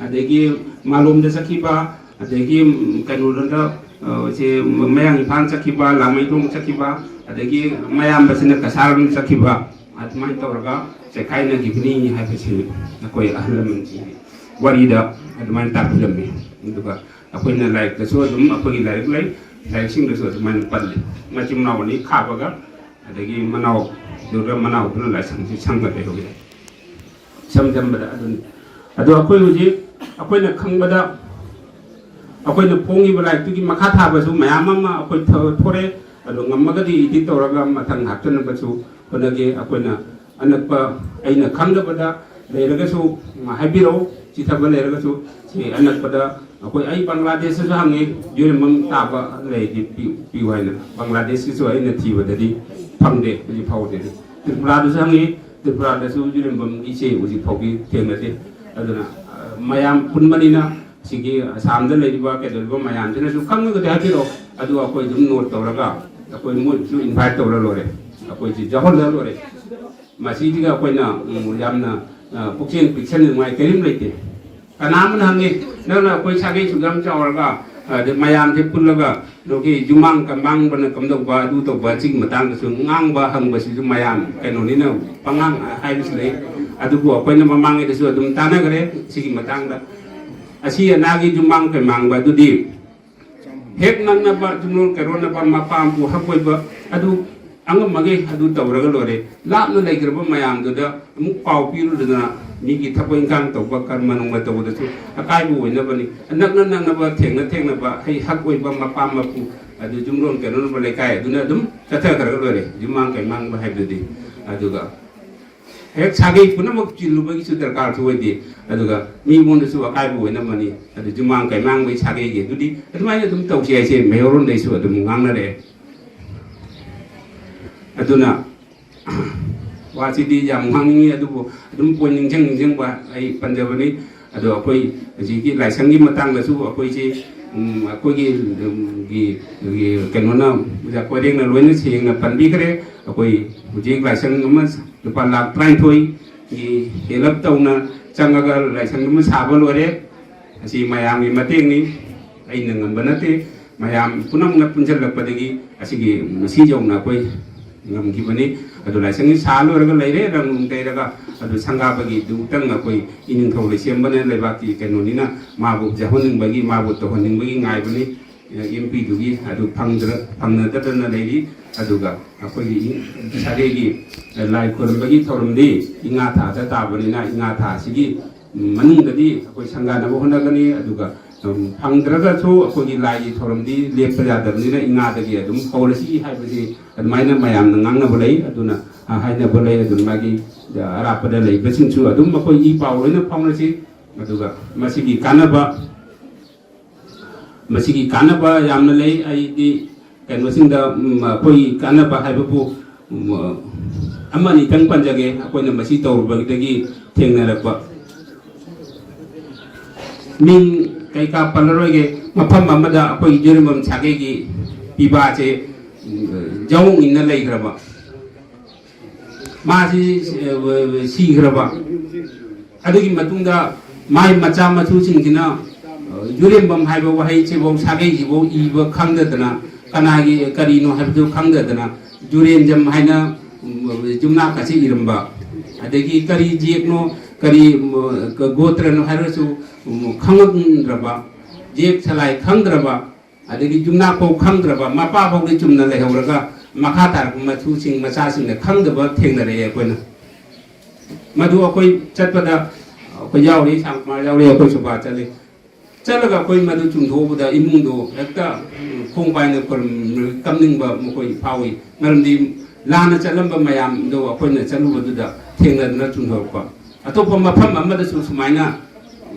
ꯑꯗꯒꯤ ꯃꯥꯂꯣꯝꯗ ꯆꯠꯈꯤꯕ, ꯑꯗꯒꯤ, ꯎꯝ, ꯀꯩꯅꯣꯔꯣꯝꯗ, ꯑ, ꯁꯦ ꯃꯌꯥꯡ ꯏꯝꯐꯥꯜ ꯆꯠꯈꯤꯕ, ꯂꯥꯡꯃꯩꯗꯣꯡ ꯆꯠꯈꯤꯕ, ꯑꯗꯒꯤ ꯃꯌꯥꯝꯕꯁꯤꯅ ꯀꯁꯥꯔꯔꯣꯝ ꯆꯠꯈꯤꯕ, ꯑꯗꯨꯃꯥꯏꯅ ꯇꯧꯔꯒ ꯆꯦꯈꯥꯏꯅꯈꯤꯕꯅꯤ ꯍꯥꯏꯕꯁꯤ ꯑꯩꯈꯣꯏ ꯑꯍꯜ ꯂꯃꯟꯁꯤꯡꯒꯤ ꯋꯥꯔꯤꯗ ꯑꯗꯨꯃꯥꯏꯅ ꯇꯥꯛꯄꯤꯔꯝꯃꯤ꯫ ꯑꯗꯨꯒ ꯑꯩꯈꯣꯏꯅ ꯂꯥꯏꯔꯤꯛꯇꯁꯨ ꯑꯗꯨꯝ, ꯑꯩꯈꯣꯏꯒꯤ ꯂꯥꯏꯔꯤꯛ ꯂꯩ, ꯂꯥꯏꯔꯤꯛꯁꯤꯡꯗꯁꯨ ꯑꯗꯨꯃꯥꯏꯅ ꯄꯜꯂꯤ꯫ ꯃꯆꯤꯟ ꯃꯅꯥꯎ ꯑꯅꯤ ꯈꯥꯕꯒ, ꯑꯗꯒꯤ ꯃꯅꯥꯎꯗꯨꯒ, ꯃꯅꯥꯎꯗꯨꯅ ꯂꯥꯏꯁꯪꯁꯤ ꯁꯪꯒ ꯂꯩꯍꯧꯔꯦ꯫ ꯏꯁꯝ ꯁꯝꯕꯗ ꯑꯗꯨꯅꯤ꯫ ꯑꯗꯣ ꯑꯩꯈꯣꯏ ꯍꯧꯖꯤꯛ ꯑꯩꯈꯣꯏꯅ ꯈꯪꯕꯗ, ꯑꯩꯈꯣꯏꯅ ꯐꯣꯡꯉꯤꯕ ꯂꯥꯏꯔꯤꯛꯇꯨꯒꯤ ꯃꯈꯥ ꯊꯥꯕꯁꯨ ꯃꯌꯥꯝ ꯑꯃ ꯑꯩꯈꯣꯏ ꯊ-, ꯊꯣꯔꯛꯑꯦ꯫ ꯑꯗꯣ ꯉꯝꯃꯒꯗꯤ edit ꯇꯧꯔꯒ ꯃꯊꯪ ꯍꯥꯞꯆꯅꯕꯁꯨ ꯍꯣꯠꯅꯒꯦ꯫ ꯑꯩꯈꯣꯏꯅ ꯑꯅꯛꯄ, ꯑꯩꯅ ꯈꯪꯗꯕꯗ ꯂꯩꯔꯒꯁꯨ ꯍꯥꯏꯕꯤꯔꯛꯎ, ꯆꯤꯊꯕ ꯂꯩꯔꯒꯁꯨ꯫ ꯁꯤ ꯑꯅꯛꯄꯗ ꯑꯩꯈꯣꯏ, ꯑꯩ ꯕꯪꯒ꯭ꯂꯥꯗꯦꯁꯇꯁꯨ ꯍꯪꯉꯤ, ꯌꯨꯔꯦꯝꯕꯝ ꯇꯥꯕ ꯂꯩꯔꯗꯤ ꯄꯤꯌꯨ, ꯄꯤꯌꯨ ꯍꯥꯏꯅ꯫ ꯕꯪꯒ꯭ꯂꯥꯗꯦꯁꯀꯤꯁꯨ ꯑꯩꯅ ꯊꯤꯕꯗꯗꯤ ꯐꯪꯗꯦ ꯍꯧꯖꯤꯛ ꯐꯥꯎꯕꯗꯗꯤ꯫ ꯇ꯭ꯔꯤꯄꯨꯔꯥꯗꯁꯨ ꯍꯪꯉꯤ, ꯇ꯭ꯔꯤꯄꯨꯔꯥꯗꯁꯨ ꯌꯨꯔꯦꯝꯕꯝꯒꯤ ꯏꯆꯦ ꯍꯧꯖꯤꯛ ꯐꯥꯎꯒꯤ ꯊꯦꯡꯅꯗꯦ꯫ ꯑꯗꯨꯅ, ꯑ, ꯃꯌꯥꯝ ꯄꯨꯟꯕꯅꯤꯅ ꯁꯤꯒꯤ ꯑꯁꯥꯝꯗ ꯂꯩꯔꯤꯕ ꯀꯩꯗꯧꯔꯤꯕ ꯃꯌꯥꯝꯁꯤꯅꯁꯨ ꯈꯪꯉꯒꯗꯤ ꯍꯥꯏꯕꯤꯔꯛꯑꯣ꯫ ꯑꯗꯨ ꯑꯩꯈꯣꯏ ꯑꯗꯨꯝ note ꯇꯧꯔꯒ ꯑꯩꯈꯣꯏ ꯃꯣꯏꯕꯨꯁꯨ invite ꯇꯧꯔ ꯂꯣꯏꯔꯦ, ꯑꯩꯈꯣꯏꯁꯤ ꯌꯥꯎꯍꯜꯂ ꯂꯣꯏꯔꯦ꯫ ꯃꯁꯤꯗꯒ ꯑꯩꯈꯣꯏꯅ, ꯎꯝ, ꯌꯥꯝꯅ, ꯑ, ꯄꯨꯛꯆꯦꯜ ꯄꯤꯛꯁꯟꯅꯤꯡꯉꯥꯏ ꯀꯔꯤꯝ ꯂꯩꯇꯦ꯫ ꯀꯅꯥ ꯑꯃꯅ ꯍꯪꯉꯤ, "ꯅꯪꯅ ꯑꯩꯈꯣꯏ ꯁꯥꯒꯩ ꯁꯨꯛ ꯌꯥꯝ ꯆꯥꯎꯔꯒ, ꯑꯗꯩ ꯃꯌꯥꯝꯁꯦ ꯄꯨꯜꯂꯒ ꯅꯣꯏꯒꯤ ꯌꯨꯝꯃꯥꯡ ꯀꯃꯥꯡꯕꯅ ꯀꯝꯗꯧꯕ, ꯑꯗꯨ ꯇꯧꯕ, ꯁꯤꯒꯤ ꯃꯇꯥꯡꯗꯁꯨ ꯉꯥꯡꯕ ꯍꯪꯕꯁꯤꯁꯨ ꯃꯌꯥꯝ ꯀꯩꯅꯣꯅꯤꯅ ꯄꯉꯥꯡ ꯍꯥꯏꯕꯁꯨ ꯂꯩ꯫ ꯑꯗꯨꯕꯨ ꯑꯩꯈꯣꯏꯅ ꯃꯃꯥꯡꯉꯩꯗꯁꯨ ꯑꯗꯨꯝ ꯇꯥꯟꯅꯈ꯭ꯔꯦ ꯁꯤꯒꯤ ꯃꯇꯥꯡꯗ꯫ ꯑꯁꯤ ꯑꯅꯥꯒꯤ ꯌꯨꯝꯃꯥꯡ ꯀꯩꯃꯥꯡꯕ ꯑꯗꯨꯗꯤ ꯍꯦꯛ ꯅꯛꯅꯕ, ꯌꯨꯝꯂꯣꯟ ꯀꯩꯔꯣꯟꯅꯕ, ꯃꯄꯥ ꯃꯄꯨ ꯍꯛ ꯑꯣꯏꯕ ꯑꯗꯨ ꯑꯉꯝꯕꯈꯩ ꯑꯗꯨ ꯇꯧꯔꯒ ꯂꯣꯏꯔꯦ꯫ ꯂꯥꯞꯅ ꯂꯩꯈ꯭ꯔꯕ ꯃꯌꯥꯝꯗꯨꯗ ꯑꯃꯨꯛ ꯄꯥꯎ ꯄꯤꯔꯨꯗꯅ ꯃꯤꯒꯤ ꯊꯕꯛ ꯏꯪꯈꯥꯡ ꯇꯧꯕ, ꯀꯔꯃ ꯅꯨꯡꯃ ꯇꯧꯕꯗꯁꯨ ꯑꯀꯥꯏꯕ ꯑꯣꯏꯅꯕꯅꯤ꯫ ꯅꯛꯅ ꯅꯛꯅꯕ, ꯊꯦꯡꯅ ꯊꯦꯡꯅꯕ, ꯍꯩ ꯍꯛ ꯑꯣꯏꯕ ꯃꯄꯥ ꯃꯄꯨ ꯑꯗꯨ ꯌꯨꯝꯂꯣꯟ ꯀꯩꯔꯣꯟꯅꯕ ꯂꯩꯀꯥꯏ ꯑꯗꯨꯅ ꯑꯗꯨꯝ ꯆꯠꯊꯈ꯭ꯔꯒ ꯂꯣꯏꯔꯦ, ꯌꯨꯝꯃꯥꯡ ꯀꯩꯃꯥꯡꯕ ꯍꯥꯏꯕꯗꯨꯗꯤ꯫ ꯑꯗꯨꯒ ꯍꯦꯛ ꯁꯥꯒꯩ ꯄꯨꯝꯅꯃꯛ ꯆꯤꯜꯂꯨꯕꯒꯤꯁꯨ ꯗꯔꯀꯥꯔꯁꯨ ꯑꯣꯏꯗꯦ꯫ ꯑꯗꯨꯒ ꯃꯤꯉꯣꯟꯗꯁꯨ ꯑꯀꯥꯏꯕ ꯑꯣꯏꯅꯕꯅꯤ꯫ ꯑꯗꯨ ꯖꯨꯃꯥꯡ ꯀꯩꯃꯥꯡꯕꯩ ꯁꯥꯒꯩꯒꯤ ꯑꯗꯨꯗꯤ ꯑꯗꯨꯃꯥꯏꯅ ꯑꯗꯨꯝ ꯇꯧꯁꯤ ꯍꯥꯏꯁꯦ ꯃꯩꯍꯧꯔꯣꯟꯗꯩꯁꯨ ꯑꯗꯨꯝ ꯉꯥꯡꯅꯔꯛꯑꯦ꯫ ꯑꯗꯨꯅ ꯋꯥꯁꯤꯗꯤ ꯌꯥꯝ ꯉꯥꯡꯅꯤꯡꯉꯤ, ꯑꯗꯨꯕꯨ ꯑꯗꯨꯝ ꯄꯣꯏꯟ ꯅꯤꯡꯁꯤꯡ ꯅꯤꯡꯁꯤꯡꯕ ꯑꯩ ꯄꯟꯖꯕꯅꯤ꯫ ꯑꯗꯣ ꯑꯩꯈꯣꯏ ꯍꯧꯖꯤꯛꯀꯤ ꯂꯥꯏꯁꯪꯒꯤ ꯃꯇꯥꯡꯗꯁꯨ ꯑꯩꯈꯣꯏꯁꯤ, ꯎꯝ, ꯑꯩꯈꯣꯏꯒꯤ, ꯎꯝ, ꯒꯤ, ꯒꯤ ꯀꯩꯅꯣꯅ, ꯑꯣꯖꯥ ꯀꯣꯏꯔꯦꯡꯅ ꯂꯣꯏꯅ ꯁꯦꯡꯅ ꯄꯟꯕꯤꯈ꯭ꯔꯦ꯫ ꯑꯩꯈꯣꯏ ꯍꯧꯖꯤꯛ ꯂꯥꯏꯁꯪ ꯑꯃ ꯂꯨꯄꯥ ꯂꯥꯈ ꯇꯔꯥꯅꯤꯊꯣꯏꯒꯤ ꯍꯦꯜꯂꯞ ꯇꯧꯅ ꯆꯪꯉꯒ ꯂꯥꯏꯁꯪ ꯑꯃ ꯁꯥꯕ ꯂꯣꯏꯔꯦ꯫ ꯑꯁꯤ ꯃꯌꯥꯝꯒꯤ ꯃꯇꯦꯡꯅꯤ, ꯑꯩꯅ ꯉꯝꯕ ꯅꯠꯇꯦ꯫ ꯃꯌꯥꯝ ꯄꯨꯝꯅꯃꯛꯅ ꯄꯨꯟꯁꯤꯜꯂꯛꯄꯗꯒꯤ ꯑꯁꯤꯒꯤ ꯉꯁꯤ ꯌꯧꯅ ꯑꯩꯈꯣꯏ ꯉꯝꯈꯤꯕꯅꯤ꯫ ꯑꯗꯨ ꯂꯥꯏꯁꯪꯁꯤ ꯁꯥ ꯂꯣꯏꯔꯒ ꯂꯩꯔꯦ, ꯔꯪ ꯅꯨꯡ ꯇꯩꯔꯒ꯫ ꯑꯗꯨ ꯁꯪꯒꯥꯕꯒꯤꯗꯨꯇꯪ ꯑꯩꯈꯣꯏ ꯏꯅꯤꯡꯊꯧ ꯂꯩꯁꯦꯝꯕꯅ ꯂꯩꯕꯥꯛꯀꯤ ꯀꯩꯅꯣꯅꯤꯅ ꯃꯥꯕꯨ ꯌꯥꯎꯍꯟꯅꯤꯡꯕꯒꯤ, ꯃꯥꯕꯨ ꯇꯧꯍꯟꯅꯤꯡꯕꯒꯤ ꯉꯥꯏꯕꯅꯤ꯫ ꯑꯦꯝ ꯄꯤꯗꯨꯒꯤ ꯑꯗꯨ ꯐꯪꯗ꯭ꯔ-, ꯐꯪꯅꯗꯗꯅ ꯂꯩꯔꯤ꯫ ꯑꯗꯨꯒ ꯑꯩꯈꯣꯏꯒꯤ ꯏ-, ꯁꯥꯒꯩꯒꯤ ꯂꯥꯏ ꯈꯨꯔꯨꯝꯕꯒꯤ ꯊꯧꯔꯝꯗꯤ ꯏꯉꯥ ꯊꯥꯗ ꯇꯥꯕꯅꯤꯅ ꯏꯉꯥ ꯊꯥ ꯑꯁꯤꯒꯤ ꯃꯅꯨꯡꯗꯗꯤ ꯑꯩꯈꯣꯏ ꯁꯪꯒꯥꯅꯕ ꯍꯣꯠꯅꯒꯅꯤ꯫ ꯑꯗꯨꯒ, ꯎꯝ, ꯐꯪꯗ꯭ꯔꯒꯁꯨ ꯑꯩꯈꯣꯏꯒꯤ ꯂꯥꯏꯒꯤ ꯊꯧꯔꯝꯗꯤ ꯂꯦꯞꯄ ꯌꯥꯗꯕꯅꯤꯅ ꯏꯉꯥꯗꯒꯤ ꯑꯗꯨꯝ ꯍꯧꯔꯁꯤ ꯍꯥꯏꯕꯁꯤ ꯑꯗꯨꯃꯥꯏꯅ ꯃꯌꯥꯝꯅ ꯉꯥꯡꯅꯕ ꯂꯩ꯫ ꯑꯗꯨꯅ, ꯑ, ꯍꯥꯏꯅꯕ ꯂꯩ꯫ ꯑꯗꯨꯅ ꯃꯥꯒꯤ, ꯑ, ꯑꯔꯥꯞꯄꯗ ꯂꯩꯕꯁꯤꯡꯁꯨ ꯑꯗꯨꯝ ꯑꯩꯈꯣꯏ ꯏ ꯄꯥꯎ ꯂꯣꯏꯅ ꯐꯥꯎꯅꯁꯤ꯫ ꯑꯗꯨꯒ ꯃꯁꯤꯒꯤ ꯀꯥꯟꯅꯕ ꯃꯁꯤꯒꯤ ꯀꯥꯟꯅꯕ ꯌꯥꯝꯅ ꯂꯩ꯫ ꯑꯩꯗꯤ ꯀꯩꯅꯣꯁꯤꯡꯗ, ꯎꯝ, ꯑꯩꯈꯣꯏꯒꯤ ꯀꯥꯟꯅꯕ ꯍꯥꯏꯕꯕꯨ, ꯎꯝ, ꯑꯃ ꯑꯅꯤꯇꯪ ꯄꯟꯖꯒꯦ꯫ ꯑꯩꯈꯣꯏꯅ ꯃꯁꯤ ꯇꯧꯔꯨꯕꯗꯒꯤ ꯊꯦꯡꯅꯔꯛꯄ ꯃꯤꯡ ꯀꯩꯀꯥ ꯄꯜꯂꯔꯣꯏꯒꯦ꯫ ꯃꯐꯝ ꯑꯃꯗ ꯑꯩꯈꯣꯏꯒꯤ ꯌꯨꯔꯦꯝꯕꯝ ꯁꯥꯒꯩꯒꯤ ꯄꯤꯕꯥꯁꯦ, ꯎꯝ, ꯌꯥꯑꯣꯡ ꯏꯟꯅ ꯂꯩꯈ꯭ꯔꯕ꯫ ꯃꯥꯁꯤ, ꯑ, ꯁꯤꯈ꯭ꯔꯕ꯫ ꯑꯗꯨꯒꯤ ꯃꯇꯨꯡꯗ ꯃꯥꯏ ꯃꯆꯥ ꯃꯁꯨꯁꯤꯡꯁꯤꯅ, ꯑ, ꯌꯨꯔꯦꯝꯕꯝ ꯍꯥꯏꯕ ꯋꯥꯍꯩꯁꯤꯐꯧ, ꯁꯥꯒꯩꯁꯤꯐꯧ ꯏꯕ ꯈꯪꯗꯗꯅ, ꯀꯅꯥꯒꯤ ꯀꯔꯤꯅꯣ ꯍꯥꯏꯕꯗꯨ ꯈꯪꯗꯗꯅ, ꯌꯨꯔꯦꯟꯖꯝ ꯍꯥꯏꯅ, ꯎꯝ, ꯌꯨꯝꯅꯥꯛ ꯑꯁꯤ ꯏꯔꯝꯕ꯫ ꯑꯗꯒꯤ ꯀꯔꯤ ꯖꯦꯛꯅꯣ, ꯀꯔꯤ, ꯎꯝ, ꯒꯣꯇ꯭ꯔꯅꯣ ꯍꯥꯏꯔꯁꯨ, ꯎꯝ, ꯈꯪꯉꯝꯗ꯭ꯔꯕ, ꯖꯦꯛ ꯁꯂꯥꯏ ꯈꯪꯗ꯭ꯔꯕ, ꯑꯗꯒꯤ ꯌꯨꯝꯅꯥꯛꯐꯥꯎ ꯈꯪꯗ꯭ꯔꯕ, ꯃꯄꯥꯐꯥꯎꯗꯤ ꯆꯨꯝꯅ ꯂꯩꯍꯧꯔꯒ ꯃꯈꯥ ꯇꯥꯔꯛꯄ ꯃꯁꯨꯁꯤꯡ, ꯃꯆꯥꯁꯤꯡꯅ ꯈꯪꯗꯕ ꯊꯦꯡꯅꯔꯛꯑꯦ ꯑꯩꯈꯣꯏꯅ꯫ ꯃꯗꯨ ꯑꯩꯈꯣꯏ ꯆꯠꯄꯗ ꯑꯩꯈꯣꯏ ꯌꯥꯎꯔꯤ, ꯁꯥꯝꯀꯨꯃꯥꯔ ꯌꯥꯎꯔꯤ, ꯑꯩꯈꯣꯏ ꯁꯨꯕꯥꯁ ꯆꯠꯂꯤ꯫ ꯆꯠꯂꯒ ꯑꯩꯈꯣꯏ ꯃꯗꯨ ꯆꯨꯝꯊꯣꯛꯎꯕꯗ ꯏꯃꯨꯡꯗꯣ ꯍꯦꯛꯇ ꯈꯣꯡ ꯄꯥꯏꯅ ꯈꯨꯔꯨꯝ-, ꯀꯞꯅꯤꯡꯕ ꯃꯈꯣꯏ ꯐꯥꯎꯏ꯫ ꯃꯔꯝꯗꯤ ꯂꯥꯟꯅ ꯆꯠꯂꯝꯕ ꯃꯌꯥꯝꯗꯣ ꯑꯩꯈꯣꯏꯅ ꯆꯠꯂꯨꯕꯗꯨꯗ ꯊꯦꯡꯅꯗꯨꯅ ꯆꯨꯝꯊꯣꯔꯛꯄ꯫ ꯑꯇꯣꯞꯄ ꯃꯐꯝ ꯑꯃꯗꯁꯨ ꯁꯨꯃꯥꯏꯅ,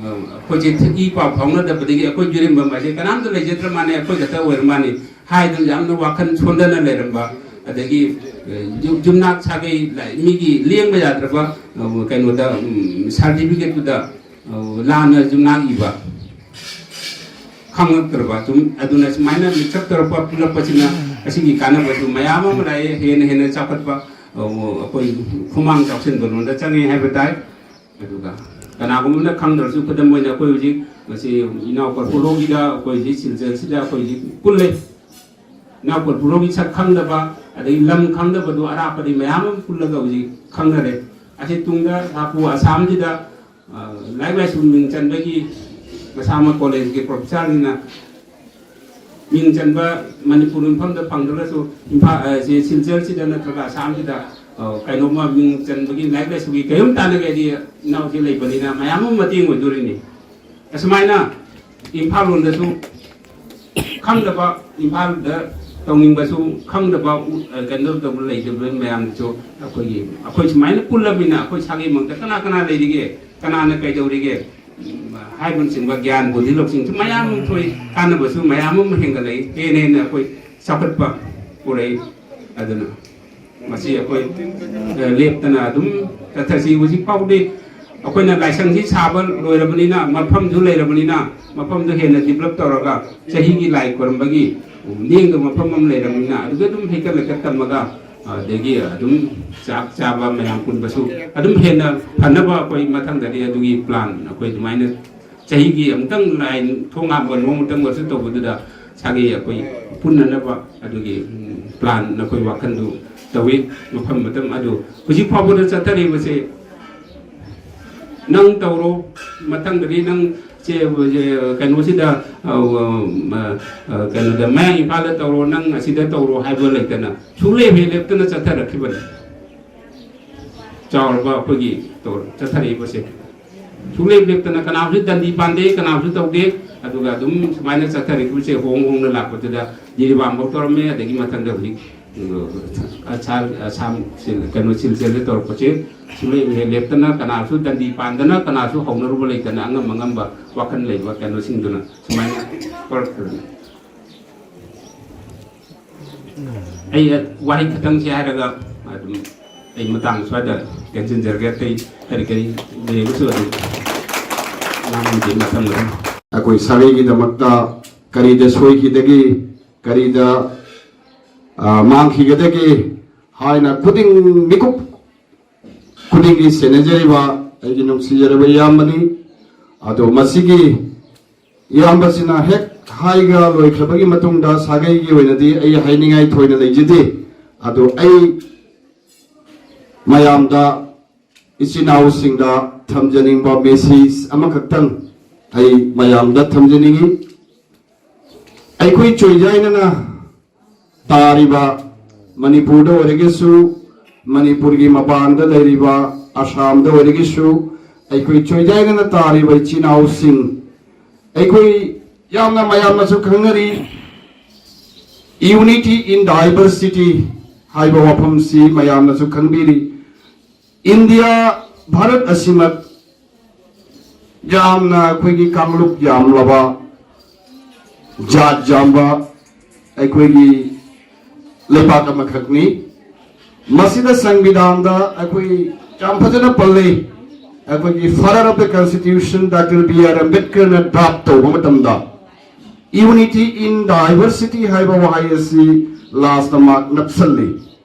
ꯑ, ꯑꯩꯈꯣꯏꯁꯦ ꯏ ꯄꯥꯎ ꯐꯥꯎꯅꯗꯕꯗꯒꯤ ꯑꯩꯈꯣꯏ ꯌꯨꯔꯦꯝꯕꯝ ꯍꯥꯏꯁꯦ ꯀꯅꯥꯝꯇ ꯂꯩꯖꯗ꯭ꯔ ꯃꯥꯅꯤ, ꯑꯩꯈꯣꯏ ꯈꯛꯇ ꯑꯣꯏꯔ ꯃꯥꯅꯤ ꯍꯥꯏꯗꯅ ꯌꯥꯝꯅ ꯋꯥꯈꯜ ꯁꯣꯟꯊꯅ ꯂꯩꯔꯝꯕ, ꯑꯗꯒꯤ, ꯑ, ꯌꯨꯝ-, ꯌꯨꯝꯅꯥꯛ ꯁꯥꯒꯩ ꯂꯥꯏ-, ꯃꯤꯒꯤ ꯂꯦꯡꯕ ꯌꯥꯗ꯭ꯔꯕ, ꯑ, ꯀꯩꯅꯣꯗ, ꯎꯝ, ꯁꯥꯔꯇꯤꯐꯤꯀꯦꯠꯇꯨꯗ, ꯑ, ꯂꯥꯟꯅ ꯌꯨꯝꯅꯥꯛ ꯏꯕ ꯈꯪꯉꯛꯇ꯭ꯔꯕ, ꯁꯨꯝ ꯑꯗꯨꯅ ꯁꯨꯃꯥꯏꯅ ꯃꯤꯛꯁꯑꯞ ꯇꯧꯔꯛꯄ ꯄꯨꯜꯂꯛꯄꯁꯤꯅ ꯑꯁꯤꯒꯤ ꯀꯥꯟꯅꯕꯁꯨ ꯃꯌꯥꯝ ꯑꯃ ꯂꯥꯛꯑꯦ꯫ ꯍꯦꯟꯅ ꯍꯦꯟꯅ ꯆꯥꯎꯈꯠꯄ, ꯑ, ꯑꯩꯈꯣꯏ ꯈꯨꯃꯥꯡ ꯆꯥꯎꯁꯤꯟꯕ ꯂꯣꯝꯗ ꯆꯪꯉꯦ ꯍꯥꯏꯕ ꯇꯥꯏ꯫ ꯑꯗꯨꯒ ꯀꯅꯥꯒꯨꯝꯕꯅ ꯈꯪꯗ꯭ꯔꯁꯨ, ꯈꯨꯗꯝ ꯑꯣꯏꯅ ꯑꯩꯈꯣꯏ ꯍꯧꯖꯤꯛ ꯉꯁꯤ ꯏꯅꯥꯎ ꯀꯣꯔꯐꯨꯂꯣꯒꯤꯗ, ꯑꯩꯈꯣꯏ ꯍꯧꯖꯤꯛ ꯁꯤꯜꯆꯔꯁꯤꯗ ꯑꯩꯈꯣꯏ ꯍꯧꯖꯤꯛ ꯄꯨꯜꯂꯦ꯫ ꯏꯅꯥꯎ ꯀꯣꯔꯐꯨꯂꯣꯒꯤ ꯁꯛ ꯈꯪꯗꯕ, ꯑꯗꯒꯤ ꯂꯝ ꯈꯪꯗꯕꯗꯨ ꯑꯔꯥꯞꯄꯗꯤ ꯃꯌꯥꯝ ꯑꯃ ꯄꯨꯜꯂꯒ ꯍꯧꯖꯤꯛ ꯈꯪꯅꯔꯦ꯫ ꯑꯁꯤ ꯇꯨꯡꯗ ꯍꯥꯄꯨ ꯑꯁꯥꯝꯁꯤꯗ, ꯑ, ꯂꯥꯏꯔꯤꯛ ꯂꯥꯏꯁꯨ ꯃꯤꯡ ꯆꯟꯕꯒꯤ ꯃꯁꯥꯃꯛ ꯀꯣꯂꯦꯖꯀꯤ ꯄ꯭ꯔꯣꯐꯦꯁꯔꯅꯤꯅ ꯃꯤꯡ ꯆꯟꯕ ꯃꯅꯤꯄꯨꯔ ꯃꯐꯝꯗ ꯐꯪꯗ꯭ꯔꯒꯁꯨ ꯏꯝꯐꯥꯜ, ꯑ, ꯁꯤ ꯁꯤꯜꯆꯔꯁꯤꯗ ꯅꯠꯇ꯭ꯔꯒ ꯑꯁꯥꯝꯁꯤꯗ, ꯑ, ꯀꯩꯅꯣꯝꯃ ꯃꯤꯡ ꯆꯟꯕꯒꯤ ꯂꯥꯏꯔꯤꯛ ꯂꯥꯏꯁꯨꯒꯤ ꯀꯔꯤꯝ ꯇꯥꯟꯅꯒꯦ ꯍꯥꯏꯗꯤ ꯏꯅꯥꯎꯁꯤ ꯂꯩꯕꯅꯤꯅ ꯃꯌꯥꯝ ꯑꯃ ꯃꯇꯦꯡ ꯑꯣꯏꯗꯣꯔꯤꯅꯤ꯫ ꯑꯁꯨꯃꯥꯏꯅ ꯏꯝꯐꯥꯜ ꯂꯣꯟꯗꯁꯨ ꯈꯪꯗꯕ, ꯏꯝꯐꯥꯜꯗ ꯇꯧꯅꯤꯡꯕꯁꯨ ꯈꯪꯗꯕ, ꯎ-, ꯑ, ꯀꯩꯅꯣ ꯇꯧꯕ ꯂꯩꯇꯕ ꯃꯌꯥꯝꯗꯨꯁꯨ ꯑꯩꯈꯣꯏꯒꯤ, ꯑꯩꯈꯣꯏ ꯁꯨꯃꯥꯏꯅ ꯄꯨꯜꯂꯕꯅꯤꯅ ꯑꯩꯈꯣꯏ ꯁꯥꯒꯩꯃꯛꯇ ꯀꯅꯥ ꯀꯅꯥ ꯂꯩꯔꯤꯒꯦ, ꯀꯅꯥꯅ ꯀꯩꯗꯧꯔꯤꯒꯦ, ꯎꯝ, ꯍꯥꯏꯕꯅꯆꯤꯡꯕ ꯒ꯭ꯌꯥꯟ ꯕꯨꯙꯤ ꯂꯧꯁꯤꯡꯁꯨ ꯃꯌꯥꯝ ꯑꯃ ꯊꯣꯛꯏ, ꯀꯥꯟꯅꯕꯁꯨ ꯃꯌꯥꯝ ꯑꯃ ꯍꯦꯟꯒꯠꯂꯛꯏ, ꯍꯦꯟꯅ ꯍꯦꯟꯅ ꯑꯩꯈꯣꯏ ꯆꯥꯎꯈꯠꯄ ꯄꯨꯔꯛꯏ꯫ ꯑꯗꯨꯅ ꯃꯁꯤ ꯑꯩꯈꯣꯏ, ꯑ, ꯂꯦꯞꯇꯅ ꯑꯗꯨꯝ ꯆꯠꯊꯁꯤ꯫ ꯍꯧꯖꯤꯛ ꯐꯥꯎꯗꯤ ꯑꯩꯈꯣꯏꯅ ꯂꯥꯏꯁꯪꯁꯤ ꯁꯥꯕ ꯂꯣꯏꯔꯕꯅꯤꯅ, ꯃꯐꯝꯁꯨ ꯂꯩꯔꯕꯅꯤꯅ, ꯃꯐꯝꯗꯨ ꯍꯦꯟꯅ ꯗꯤꯕꯂꯞ ꯇꯧꯔꯒ ꯆꯍꯤꯒꯤ ꯂꯥꯏ ꯈꯣꯏꯔꯝꯕꯒꯤ ꯂꯦꯡꯗꯕ ꯃꯐꯝ ꯑꯃ ꯂꯩꯔꯕꯅꯤꯅ, ꯑꯗꯨꯗ ꯑꯗꯨꯝ ꯍꯩꯀꯠ ꯂꯩꯀꯠ ꯇꯝꯃꯒ, ꯑꯗꯒꯤ ꯑꯗꯨꯝ ꯆꯥꯛ ꯆꯥꯕ ꯃꯌꯥꯝ ꯄꯨꯟꯕꯁꯨ ꯑꯗꯨꯝ ꯍꯦꯟꯅ ꯐꯅꯕ ꯑꯩꯈꯣꯏ ꯃꯊꯪꯗꯗꯤ ꯑꯗꯨꯒꯤ ꯄ꯭ꯂꯥꯟ ꯑꯩꯈꯣꯏ ꯑꯗꯨꯃꯥꯏꯅ ꯆꯍꯤꯒꯤ ꯑꯃꯨꯛꯇꯪ ꯂꯥꯏ ꯊꯣꯡ ꯍꯥꯞꯄ ꯅꯣꯡꯃꯇꯪ ꯑꯣꯏꯔꯁꯨ ꯇꯧꯕꯗꯨꯗ ꯁꯥꯒꯩ ꯑꯩꯈꯣꯏ ꯄꯨꯟꯅꯅꯕ ꯑꯗꯨꯒꯤ, ꯎꯝ, ꯄ꯭ꯂꯥꯟ ꯑꯩꯈꯣꯏ ꯋꯥꯈꯜꯗꯨ ꯇꯧꯏ꯫ ꯃꯐꯝ ꯃꯇꯝ ꯑꯗꯨ ꯍꯧꯖꯤꯛ ꯐꯥꯎꯕꯗ ꯆꯠꯊꯔꯤꯕꯁꯦ, "ꯅꯪ ꯇꯧꯔꯣ, ꯃꯊꯪꯗꯗꯤ ꯅꯪ ꯁꯦ, ꯀꯩꯅꯣꯁꯤꯗ, ꯑ, ꯑ, ꯑ, ꯀꯩꯅꯣꯗ, ꯃꯌꯥꯡ ꯏꯝꯐꯥꯜꯗ ꯇꯧꯔꯣ, ꯅꯪ ꯑꯁꯤꯗ ꯇꯧꯔꯣ" ꯍꯥꯏꯕ ꯂꯩꯇꯅ ꯁꯨꯡꯂꯦꯞ ꯍꯦꯛ ꯂꯦꯞꯇꯅ ꯆꯠꯊꯔꯛꯈꯤꯕꯅꯤ꯫ ꯆꯥꯎꯔꯕ ꯑꯩꯈꯣꯏꯒꯤ ꯇꯧꯔ-, ꯆꯠꯊꯔꯛꯏꯕꯁꯦ ꯁꯨꯡꯂꯦꯞ ꯂꯦꯞꯇꯅ ꯀꯅꯥꯁꯨ ꯗꯟꯗꯤ ꯄꯥꯟꯗꯦ, ꯀꯅꯥꯁꯨ ꯇꯧꯗꯦ꯫ ꯑꯗꯨꯒ ꯑꯗꯨꯝ ꯁꯨꯃꯥꯏꯅ ꯆꯠꯊꯔꯛꯈꯤꯕꯁꯦ ꯍꯣꯡ ꯍꯣꯡꯅ ꯂꯥꯛꯄꯗꯨꯗ ꯖꯤꯔꯤꯕꯥꯝꯐꯧ ꯇꯧꯔꯝꯃꯦ, ꯑꯗꯒꯤ ꯃꯊꯪꯗ ꯍꯧꯖꯤꯛ ꯑꯁꯥꯝ, ꯑꯁꯥꯝ ꯁꯤꯜ-, ꯀꯩꯅꯣ, ꯁꯤꯜꯆꯔꯗ ꯇꯧꯔꯛꯄꯁꯦ ꯁꯨꯡꯂꯦꯞ ꯍꯦꯛ ꯂꯦꯞꯇꯅ, ꯀꯅꯥꯁꯨ ꯗꯟꯗꯤ ꯄꯥꯟꯗꯅ, ꯀꯅꯥꯁꯨ ꯍꯧꯅꯔꯨꯕ ꯂꯩꯇꯅ, ꯑꯉꯝ ꯑꯉꯝꯕ ꯋꯥꯈꯜ ꯂꯩꯕ ꯀꯩꯅꯣꯁꯤꯡꯗꯨꯅ ꯁꯨꯃꯥꯏꯅ ꯇꯧꯔꯛꯄꯗꯨꯅꯤ꯫ ꯑꯩ ꯋꯥꯍꯩ ꯈꯤꯇꯪꯁꯦ ꯍꯥꯏꯔꯒ ꯑꯗꯨꯝ ꯑꯩ ꯃꯇꯥꯡ ꯁ꯭ꯋꯥꯏꯗ ꯇꯦꯟꯁꯤꯟꯖꯔꯒꯦ꯫ ꯑꯇꯩ ꯀꯔꯤ ꯀꯔꯤ ꯂꯩꯔꯒꯁꯨ ꯑꯗꯨꯝ ꯉꯥꯡꯅꯖꯩ ꯃꯊꯪꯗ꯫ ꯑꯩꯈꯣꯏ ꯁꯥꯒꯩꯒꯤꯗꯃꯛꯇ ꯀꯔꯤꯗ ꯁꯣꯏꯈꯤꯗꯒꯦ, ꯀꯔꯤꯗ, ꯑ, ꯃꯥꯡꯈꯤꯒꯗꯒꯦ ꯍꯥꯏꯅ ꯈꯨꯗꯤꯡ, ꯃꯤꯀꯨꯞ ꯈꯨꯗꯤꯡꯒꯤ ꯁꯦꯟꯅꯖꯔꯤꯕ ꯑꯩꯒꯤ ꯅꯨꯡꯁꯤꯖꯔꯕ ꯏꯌꯥꯝꯕꯅꯤ꯫ ꯑꯗꯣ ꯃꯁꯤꯒꯤ ꯏꯌꯥꯝꯕꯁꯤꯅ ꯍꯦꯛ ꯍꯥꯏꯒ ꯂꯣꯏꯈ꯭ꯔꯕꯒꯤ ꯃꯇꯨꯡꯗ ꯁꯥꯒꯩꯒꯤ ꯑꯣꯏꯅꯗꯤ ꯑꯩ ꯍꯥꯏꯅꯤꯡꯉꯥꯏ ꯊꯣꯏꯅ ꯂꯩꯖꯗꯦ꯫ ꯑꯗꯣ ꯑꯩ ꯃꯌꯥꯝꯗ, ꯏꯆꯤꯟ ꯏꯅꯥꯎꯁꯤꯡꯗ ꯊꯝꯖꯅꯤꯡꯕ ꯃꯦꯁꯦꯖ ꯑꯃꯈꯛꯇꯪ ꯑꯩ ꯃꯌꯥꯝꯗ ꯊꯝꯖꯅꯤꯡꯉꯤ꯫ ꯑꯩꯈꯣꯏ ꯆꯣꯏꯖꯥꯏꯅꯅ ꯇꯥꯔꯤꯕ, ꯃꯅꯤꯄꯨꯔꯗ ꯑꯣꯏꯔꯒꯁꯨ, ꯃꯅꯤꯄꯨꯔꯒꯤ ꯃꯄꯥꯟꯗ ꯂꯩꯔꯤꯕ ꯑꯁꯥꯝꯗ ꯑꯣꯏꯔꯒꯁꯨ, ꯑꯩꯈꯣꯏ ꯆꯣꯏꯖꯥꯏꯅꯅ ꯇꯥꯔꯤꯕ ꯏꯆꯤꯟ ꯏꯅꯥꯎꯁꯤꯡ, ꯑꯩꯈꯣꯏ ꯌꯥꯝꯅ, ꯃꯌꯥꯝꯅꯁꯨ ꯈꯪꯅꯔꯤ, Unity in Diversity ꯍꯥꯏꯕ ꯋꯥꯐꯝꯁꯤ ꯃꯌꯥꯝꯅꯁꯨ ꯈꯪꯕꯤꯔꯤ꯫ ꯏꯟꯗꯤꯌꯥ, ꯚꯥꯔꯠ ꯑꯁꯤꯃꯛ ꯌꯥꯝꯅ ꯑꯩꯈꯣꯏꯒꯤ ꯀꯥꯡꯂꯨꯞ ꯌꯥꯝꯂꯕ, ꯖꯥꯠ ꯌꯥꯝꯕ ꯑꯩꯈꯣꯏꯒꯤ ꯂꯩꯕꯥꯛ ꯑꯃꯈꯛꯅꯤ꯫ ꯃꯁꯤꯗ ꯁꯪꯕꯤꯙꯥꯟꯗ ꯑꯩꯈꯣꯏ ꯌꯥꯝ ꯐꯖꯅ ꯄꯜꯂꯤ꯫ ꯑꯩꯈꯣꯏꯒꯤ Father of the Constitution Doctor B R Ambedkarꯅ draft ꯇꯧꯕ ꯃꯇꯝꯗ Unity in Diversity ꯍꯥꯏꯕ ꯋꯥꯍꯩ ꯑꯁꯤ lastꯇ ꯃꯥꯛ ꯅꯞꯁꯜꯂꯤ꯫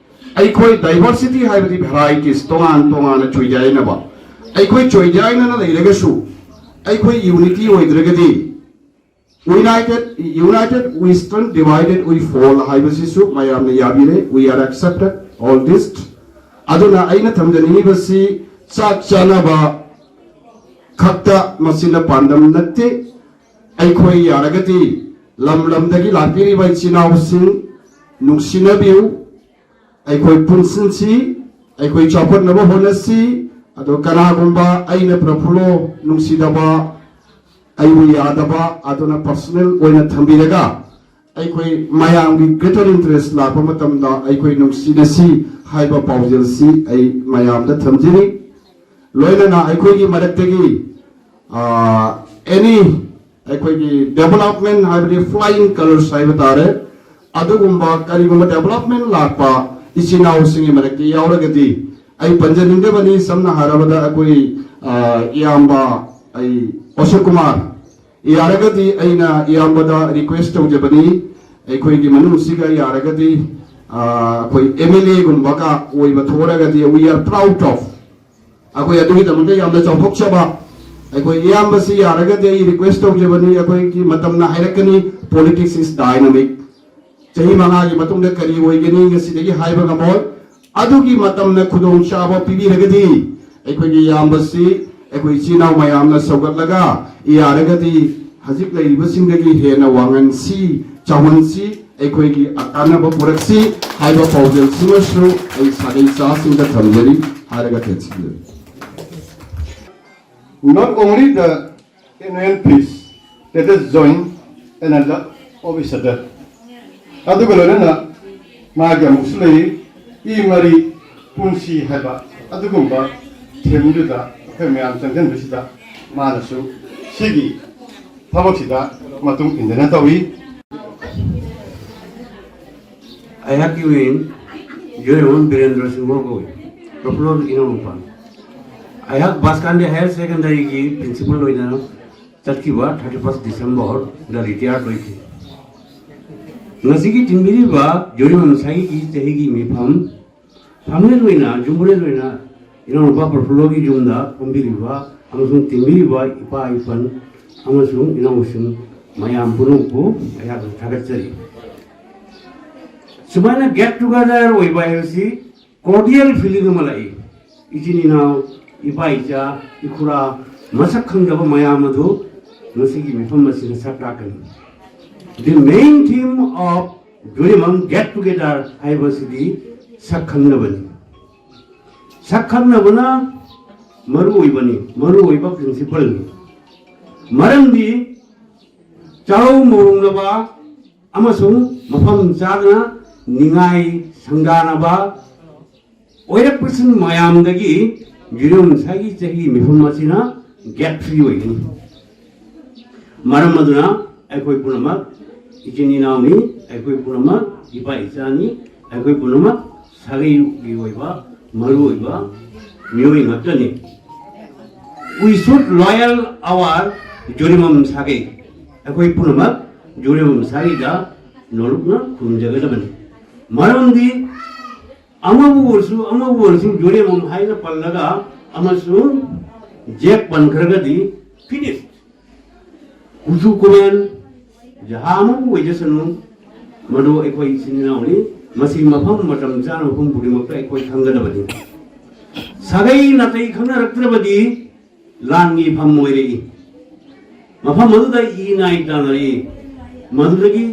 ꯑꯩꯈꯣꯏ diversity ꯍꯥꯏꯕꯗꯤ varieties, ꯇꯣꯉꯥꯟ ꯇꯣꯉꯥꯟꯅ ꯆꯣꯏꯖꯥꯏꯅꯕ꯫ ꯑꯩꯈꯣꯏ ꯆꯣꯏꯖꯥꯏꯅꯅ ꯂꯩꯔꯒꯁꯨ ꯑꯩꯈꯣꯏ unity ꯑꯣꯏꯗ꯭ꯔꯒꯗꯤ United, United we stand, divided we fall ꯍꯥꯏꯕꯁꯤꯁꯨ ꯃꯌꯥꯝꯅ ꯌꯥꯕꯤꯔꯦ꯫ We are accepted, all this. ꯑꯗꯨꯅ ꯑꯩꯅ ꯊꯝꯖꯅꯤꯡꯉꯤꯕꯁꯤ ꯆꯥꯛ ꯆꯥꯅꯕ ꯈꯛꯇ ꯃꯁꯤꯅ ꯄꯥꯟꯗꯝ ꯅꯠꯇꯦ꯫ ꯑꯩꯈꯣꯏ ꯌꯥꯔꯒꯗꯤ ꯂꯝ ꯂꯝꯗꯒꯤ ꯂꯥꯛꯄꯤꯔꯤꯕ ꯏꯆꯤꯟ ꯏꯅꯥꯎꯁꯤꯡ ꯅꯨꯡꯁꯤꯅꯕꯤꯌꯨ, ꯑꯩꯈꯣꯏ ꯄꯨꯟꯁꯤꯟꯁꯤ, ꯑꯩꯈꯣꯏ ꯆꯥꯎꯈꯠꯅꯕ ꯍꯣꯠꯅꯁꯤ꯫ ꯑꯗꯣ ꯀꯅꯥꯒꯨꯝꯕ ꯑꯩꯅ ꯄ꯭ꯔꯐꯨꯜꯂꯣ ꯅꯨꯡꯁꯤꯗꯕ, ꯑꯩꯕꯨ ꯌꯥꯗꯕ, ꯑꯗꯨꯅ personal ꯑꯣꯏꯅ ꯊꯝꯕꯤꯔꯒ ꯑꯩꯈꯣꯏ ꯃꯌꯥꯝꯒꯤ greater interest ꯂꯥꯛꯄ ꯃꯇꯝꯗ ꯑꯩꯈꯣꯏ ꯅꯨꯡꯁꯤꯅꯁꯤ ꯍꯥꯏꯕ ꯄꯥꯎꯖꯦꯜꯁꯤ ꯑꯩ ꯃꯌꯥꯝꯗ ꯊꯝꯖꯔꯤ꯫ ꯂꯣꯏꯅꯅ ꯑꯩꯈꯣꯏꯒꯤ ꯃꯔꯛꯇꯒꯤ ꯑꯦꯅꯤ ꯑꯩꯈꯣꯏꯒꯤ development ꯍꯥꯏꯕꯗꯤ flying colours ꯍꯥꯏꯕ ꯇꯥꯔꯦ, ꯑꯗꯨꯒꯨꯝꯕ ꯀꯔꯤꯒꯨꯝꯕ development ꯂꯥꯛꯄ ꯏꯆꯤꯟ ꯏꯅꯥꯎꯁꯤꯡꯒꯤ ꯃꯔꯛꯇ ꯌꯥꯎꯔꯒꯗꯤ ꯑꯩ ꯄꯟꯖꯅꯤꯡꯗꯕꯅꯤ꯫ ꯁꯝꯅ ꯍꯥꯏꯔꯕꯗ ꯑꯩꯈꯣꯏ ꯏꯌꯥꯝꯕ ꯑꯩ ꯑꯁꯣꯛ ꯀꯨꯃꯥꯔ, ꯌꯥꯔꯒꯗꯤ ꯑꯩꯅ ꯏꯌꯥꯝꯕꯗ request ꯇꯧꯖꯕꯅꯤ, ꯑꯩꯈꯣꯏꯒꯤ ꯃꯅꯨꯡꯁꯤꯒ ꯌꯥꯔꯒꯗꯤ ꯑꯩꯈꯣꯏ M L A ꯒꯨꯝꯕꯒ ꯑꯣꯏꯕ ꯊꯣꯛꯂꯒꯗꯤ we are proud of ꯑꯩꯈꯣꯏ ꯑꯗꯨꯒꯤꯗꯃꯛꯇ ꯌꯥꯝꯅ ꯆꯥꯎꯊꯣꯛꯆꯕ꯫ ꯑꯩꯈꯣꯏ ꯏꯌꯥꯝꯕꯁꯤ ꯌꯥꯔꯒꯗꯤ ꯑꯩ request ꯇꯧꯖꯕꯅꯤ, ꯑꯩꯈꯣꯏꯒꯤ ꯃꯇꯝꯅ ꯍꯥꯏꯔꯛꯀꯅꯤ, politics is dynamic꯫ ꯆꯍꯤ ꯃꯉꯥꯒꯤ ꯃꯇꯨꯡꯗ ꯀꯔꯤ ꯑꯣꯏꯒꯅꯤ ꯉꯁꯤꯗꯒꯤ ꯍꯥꯏꯕ ꯉꯝꯃꯣꯏ꯫ ꯑꯗꯨꯒꯤ ꯃꯇꯝꯅ ꯈꯨꯗꯣꯡꯆꯥꯕ ꯄꯤꯕꯤꯔꯒꯗꯤ ꯑꯩꯈꯣꯏꯒꯤ ꯏꯌꯥꯝꯕꯁꯤ ꯑꯩꯈꯣꯏ ꯏꯆꯤꯟ ꯏꯅꯥꯎ ꯃꯌꯥꯝꯅ ꯁꯧꯒꯠꯂꯒ ꯌꯥꯔꯒꯗꯤ ꯍꯧꯖꯤꯛ ꯂꯩꯔꯤꯕꯁꯤꯡꯗꯒꯤ ꯍꯦꯟꯅ ꯋꯥꯡꯍꯟꯁꯤ, ꯆꯥꯎꯍꯟꯁꯤ, ꯑꯩꯈꯣꯏꯒꯤ ꯀꯥꯟꯅꯕ ꯄꯨꯔꯛꯁꯤ ꯍꯥꯏꯕ ꯄꯥꯎꯖꯦꯜꯁꯤꯃꯁꯨ ꯑꯩ ꯁꯥꯒꯩ ꯆꯥꯁꯤꯡꯗ ꯊꯝꯖꯔꯤ ꯍꯥꯏꯔꯒ ꯇꯦꯟꯁꯤꯟꯖꯔꯤ꯫ Not only the N O N peace, let us join and love of each other. ꯑꯗꯨꯒ ꯂꯣꯏꯅꯅ ꯃꯥꯒꯤ ꯑꯃꯨꯛꯁꯨ ꯂꯩꯔꯤ, ꯏ ꯃꯔꯤ ꯄꯨꯟꯁꯤ ꯍꯥꯏꯕ ꯑꯗꯨꯒꯨꯝꯕ theme ꯗꯨꯗ ꯑꯩꯈꯣꯏ ꯃꯌꯥꯝ ꯆꯪꯁꯤꯟꯕꯁꯤꯗ ꯃꯥꯅꯁꯨ ꯁꯤꯒꯤ ꯊꯕꯛꯁꯤꯗ ꯃꯇꯨꯡ ꯏꯟꯗꯅ ꯇꯧꯏ꯫ ꯑꯩꯍꯥꯛꯀꯤ ꯃꯤꯡ ꯖꯣꯏꯔꯣꯝ ꯕꯤꯔꯦꯟꯗ꯭ꯔ ꯁꯤꯡꯍ ꯀꯧꯏ, ꯄ꯭ꯔꯐꯨꯜꯂꯣꯒꯤ ꯏꯅꯥꯎꯅꯨꯄꯥ꯫ ꯑꯩꯍꯥꯛ ꯕꯥꯁꯀꯥꯟꯗꯤ higher secondary ꯒꯤ principal ꯑꯣꯏꯅ ꯆꯠꯈꯤꯕ thirty first December ꯗ retire ꯑꯣꯏꯈꯤ꯫ ꯉꯁꯤꯒꯤ ꯊꯤꯟꯕꯤꯔꯤꯕ ꯖꯣꯏꯔꯣꯝ ꯁꯥꯒꯩꯒꯤ ꯆꯍꯤꯒꯤ ꯃꯤꯐꯝ ꯐꯝꯂꯦꯟ ꯑꯣꯏꯅ, ꯌꯨꯝꯕꯨꯔꯦꯟ ꯑꯣꯏꯅ ꯏꯅꯥꯎꯅꯨꯄꯥ ꯄ꯭ꯔꯐꯨꯜꯂꯣꯒꯤ ꯌꯨꯝꯗ ꯐꯝꯕꯤꯔꯤꯕ ꯑꯃꯁꯨꯡ ꯇꯤꯟꯕꯤꯔꯤꯕ ꯏꯄꯥ ꯏꯄꯟ ꯑꯃꯁꯨꯡ ꯏꯅꯥꯎꯁꯤꯡ ꯃꯌꯥꯝ ꯄꯨꯝꯅꯃꯛꯄꯨ ꯑꯩꯍꯥꯛꯅ ꯊꯥꯒꯠꯆꯔꯤ꯫ ꯁꯨꯃꯥꯏꯅ get together ꯑꯣꯏꯕ ꯍꯥꯏꯕꯁꯤ cordial feeling ꯑꯃ ꯂꯥꯛꯏ꯫ ꯏꯆꯤꯟ ꯏꯅꯥꯎ, ꯏꯄꯥ ꯏꯆꯥ, ꯏꯈꯨꯔꯥ, ꯃꯁꯛ ꯈꯪꯗꯕ ꯃꯌꯥꯝ ꯑꯗꯨ ꯉꯁꯤꯒꯤ ꯃꯤꯐꯝ ꯑꯁꯤꯗ ꯁꯛ ꯇꯥꯛꯀꯅꯤ꯫ The main theme of ꯖꯣꯏꯔꯤꯃꯝ get together ꯍꯥꯏꯕꯁꯤꯗꯤ ꯁꯛ ꯈꯪꯅꯕꯅꯤ꯫ ꯁꯛ ꯈꯪꯅꯕꯅ ꯃꯔꯨ ꯑꯣꯏꯕꯅꯤ, ꯃꯔꯨ ꯑꯣꯏꯕ principle ꯅꯤ꯫ ꯃꯔꯝꯗꯤ ꯆꯥꯔꯧ ꯃꯧꯔꯧꯅꯕ ꯑꯃꯁꯨꯡ ꯃꯐꯝ ꯆꯥꯗꯅ ꯅꯤꯡꯉꯥꯏ ꯁꯪꯗꯥꯅꯕ ꯑꯣꯏꯔꯛꯄꯁꯤꯡ ꯃꯌꯥꯝꯗꯒꯤ ꯖꯨꯔꯦꯝꯕꯝ ꯁꯥꯒꯩꯒꯤ ꯆꯍꯤ ꯃꯤꯐꯝ ꯑꯁꯤꯅ gate free ꯑꯣꯏꯒꯅꯤ꯫ ꯃꯔꯝ ꯑꯗꯨꯅ ꯑꯩꯈꯣꯏ ꯄꯨꯝꯅꯃꯛ ꯏꯆꯤꯟ ꯏꯅꯥꯎꯅꯤ, ꯑꯩꯈꯣꯏ ꯄꯨꯝꯅꯃꯛ ꯏꯄꯥ ꯏꯆꯥꯅꯤ, ꯑꯩꯈꯣꯏ ꯄꯨꯝꯅꯃꯛ ꯁꯥꯒꯩꯒꯤ ꯑꯣꯏꯕ ꯃꯔꯨꯑꯣꯏꯕ ꯃꯤꯑꯣꯏ ꯉꯥꯛꯇꯅꯤ꯫ We should loyal our ꯖꯨꯔꯦꯝꯕꯝ ꯁꯥꯒꯩ꯫ ꯑꯩꯈꯣꯏ ꯄꯨꯝꯅꯃꯛ ꯖꯨꯔꯦꯝꯕꯝ ꯁꯥꯒꯩꯗ ꯅꯣꯂꯨꯛꯅ ꯈꯨꯔꯨꯝꯖꯒꯗꯕꯅꯤ꯫ ꯃꯔꯝꯗꯤ ꯑꯃꯕꯨ ꯑꯣꯏꯔꯁꯨ, ꯑꯃꯕꯨ ꯑꯣꯏꯔꯁꯨ ꯖꯨꯔꯦꯝꯕꯝ ꯍꯥꯏꯅ ꯄꯜꯂꯒ ꯑꯃꯁꯨꯡ ꯖꯦꯛ ꯄꯟꯈ꯭ꯔꯒꯗꯤ finish꯫ ꯀꯨꯆꯨ ꯀꯨꯃꯦꯟ ꯖꯍꯥ ꯑꯃꯕꯨ ꯑꯣꯏꯖꯁꯅꯨ, ꯃꯗꯨ ꯑꯩꯈꯣꯏ ꯏꯆꯤꯟ ꯏꯅꯥꯎꯅꯤ꯫ ꯃꯁꯤ ꯃꯐꯝ ꯃꯇꯝ ꯆꯥꯅ ꯃꯐꯝ ꯈꯨꯗꯤꯡꯃꯛꯇ ꯑꯩꯈꯣꯏ ꯈꯪꯒꯗꯕꯅꯤ꯫ ꯁꯥꯒꯩ ꯅꯥꯇꯩ ꯈꯪꯅꯔꯛꯇ꯭ꯔꯕꯗꯤ ꯂꯥꯟꯒꯤ ꯐꯝ ꯑꯣꯏꯔꯛꯏ꯫ ꯃꯐꯝ ꯑꯗꯨꯗ ꯏ ꯅꯥꯏ ꯇꯥꯅꯔꯛꯏ꯫ ꯃꯗꯨꯗꯒꯤ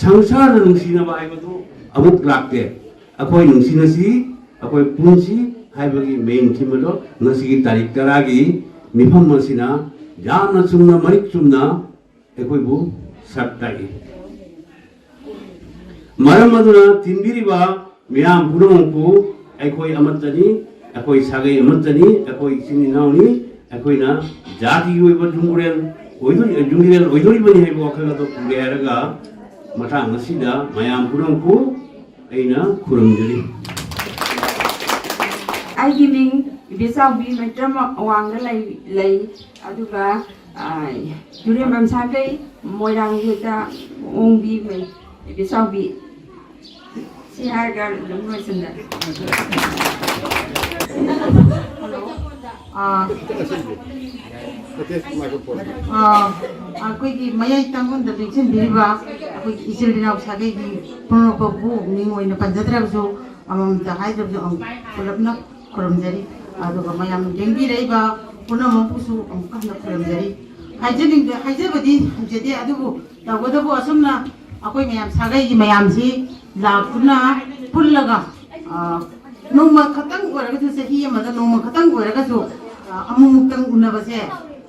ꯁꯪꯁꯥꯔꯗ ꯅꯨꯡꯁꯤꯅꯕ ꯍꯥꯏꯕꯗꯨ ꯑꯃꯨꯛ ꯂꯥꯛꯇꯦ꯫ ꯑꯩꯈꯣꯏ ꯅꯨꯡꯁꯤꯅꯁꯤ, ꯑꯩꯈꯣꯏ ꯄꯨꯟꯁꯤ ꯍꯥꯏꯕꯒꯤ main theme ꯑꯗꯣ ꯉꯁꯤꯒꯤ ꯇꯥꯔꯤꯛ ꯇꯔꯥꯒꯤ ꯃꯤꯐꯝ ꯑꯁꯤꯅ ꯌꯥꯝꯅ ꯆꯨꯝꯅ, ꯃꯔꯤꯛ ꯆꯨꯝꯅ ꯑꯩꯈꯣꯏꯕꯨ ꯁꯛ ꯇꯥꯛꯏ꯫ ꯃꯔꯝ ꯑꯗꯨꯅ ꯇꯤꯟꯕꯤꯔꯤꯕ ꯃꯤꯌꯥꯝ ꯄꯨꯝꯅꯃꯛꯄꯨ ꯑꯩꯈꯣꯏ ꯑꯃꯠꯇꯅꯤ, ꯑꯩꯈꯣꯏ ꯁꯥꯒꯩ ꯑꯃꯠꯇꯅꯤ, ꯑꯩꯈꯣꯏ ꯏꯆꯤꯟ ꯏꯅꯥꯎꯅꯤ, ꯑꯩꯈꯣꯏꯅ ꯖꯥꯇꯤꯒꯤ ꯑꯣꯏꯕ ꯌꯨꯝꯕꯨꯔꯦꯜ ꯑꯣꯏꯗꯣꯔꯤ-, ꯌꯨꯝꯕꯤꯔꯦꯜ ꯑꯣꯏꯗꯣꯔꯤꯕꯅꯤ ꯍꯥꯏꯕ ꯋꯥꯈꯜ ꯑꯗꯨ ꯄꯨꯒꯦ ꯍꯥꯏꯔꯒ ꯃꯇꯥꯡ ꯑꯁꯤꯗ ꯃꯌꯥꯝ ꯄꯨꯝꯅꯃꯛꯄꯨ ꯑꯩꯅ ꯈꯨꯔꯨꯝꯖꯔꯤ꯫ ꯑꯩꯒꯤ ꯃꯤꯡ ꯏꯕꯦꯆꯥꯎꯕꯤ ꯃꯩꯇ꯭ꯔꯝ ꯑꯋꯥꯡꯗ ꯂꯩ, ꯂꯩ꯫ ꯑꯗꯨꯒ, ꯑ, ꯖꯨꯔꯦꯝꯕꯝ ꯁꯥꯒꯩ ꯃꯣꯏꯔꯥꯡ ꯌꯦꯛꯇ ꯑꯣꯡꯕꯤ ꯃꯩ-, ꯏꯕꯦꯆꯥꯎꯕꯤ꯫ ꯁꯤ ꯍꯥꯏꯔꯒ ꯑꯗꯨꯝ ꯂꯣꯏꯁꯤꯟꯖꯔꯦ꯫ ꯑꯥ, ꯑꯥ, ꯑꯩꯈꯣꯏꯒꯤ ꯃꯌꯥꯏ ꯇꯪꯒꯣꯟꯗ ꯂꯦꯡꯁꯤꯟꯕꯤꯔꯤꯕ ꯑꯩꯈꯣꯏꯒꯤ ꯏꯆꯤꯜ ꯏꯅꯥꯎ ꯁꯥꯒꯩꯒꯤ ꯄꯨꯝꯅꯃꯛꯄꯨ ꯃꯤꯡ ꯑꯣꯏꯅ ꯄꯟꯖꯗ꯭ꯔꯕꯁꯨ, ꯑꯃꯃꯝꯇ ꯍꯥꯏꯗ꯭ꯔꯕꯁꯨ, ꯑꯃꯨꯛ ꯄꯨꯂꯞꯅ ꯈꯨꯔꯨꯝꯖꯔꯤ꯫ ꯑꯗꯨꯒ ꯃꯌꯥꯝ ꯂꯦꯡꯕꯤꯔꯛꯏꯕ ꯄꯨꯝꯅꯃꯛꯄꯨꯁꯨ ꯑꯃꯨꯛꯀ ꯍꯟꯅ ꯈꯨꯔꯨꯝꯖꯔꯤ꯫ ꯍꯥꯏꯖꯅꯤꯡꯕ, ꯍꯥꯏꯖꯕꯗꯤ ꯍꯩꯖꯗꯦ, ꯑꯗꯨꯕꯨ ꯇꯧꯕꯇꯕꯨ ꯑꯁꯨꯝꯅ ꯑꯩꯈꯣꯏ ꯃꯌꯥꯝ ꯁꯥꯒꯩꯒꯤ ꯃꯌꯥꯝꯁꯤ ꯂꯥꯛꯇꯨꯅ ꯄꯨꯜꯂꯒ, ꯑ, ꯅꯣꯡꯃ ꯈꯛꯇꯪ ꯑꯣꯏꯔꯒꯁꯨ, ꯆꯍꯤ ꯑꯃꯗ ꯅꯣꯡꯃ ꯈꯛꯇꯪ ꯑꯣꯏꯔꯒꯁꯨ, ꯑ, ꯑꯃꯨꯛꯃꯨꯛꯇꯪ ꯎꯅꯕꯁꯦ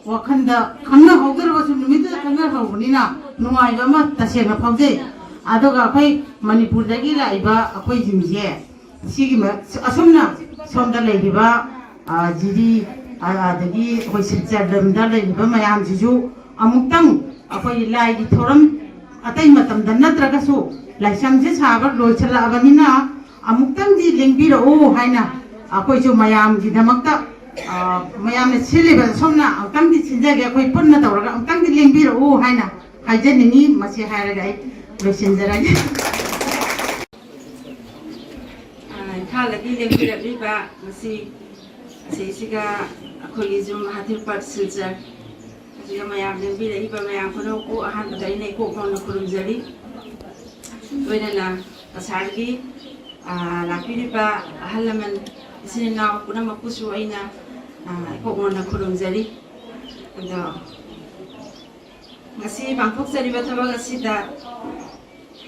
ꯋꯥꯈꯜꯗ ꯈꯪꯅꯍꯧꯗ꯭ꯔꯕꯁꯨ ꯅꯨꯃꯤꯠꯇꯨꯗ ꯈꯪꯅꯍꯧꯕꯅꯤꯅ ꯅꯨꯡꯉꯥꯏꯕ ꯑꯃ ꯇꯁꯦꯡꯅ ꯐꯥꯎꯖꯩ꯫ ꯑꯗꯨꯒ ꯑꯩꯈꯣꯏ ꯃꯅꯤꯄꯨꯔꯗꯒꯤ ꯂꯥꯛꯏꯕ ꯑꯩꯈꯣꯏꯁꯤꯡꯁꯦ, ꯁꯤꯒꯤ ꯃ-, ꯑꯁꯨꯝꯅ ꯁꯣꯝꯗ ꯂꯩꯔꯤꯕ, ꯑ, ꯖꯤꯔꯤ, ꯑ, ꯑꯗꯒꯤ ꯑꯩꯈꯣꯏ ꯁꯤꯜꯆꯔ ꯂꯝꯗ ꯂꯩꯔꯤꯕ ꯃꯌꯥꯝꯁꯤꯁꯨ ꯑꯃꯨꯛꯇꯪ ꯑꯩꯈꯣꯏ ꯂꯥꯏꯒꯤ ꯊꯧꯔꯝ ꯑꯇꯩ ꯃꯇꯝꯗ ꯅꯠꯇ꯭ꯔꯒꯁꯨ ꯂꯥꯏꯁꯪꯁꯦ ꯁꯥꯕ ꯂꯣꯏꯁꯤꯜꯂꯛꯑꯕꯅꯤꯅ ꯑꯃꯨꯛꯇꯪꯗꯤ ꯂꯦꯡꯕꯤꯔꯛꯎ ꯍꯥꯏꯅ ꯑꯩꯈꯣꯏꯁꯨ ꯃꯌꯥꯝꯒꯤꯗꯃꯛꯇ, ꯑ, ꯃꯌꯥꯝꯅ ꯁꯤꯜꯂꯤꯕ ꯁꯣꯝꯅ ꯑꯃꯨꯛꯇꯪꯗꯤ ꯁꯤꯟꯖꯒꯦ, ꯑꯩꯈꯣꯏ ꯄꯨꯟꯅ ꯇꯧꯔꯒ ꯑꯃꯨꯛꯇꯪꯗꯤ ꯂꯦꯡꯕꯤꯔꯛꯎ ꯍꯥꯏꯅ ꯍꯥꯏꯖꯅꯤꯡꯉꯤ꯫ ꯃꯁꯤ ꯍꯥꯏꯔꯒ ꯑꯩ ꯂꯣꯏꯁꯤꯟꯖꯔꯒꯦ꯫ ꯑ, ꯏꯝꯐꯥꯜꯗꯒꯤ ꯂꯦꯡꯕꯤꯔꯛꯂꯤꯕ ꯉꯁꯤ ꯑꯁꯤꯁꯤꯒ ꯑꯩꯈꯣꯏꯒꯤ ꯌꯨꯝ ꯍꯥꯊꯤꯔꯄꯥꯠ ꯁꯤꯜꯆꯔ ꯑꯁꯤꯒ ꯃꯌꯥꯝ ꯂꯦꯡꯕꯤꯔꯛꯏꯕ ꯃꯌꯥꯝ ꯄꯨꯝꯅꯃꯛꯄꯨ ꯑꯍꯥꯟꯕꯗ ꯑꯩꯅ ꯏꯀꯣꯛ ꯃꯣꯟꯅ ꯈꯨꯔꯨꯝꯖꯔꯤ꯫ ꯂꯣꯏꯅꯅ ꯀꯁꯥꯔꯒꯤ, ꯑ, ꯂꯥꯛꯄꯤꯔꯤꯕ ꯑꯍꯜ ꯂꯃꯟ, ꯏꯆꯤꯟ ꯏꯅꯥꯎ ꯄꯨꯝꯅꯃꯛꯄꯨꯁꯨ ꯑꯩꯅ, ꯑ, ꯏꯀꯣꯛ ꯃꯣꯟꯅ ꯈꯨꯔꯨꯝꯖꯔꯤ꯫ ꯑꯗꯣ ꯉꯁꯤ ꯄꯥꯡꯊꯣꯛꯆꯔꯤꯕ ꯊꯕꯛ ꯑꯁꯤꯗ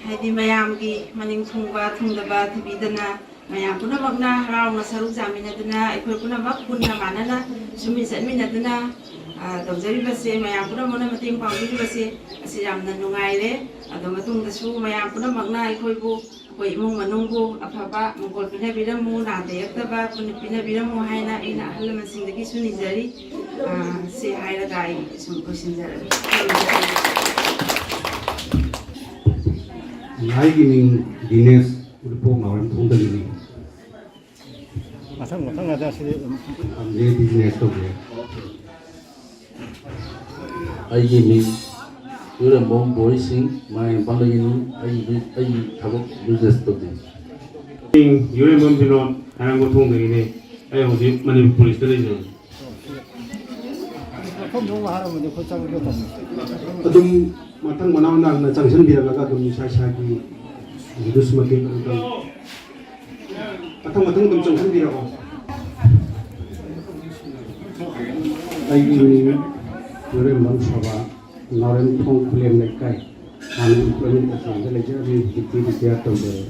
ꯍꯥꯏꯗꯤ ꯃꯌꯥꯝꯒꯤ ꯃꯅꯤꯡ ꯊꯨꯡꯕ ꯊꯨꯡꯗꯕ ꯊꯤꯕꯤꯗꯅ ꯃꯌꯥꯝ ꯄꯨꯝꯅꯃꯛꯅ ꯍꯔꯥꯎꯅ ꯁꯔꯨꯛ ꯌꯥꯃꯤꯟꯅꯗꯨꯅ ꯑꯩꯈꯣꯏ ꯄꯨꯝꯅꯃꯛ ꯄꯨꯟꯅ ꯃꯥꯟꯅꯅ ꯁꯨꯃꯤꯟ ꯆꯠꯃꯤꯟꯅꯗꯨꯅ, ꯑ, ꯇꯧꯖꯔꯤꯕꯁꯦ, ꯃꯌꯥꯝ ꯄꯨꯝꯅꯃꯛꯅ ꯃꯇꯦꯡ ꯄꯥꯡꯕꯤꯔꯤꯕꯁꯦ ꯑꯁꯤ ꯌꯥꯝꯅ ꯅꯨꯡꯉꯥꯏꯔꯦ꯫ ꯑꯗꯣ ꯃꯇꯨꯡꯗꯁꯨ ꯃꯌꯥꯝ ꯄꯨꯝꯅꯃꯛꯅ ꯑꯩꯈꯣꯏꯕꯨ, ꯑꯩꯈꯣꯏ ꯏꯃꯨꯡ ꯃꯅꯨꯡꯕꯨ ꯑꯐꯕ ꯃꯪꯒꯣꯜ ꯄꯤꯅꯕꯤꯔꯝꯃꯨ, ꯅꯥꯗ ꯌꯦꯛꯇꯕ ꯄꯨꯟꯅ ꯄꯤꯅꯕꯤꯔꯝꯃꯨ ꯍꯥꯏꯅ ꯑꯩꯅ ꯑꯍꯜ ꯂꯃꯟꯁꯤꯡꯗꯒꯤꯁꯨ ꯅꯤꯖꯔꯤ꯫ ꯑ, ꯁꯤ ꯍꯥꯏꯔꯒ ꯑꯩ ꯁꯨꯝ ꯂꯣꯏꯁꯤꯟꯖꯔꯒꯦ꯫ ꯑꯩꯒꯤ ꯃꯤꯡ ꯗꯤꯅꯦꯁ, ꯎꯔꯤꯄꯣꯛ ꯅꯥꯎꯔꯦꯝꯊꯣꯡꯗꯒꯤꯅꯤ꯫ ꯃꯊꯪ ꯃꯊꯪ ꯑꯗ ꯁꯤꯗꯤ ꯑꯗꯨꯝ ꯐꯝꯖꯩ, ꯕꯤꯖꯤꯅꯦꯁ ꯇꯧꯖꯩ꯫ ꯑꯩꯒꯤ ꯃꯤꯡ ꯏꯔꯝꯕꯝ ꯕꯣꯔꯤ ꯁꯤꯡ, ꯃꯔꯥꯡ ꯏꯝꯐꯥꯜꯗꯒꯤꯅꯤ꯫ ꯑꯩꯒꯤ, ꯑꯩꯒꯤ ꯊꯕꯛ ꯕꯤꯖꯤꯅꯦꯁ ꯇꯧꯖꯩ꯫ ꯃꯤꯡ ꯌꯨꯔꯦꯝꯕꯝ ꯕꯤꯅꯣꯗ, ꯍꯩꯔꯥꯡꯒꯣꯏꯊꯣꯡꯗꯒꯤꯅꯤ꯫ ꯑꯩ ꯍꯧꯖꯤꯛ ꯃꯅꯤꯄꯨꯔ ꯄꯨꯂꯤꯁꯇ ꯂꯩꯖꯕꯅꯤ꯫ ꯃꯐꯝꯗꯣ ꯍꯥꯏꯔꯝꯃꯗꯤ ꯑꯩꯈꯣꯏ ꯆꯪꯒꯦ ꯇꯧꯕꯅꯤ꯫ ꯑꯗꯨꯝ ꯃꯊꯪ ꯃꯅꯥꯎ ꯅꯥꯏꯅ ꯆꯪꯁꯤꯟꯕꯤꯔꯛꯂꯒ ꯑꯗꯨꯝ ꯏꯁꯥ ꯏꯁꯥꯒꯤ ꯑꯗꯨꯁꯨ ꯃꯇꯦꯡ ꯑꯗꯨꯝ ꯇꯧ-, ꯃꯊꯪ ꯃꯊꯪ ꯑꯗꯨꯝ ꯆꯪꯁꯤꯟꯕꯤꯔꯛꯑꯣ꯫ ꯑꯩꯒꯤ ꯃꯤꯡ ꯌꯨꯔꯦꯝꯕꯝ ꯁꯣꯕꯥ, ꯅꯥꯎꯔꯦꯝꯊꯣꯡ ꯈꯨꯂꯦꯝ ꯂꯩꯀꯥꯏ꯫ ꯍꯥꯟꯅ employment agent ꯗ ꯂꯩꯖꯔꯝꯃꯤ, ꯍꯧꯖꯤꯛꯇꯤ retire ꯇꯧꯖꯔꯦ꯫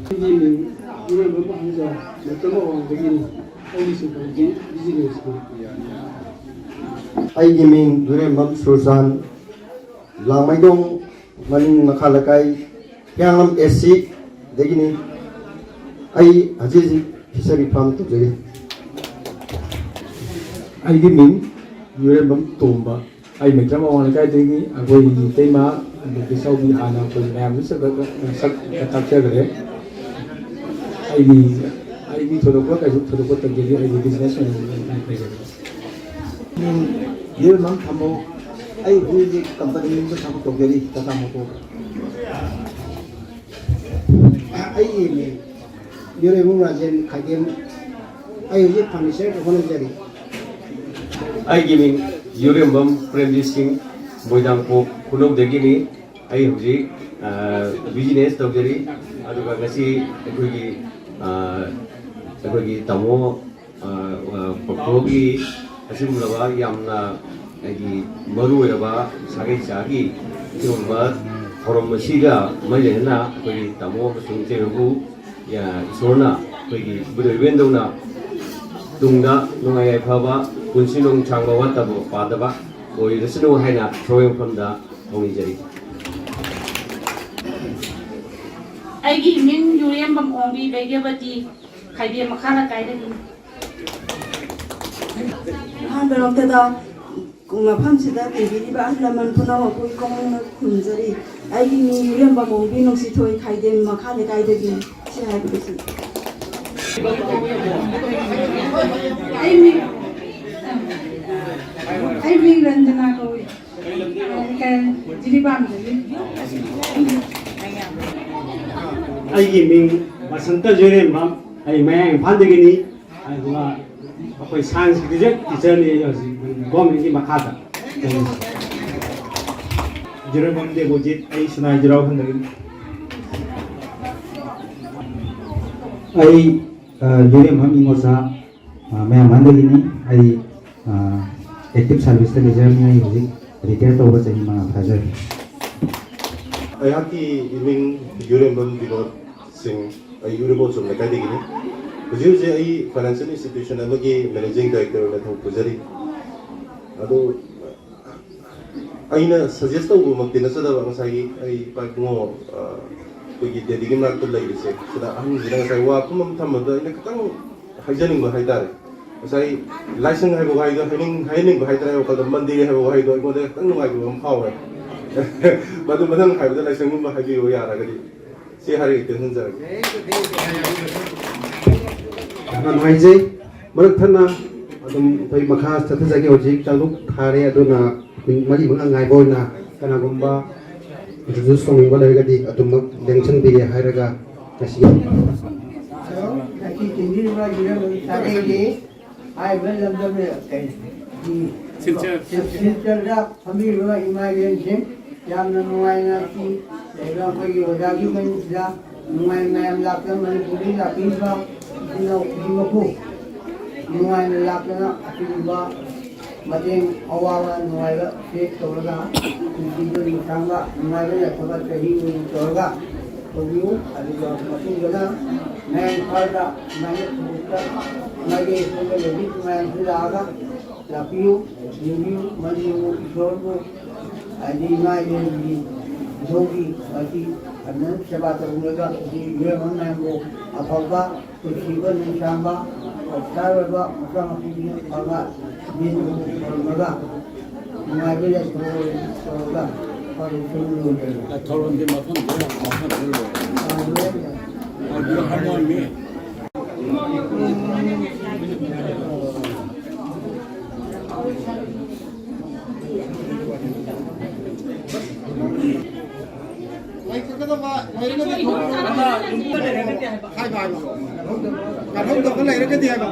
ꯑꯩꯒꯤ ꯃꯤꯡ ꯏꯔꯣꯏꯕ ꯄꯥꯝꯖ, ꯃꯇꯝ ꯑꯋꯥꯡꯗꯒꯤꯅꯤ꯫ ꯑꯩꯒꯤ ꯁꯤꯟꯐꯝꯗꯤ business ꯅꯤ꯫ ꯑꯩꯒꯤ ꯃꯤꯡ ꯌꯨꯔꯦꯝꯕꯝ ꯁꯨꯔꯆꯥꯟ, ꯂꯥꯡꯃꯩꯗꯣꯡ ꯃꯅꯤꯡ ꯃꯈꯥ ꯂꯩꯀꯥꯏ, ꯍꯤꯌꯥꯡꯂꯝ ꯑꯦꯁ ꯁꯤꯗꯒꯤꯅꯤ꯫ ꯑꯩ ꯍꯧꯖꯤꯛ ꯍꯧꯖꯤꯛ ꯐꯤꯁꯔꯤ ꯐꯥꯔꯝ ꯇꯧꯖꯔꯤ꯫ ꯑꯩꯒꯤ ꯃꯤꯡ ꯌꯨꯔꯦꯝꯕꯝ ꯇꯣꯝꯕ꯫ ꯑꯩ ꯃꯩꯇ꯭ꯔꯝ ꯑꯋꯥꯡ ꯂꯩꯀꯥꯏꯗꯒꯤ꯫ ꯑꯩꯈꯣꯏꯒꯤ ꯏꯇꯩꯃ ꯕꯤꯁꯥꯎꯕꯤ ꯍꯥꯟꯅ ꯑꯩꯈꯣꯏ ꯃꯌꯥꯝꯗ ꯁꯛ ꯁꯛ ꯇꯥꯛꯆꯈ꯭ꯔꯦ꯫ ꯑꯩꯒꯤ ꯑꯩꯒꯤ ꯊꯣꯏꯗꯣꯛꯄ ꯀꯩꯁꯨ ꯊꯣꯏꯗꯣꯛꯄ ꯇꯧꯖꯗꯦ꯫ ꯑꯩꯒꯤ ꯕꯤꯖꯤꯅꯦꯁ ꯑꯣꯏꯅ ꯂꯩꯖꯔꯦ꯫ ꯌꯨꯝ ꯑꯃ ꯊꯝꯃꯣ꯫ ꯑꯩ ꯍꯧꯖꯤꯛ ꯍꯧꯖꯤꯛ ꯀꯝꯄꯅꯤ ꯑꯃꯗ ꯊꯕꯛ ꯇꯧꯖꯔꯤ, ꯇꯥꯇꯥ ꯃꯣꯇꯣꯔ꯫ ꯑꯩꯒꯤ ꯃꯤꯡ ꯌꯨꯔꯦꯝꯕꯝ ꯔꯥꯖꯦꯟ ꯈꯥꯏꯗꯦꯝ꯫ ꯑꯩ ꯍꯧꯖꯤꯛ ꯐꯔꯅꯤꯆꯔꯗ ꯍꯣꯠꯅꯖꯔꯤ꯫ ꯑꯩꯒꯤ ꯃꯤꯡ ꯌꯨꯔꯦꯝꯕꯝ ꯄ꯭ꯔꯦꯝꯖꯤꯠ ꯁꯤꯡ, ꯃꯣꯏꯗꯥꯡꯄꯣꯛ ꯈꯨꯅꯧꯗꯒꯤꯅꯤ꯫ ꯑꯩ ꯍꯧꯖꯤꯛ, ꯑ, ꯕꯤꯖꯤꯅꯦꯁ ꯇꯧꯖꯔꯤ꯫ ꯑꯗꯨꯒ ꯉꯁꯤ ꯑꯩꯈꯣꯏꯒꯤ, ꯑ, ꯑꯩꯈꯣꯏꯒꯤ ꯇꯥꯃꯣ, ꯑ, ꯑ, ꯄ꯭ꯔꯣꯐꯣꯒꯤ ꯑꯁꯤꯒꯨꯝꯂꯕ ꯌꯥꯝꯅ ꯍꯥꯏꯗꯤ ꯃꯔꯨ ꯑꯣꯏꯔꯕ ꯁꯥꯒꯩ ꯆꯥꯒꯤ ꯑꯁꯤꯒꯨꯝꯕ ꯊꯧꯔꯝ ꯑꯁꯤꯒ ꯃꯔꯤ ꯂꯩꯅꯅ ꯑꯩꯈꯣꯏꯒꯤ ꯇꯥꯃꯣ ꯑꯃꯁꯨꯡ ꯏꯆꯦ ꯃꯔꯨ, ꯌꯥ-, ꯏꯁꯣꯔꯅ ꯑꯩꯈꯣꯏꯒꯤ ꯏꯕꯨꯙꯧ ꯏꯕꯦꯟꯗꯧꯅ ꯇꯨꯡꯗ ꯅꯨꯡꯉꯥꯏ ꯌꯥꯏꯐꯕ ꯄꯨꯟꯁꯤ ꯅꯨꯡꯁꯥꯡꯕ ꯋꯥꯠꯇꯕ ꯄꯥꯗꯕ ꯑꯣꯏꯔꯁꯅꯨ ꯍꯥꯏꯅ ꯏꯁꯣꯔꯒꯤ ꯃꯐꯝꯗ ꯊꯧꯅꯤꯖꯔꯤ꯫ ꯑꯩꯒꯤ ꯃꯤꯡ ꯌꯨꯔꯦꯝꯕꯝ ꯑꯣꯡꯕꯤ ꯕꯩꯒ꯭ꯌꯕꯇꯤ, ꯈꯥꯏꯕꯦꯝ ꯃꯈꯥ ꯂꯩꯀꯥꯏꯗꯒꯤꯅꯤ꯫ ꯑꯍꯥꯟꯕꯃꯛꯇꯗ ꯃꯐꯝꯁꯤꯗ ꯇꯤꯟꯕꯤꯔꯤꯕ ꯑꯍꯜ ꯂꯃꯟ ꯄꯨꯝꯅꯃꯛꯄꯨ ꯏꯀꯣꯡꯅ ꯈꯨꯔꯨꯝꯖꯔꯤ꯫ ꯑꯩꯒꯤ ꯃꯤꯡ ꯌꯨꯔꯦꯝꯕꯝ ꯑꯣꯡꯕꯤ ꯅꯨꯡꯁꯤꯊꯣꯏ, ꯈꯥꯏꯗꯦꯝ ꯃꯈꯥ ꯂꯩꯀꯥꯏꯗꯒꯤꯅꯤ꯫ ꯁꯤ ꯍꯥꯏꯕꯗꯨꯁꯨ꯫ ꯑꯩ ꯃꯤꯡ, ꯑꯩ ꯃꯤꯡ ꯔꯟꯖꯅꯥ ꯀꯧꯏ꯫ ꯖꯤꯔꯤꯕꯥꯝꯗꯒꯤ꯫ ꯑꯩꯒꯤ ꯃꯤꯡ ꯕꯁꯟꯇ ꯖꯣꯏꯔꯦꯝꯕꯝ, ꯑꯩ ꯃꯌꯥꯡ ꯏꯝꯐꯥꯜꯗꯒꯤꯅꯤ꯫ ꯑꯗꯨꯒ ꯑꯩꯈꯣꯏ ꯁꯥꯏꯟꯁꯀꯤ ꯒ꯭ꯔꯦꯖꯨꯋꯦꯠ ꯇꯤꯆꯔꯅꯤ ꯑꯩ ꯍꯧꯖꯤꯛ ꯒꯣꯔꯃꯦꯟꯒꯤ ꯃꯈꯥꯗ ꯇꯧꯔꯤꯁꯦ꯫ ꯖꯤꯔꯣꯕꯝ ꯗꯦꯕꯣꯖꯤꯠ, ꯑꯩ ꯁꯤꯅꯥꯏ ꯖꯤꯔꯥꯎ ꯈꯨꯟꯗꯒꯤꯅꯤ꯫ ꯑꯩ, ꯑ, ꯌꯨꯔꯦꯝꯕꯝ ꯏꯉꯣꯆꯥ, ꯑ, ꯃꯌꯥꯡ ꯏꯝꯐꯥꯜꯗꯒꯤꯅꯤ꯫ ꯑꯩ, ꯑ, ꯑꯦꯛꯇꯤꯚ ꯁꯥꯔꯚꯤꯁꯇ ꯂꯩꯖꯔꯝꯃꯤ꯫ ꯑꯩ ꯍꯧꯖꯤꯛ ꯔꯤꯇꯥꯌꯔ ꯇꯧꯕ ꯆꯍꯤ ꯃꯉꯥ ꯐꯥꯖꯔꯦ꯫ ꯑꯩꯍꯥꯛꯀꯤ ꯏꯃꯤꯡ ꯌꯨꯔꯦꯝꯕꯝ ꯕꯤꯅꯣꯗ ꯁꯤꯡ, ꯑꯩ ꯎꯔꯤꯄꯣꯛꯆꯣꯝ ꯂꯩꯀꯥꯏꯗꯒꯤꯅꯤ꯫ ꯍꯧꯖꯤꯛ ꯍꯧꯖꯤꯛ ꯑꯩ ꯐꯥꯏꯅꯥꯟꯁꯤꯌꯦꯜ ꯏꯟꯁꯇꯤꯇ꯭ꯌꯨꯁꯟ ꯑꯃꯒꯤ ꯃꯦꯅꯦꯖꯤꯡ ꯗꯥꯏꯔꯦꯛꯇꯔ ꯑꯣꯏꯅ ꯊꯕꯛ ꯄꯨꯖꯔꯤ꯫ ꯑꯗꯣ ꯑꯩꯅ suggest ꯇꯧꯕꯃꯛꯇꯤ ꯅꯠꯆꯗꯕ, ꯉꯁꯥꯏꯒꯤ ꯑꯩ ꯏꯄꯥ ꯏꯕꯨꯡꯉꯣ, ꯑ, ꯑꯩꯈꯣꯏꯒꯤ daddy ꯒꯤ ꯃꯅꯥꯛꯇ ꯂꯩꯕꯁꯦ, ꯁꯤꯗ ꯑꯍꯟꯁꯤꯅ ꯉꯁꯥꯏ ꯋꯥꯐꯝ ꯑꯃ ꯊꯝꯕꯗ ꯑꯩꯅ ꯈꯤꯇꯪ ꯍꯥꯏꯖꯅꯤꯡꯕ ꯍꯥꯏꯇꯥꯔꯦ꯫ ꯉꯁꯥꯏ ꯂꯥꯏꯁꯪ ꯍꯥꯏꯕ ꯋꯥꯍꯩꯗꯣ ꯍꯥꯏꯅꯤꯡ-, ꯍꯥꯏꯍꯟꯅꯤꯡꯕ ꯍꯥꯏꯇꯥꯔꯦ, ꯋꯥꯈꯜꯗ ꯃꯟꯗꯤꯔ ꯍꯥꯏꯕ ꯋꯥꯍꯩꯗꯣ ꯑꯩꯉꯣꯟꯗ ꯈꯤꯇꯪ ꯅꯨꯡꯉꯥꯏꯇꯕ ꯑꯃ ꯐꯥꯎꯔꯦ꯫ ꯃꯗꯨ ꯃꯊꯪ ꯍꯥꯏꯕꯗ ꯂꯥꯏꯁꯪꯒꯨꯝꯕ ꯍꯥꯏꯕꯤꯌꯨ ꯌꯥꯔꯒꯗꯤ꯫ ꯁꯤ ꯍꯥꯏꯔꯒ ꯇꯦꯟꯁꯤꯟꯖꯔꯒꯦ꯫ ꯌꯥꯝꯅ ꯅꯨꯡꯉꯥꯏꯖꯩ꯫ ꯃꯔꯛ ꯊꯠꯅ ꯑꯗꯨꯝ ꯑꯩꯈꯣꯏ ꯃꯈꯥ ꯆꯠꯊꯖꯒꯦ꯫ ꯍꯧꯖꯤꯛ ꯆꯥꯂꯨꯛ ꯊꯥꯔꯦ, ꯑꯗꯨꯅ ꯃꯤꯅꯤꯠ ꯃꯔꯤ ꯃꯉꯥ ꯉꯥꯏꯕ ꯑꯣꯏꯅ ꯀꯅꯥꯒꯨꯝꯕ introduce ꯇꯧꯅꯤꯡꯕ ꯂꯩꯔꯒꯗꯤ ꯑꯗꯨꯃꯛ ꯂꯦꯡꯁꯤꯟꯕꯤꯔꯦ ꯍꯥꯏꯔꯒ ꯉꯁꯤꯒꯤ ꯉꯁꯤ ꯆꯤꯟꯕꯤꯔꯤꯕ ꯏꯔꯝꯗꯝ ꯁꯥꯒꯩꯒꯤ ꯍꯥꯏꯔꯤꯕ ꯂꯝꯗꯝ ꯀꯩ, ꯁꯤꯜꯆꯔ꯫ ꯁꯤꯜꯆꯔꯗ ꯐꯝꯕꯤꯔꯤꯕ ꯏꯃꯥ ꯏꯕꯦꯟꯁꯤꯡ, ꯌꯥꯝꯅ ꯅꯨꯡꯉꯥꯏꯅ ꯁꯤ ꯂꯩꯕ ꯑꯩꯈꯣꯏꯒꯤ ꯑꯣꯖꯥꯒꯤ ꯃꯌꯨꯝꯁꯤꯗ ꯅꯨꯡꯉꯥꯏ ꯃꯌꯥꯝ ꯂꯥꯛꯇꯨꯅ ꯃꯅꯤꯄꯨꯔꯗꯒꯤ ꯂꯥꯛꯄꯤꯔꯤꯕ ꯏꯆꯤꯟ ꯏꯅꯥꯎ ꯈꯨꯗꯤꯡꯃꯛꯄꯨ ꯅꯨꯡꯉꯥꯏꯅ ꯂꯥꯛꯇꯨꯅ ꯑꯁꯤꯒꯨꯝꯕ ꯃꯇꯦꯡ ꯑꯋꯥꯕ ꯅꯨꯡꯉꯥꯏꯕ share ꯇꯧꯔꯒ ꯅꯨꯡꯁꯤꯕ ꯅꯨꯡꯁꯥꯡꯕ ꯅꯨꯡꯉꯥꯏꯕ ꯌꯥꯏꯐꯕ ꯆꯍꯤ ꯑꯣꯏꯅ ꯇꯧꯔꯒ ꯇꯧꯕꯤꯌꯨ꯫ ꯑꯗꯨꯒ ꯃꯇꯨꯡꯗꯅ ꯃꯌꯥꯝ ꯏꯝꯐꯥꯜꯗ ꯁꯨꯃꯥꯏꯅ ꯊꯕꯛꯇ ꯃꯥꯒꯤ ꯁꯣꯝꯗ ꯂꯩꯕꯤ ꯃꯌꯥꯝꯁꯨ ꯂꯥꯛꯑꯒ ꯂꯥꯛꯄꯤꯌꯨ, ꯌꯦꯡꯕꯤꯌꯨ, ꯃꯅꯤꯄꯨꯔ ꯏꯁꯣꯔꯕꯨ ꯍꯥꯏꯗꯤ ꯏꯃꯥ ꯏꯕꯦꯟꯒꯤ ꯏꯁꯣꯔꯒꯤ ꯃꯁꯤ ꯐꯖꯅ ꯁꯦꯕꯥ ꯇꯧꯕꯤꯔꯒ ꯍꯧꯖꯤꯛ ꯏꯕꯦꯝꯃ ꯃꯌꯥꯝꯕꯨ ꯑꯐꯕ ꯅꯨꯡꯁꯤꯕ ꯅꯨꯡꯁꯥꯡꯕ ꯑꯣꯐꯤꯁꯥꯔ ꯑꯣꯏꯕ ꯃꯆꯥ ꯃꯁꯨꯁꯤꯡ ꯑꯐꯕ ꯃꯤꯅ ꯐꯪꯉꯒ ꯅꯨꯡꯉꯥꯏꯕ ꯌꯥꯏꯐꯕ ꯑꯣꯏꯅ ꯇꯧꯔꯒ ꯐꯔꯦ ꯁꯨꯝ ꯂꯣꯏꯔꯦ꯫ ꯊꯧꯔꯝꯗꯤ ꯃꯐꯝꯗ ꯃꯐꯝꯗ ꯂꯣꯏꯔꯦ꯫ ꯑꯗꯨ ꯍꯥꯏꯔꯝꯃꯤ꯫ ꯍꯥꯏꯕ ꯍꯥꯏꯕ꯫ ꯀꯟꯐꯥꯔꯝ ꯇꯧꯕ ꯂꯩꯔꯒꯗꯤ ꯍꯥꯏꯕ꯫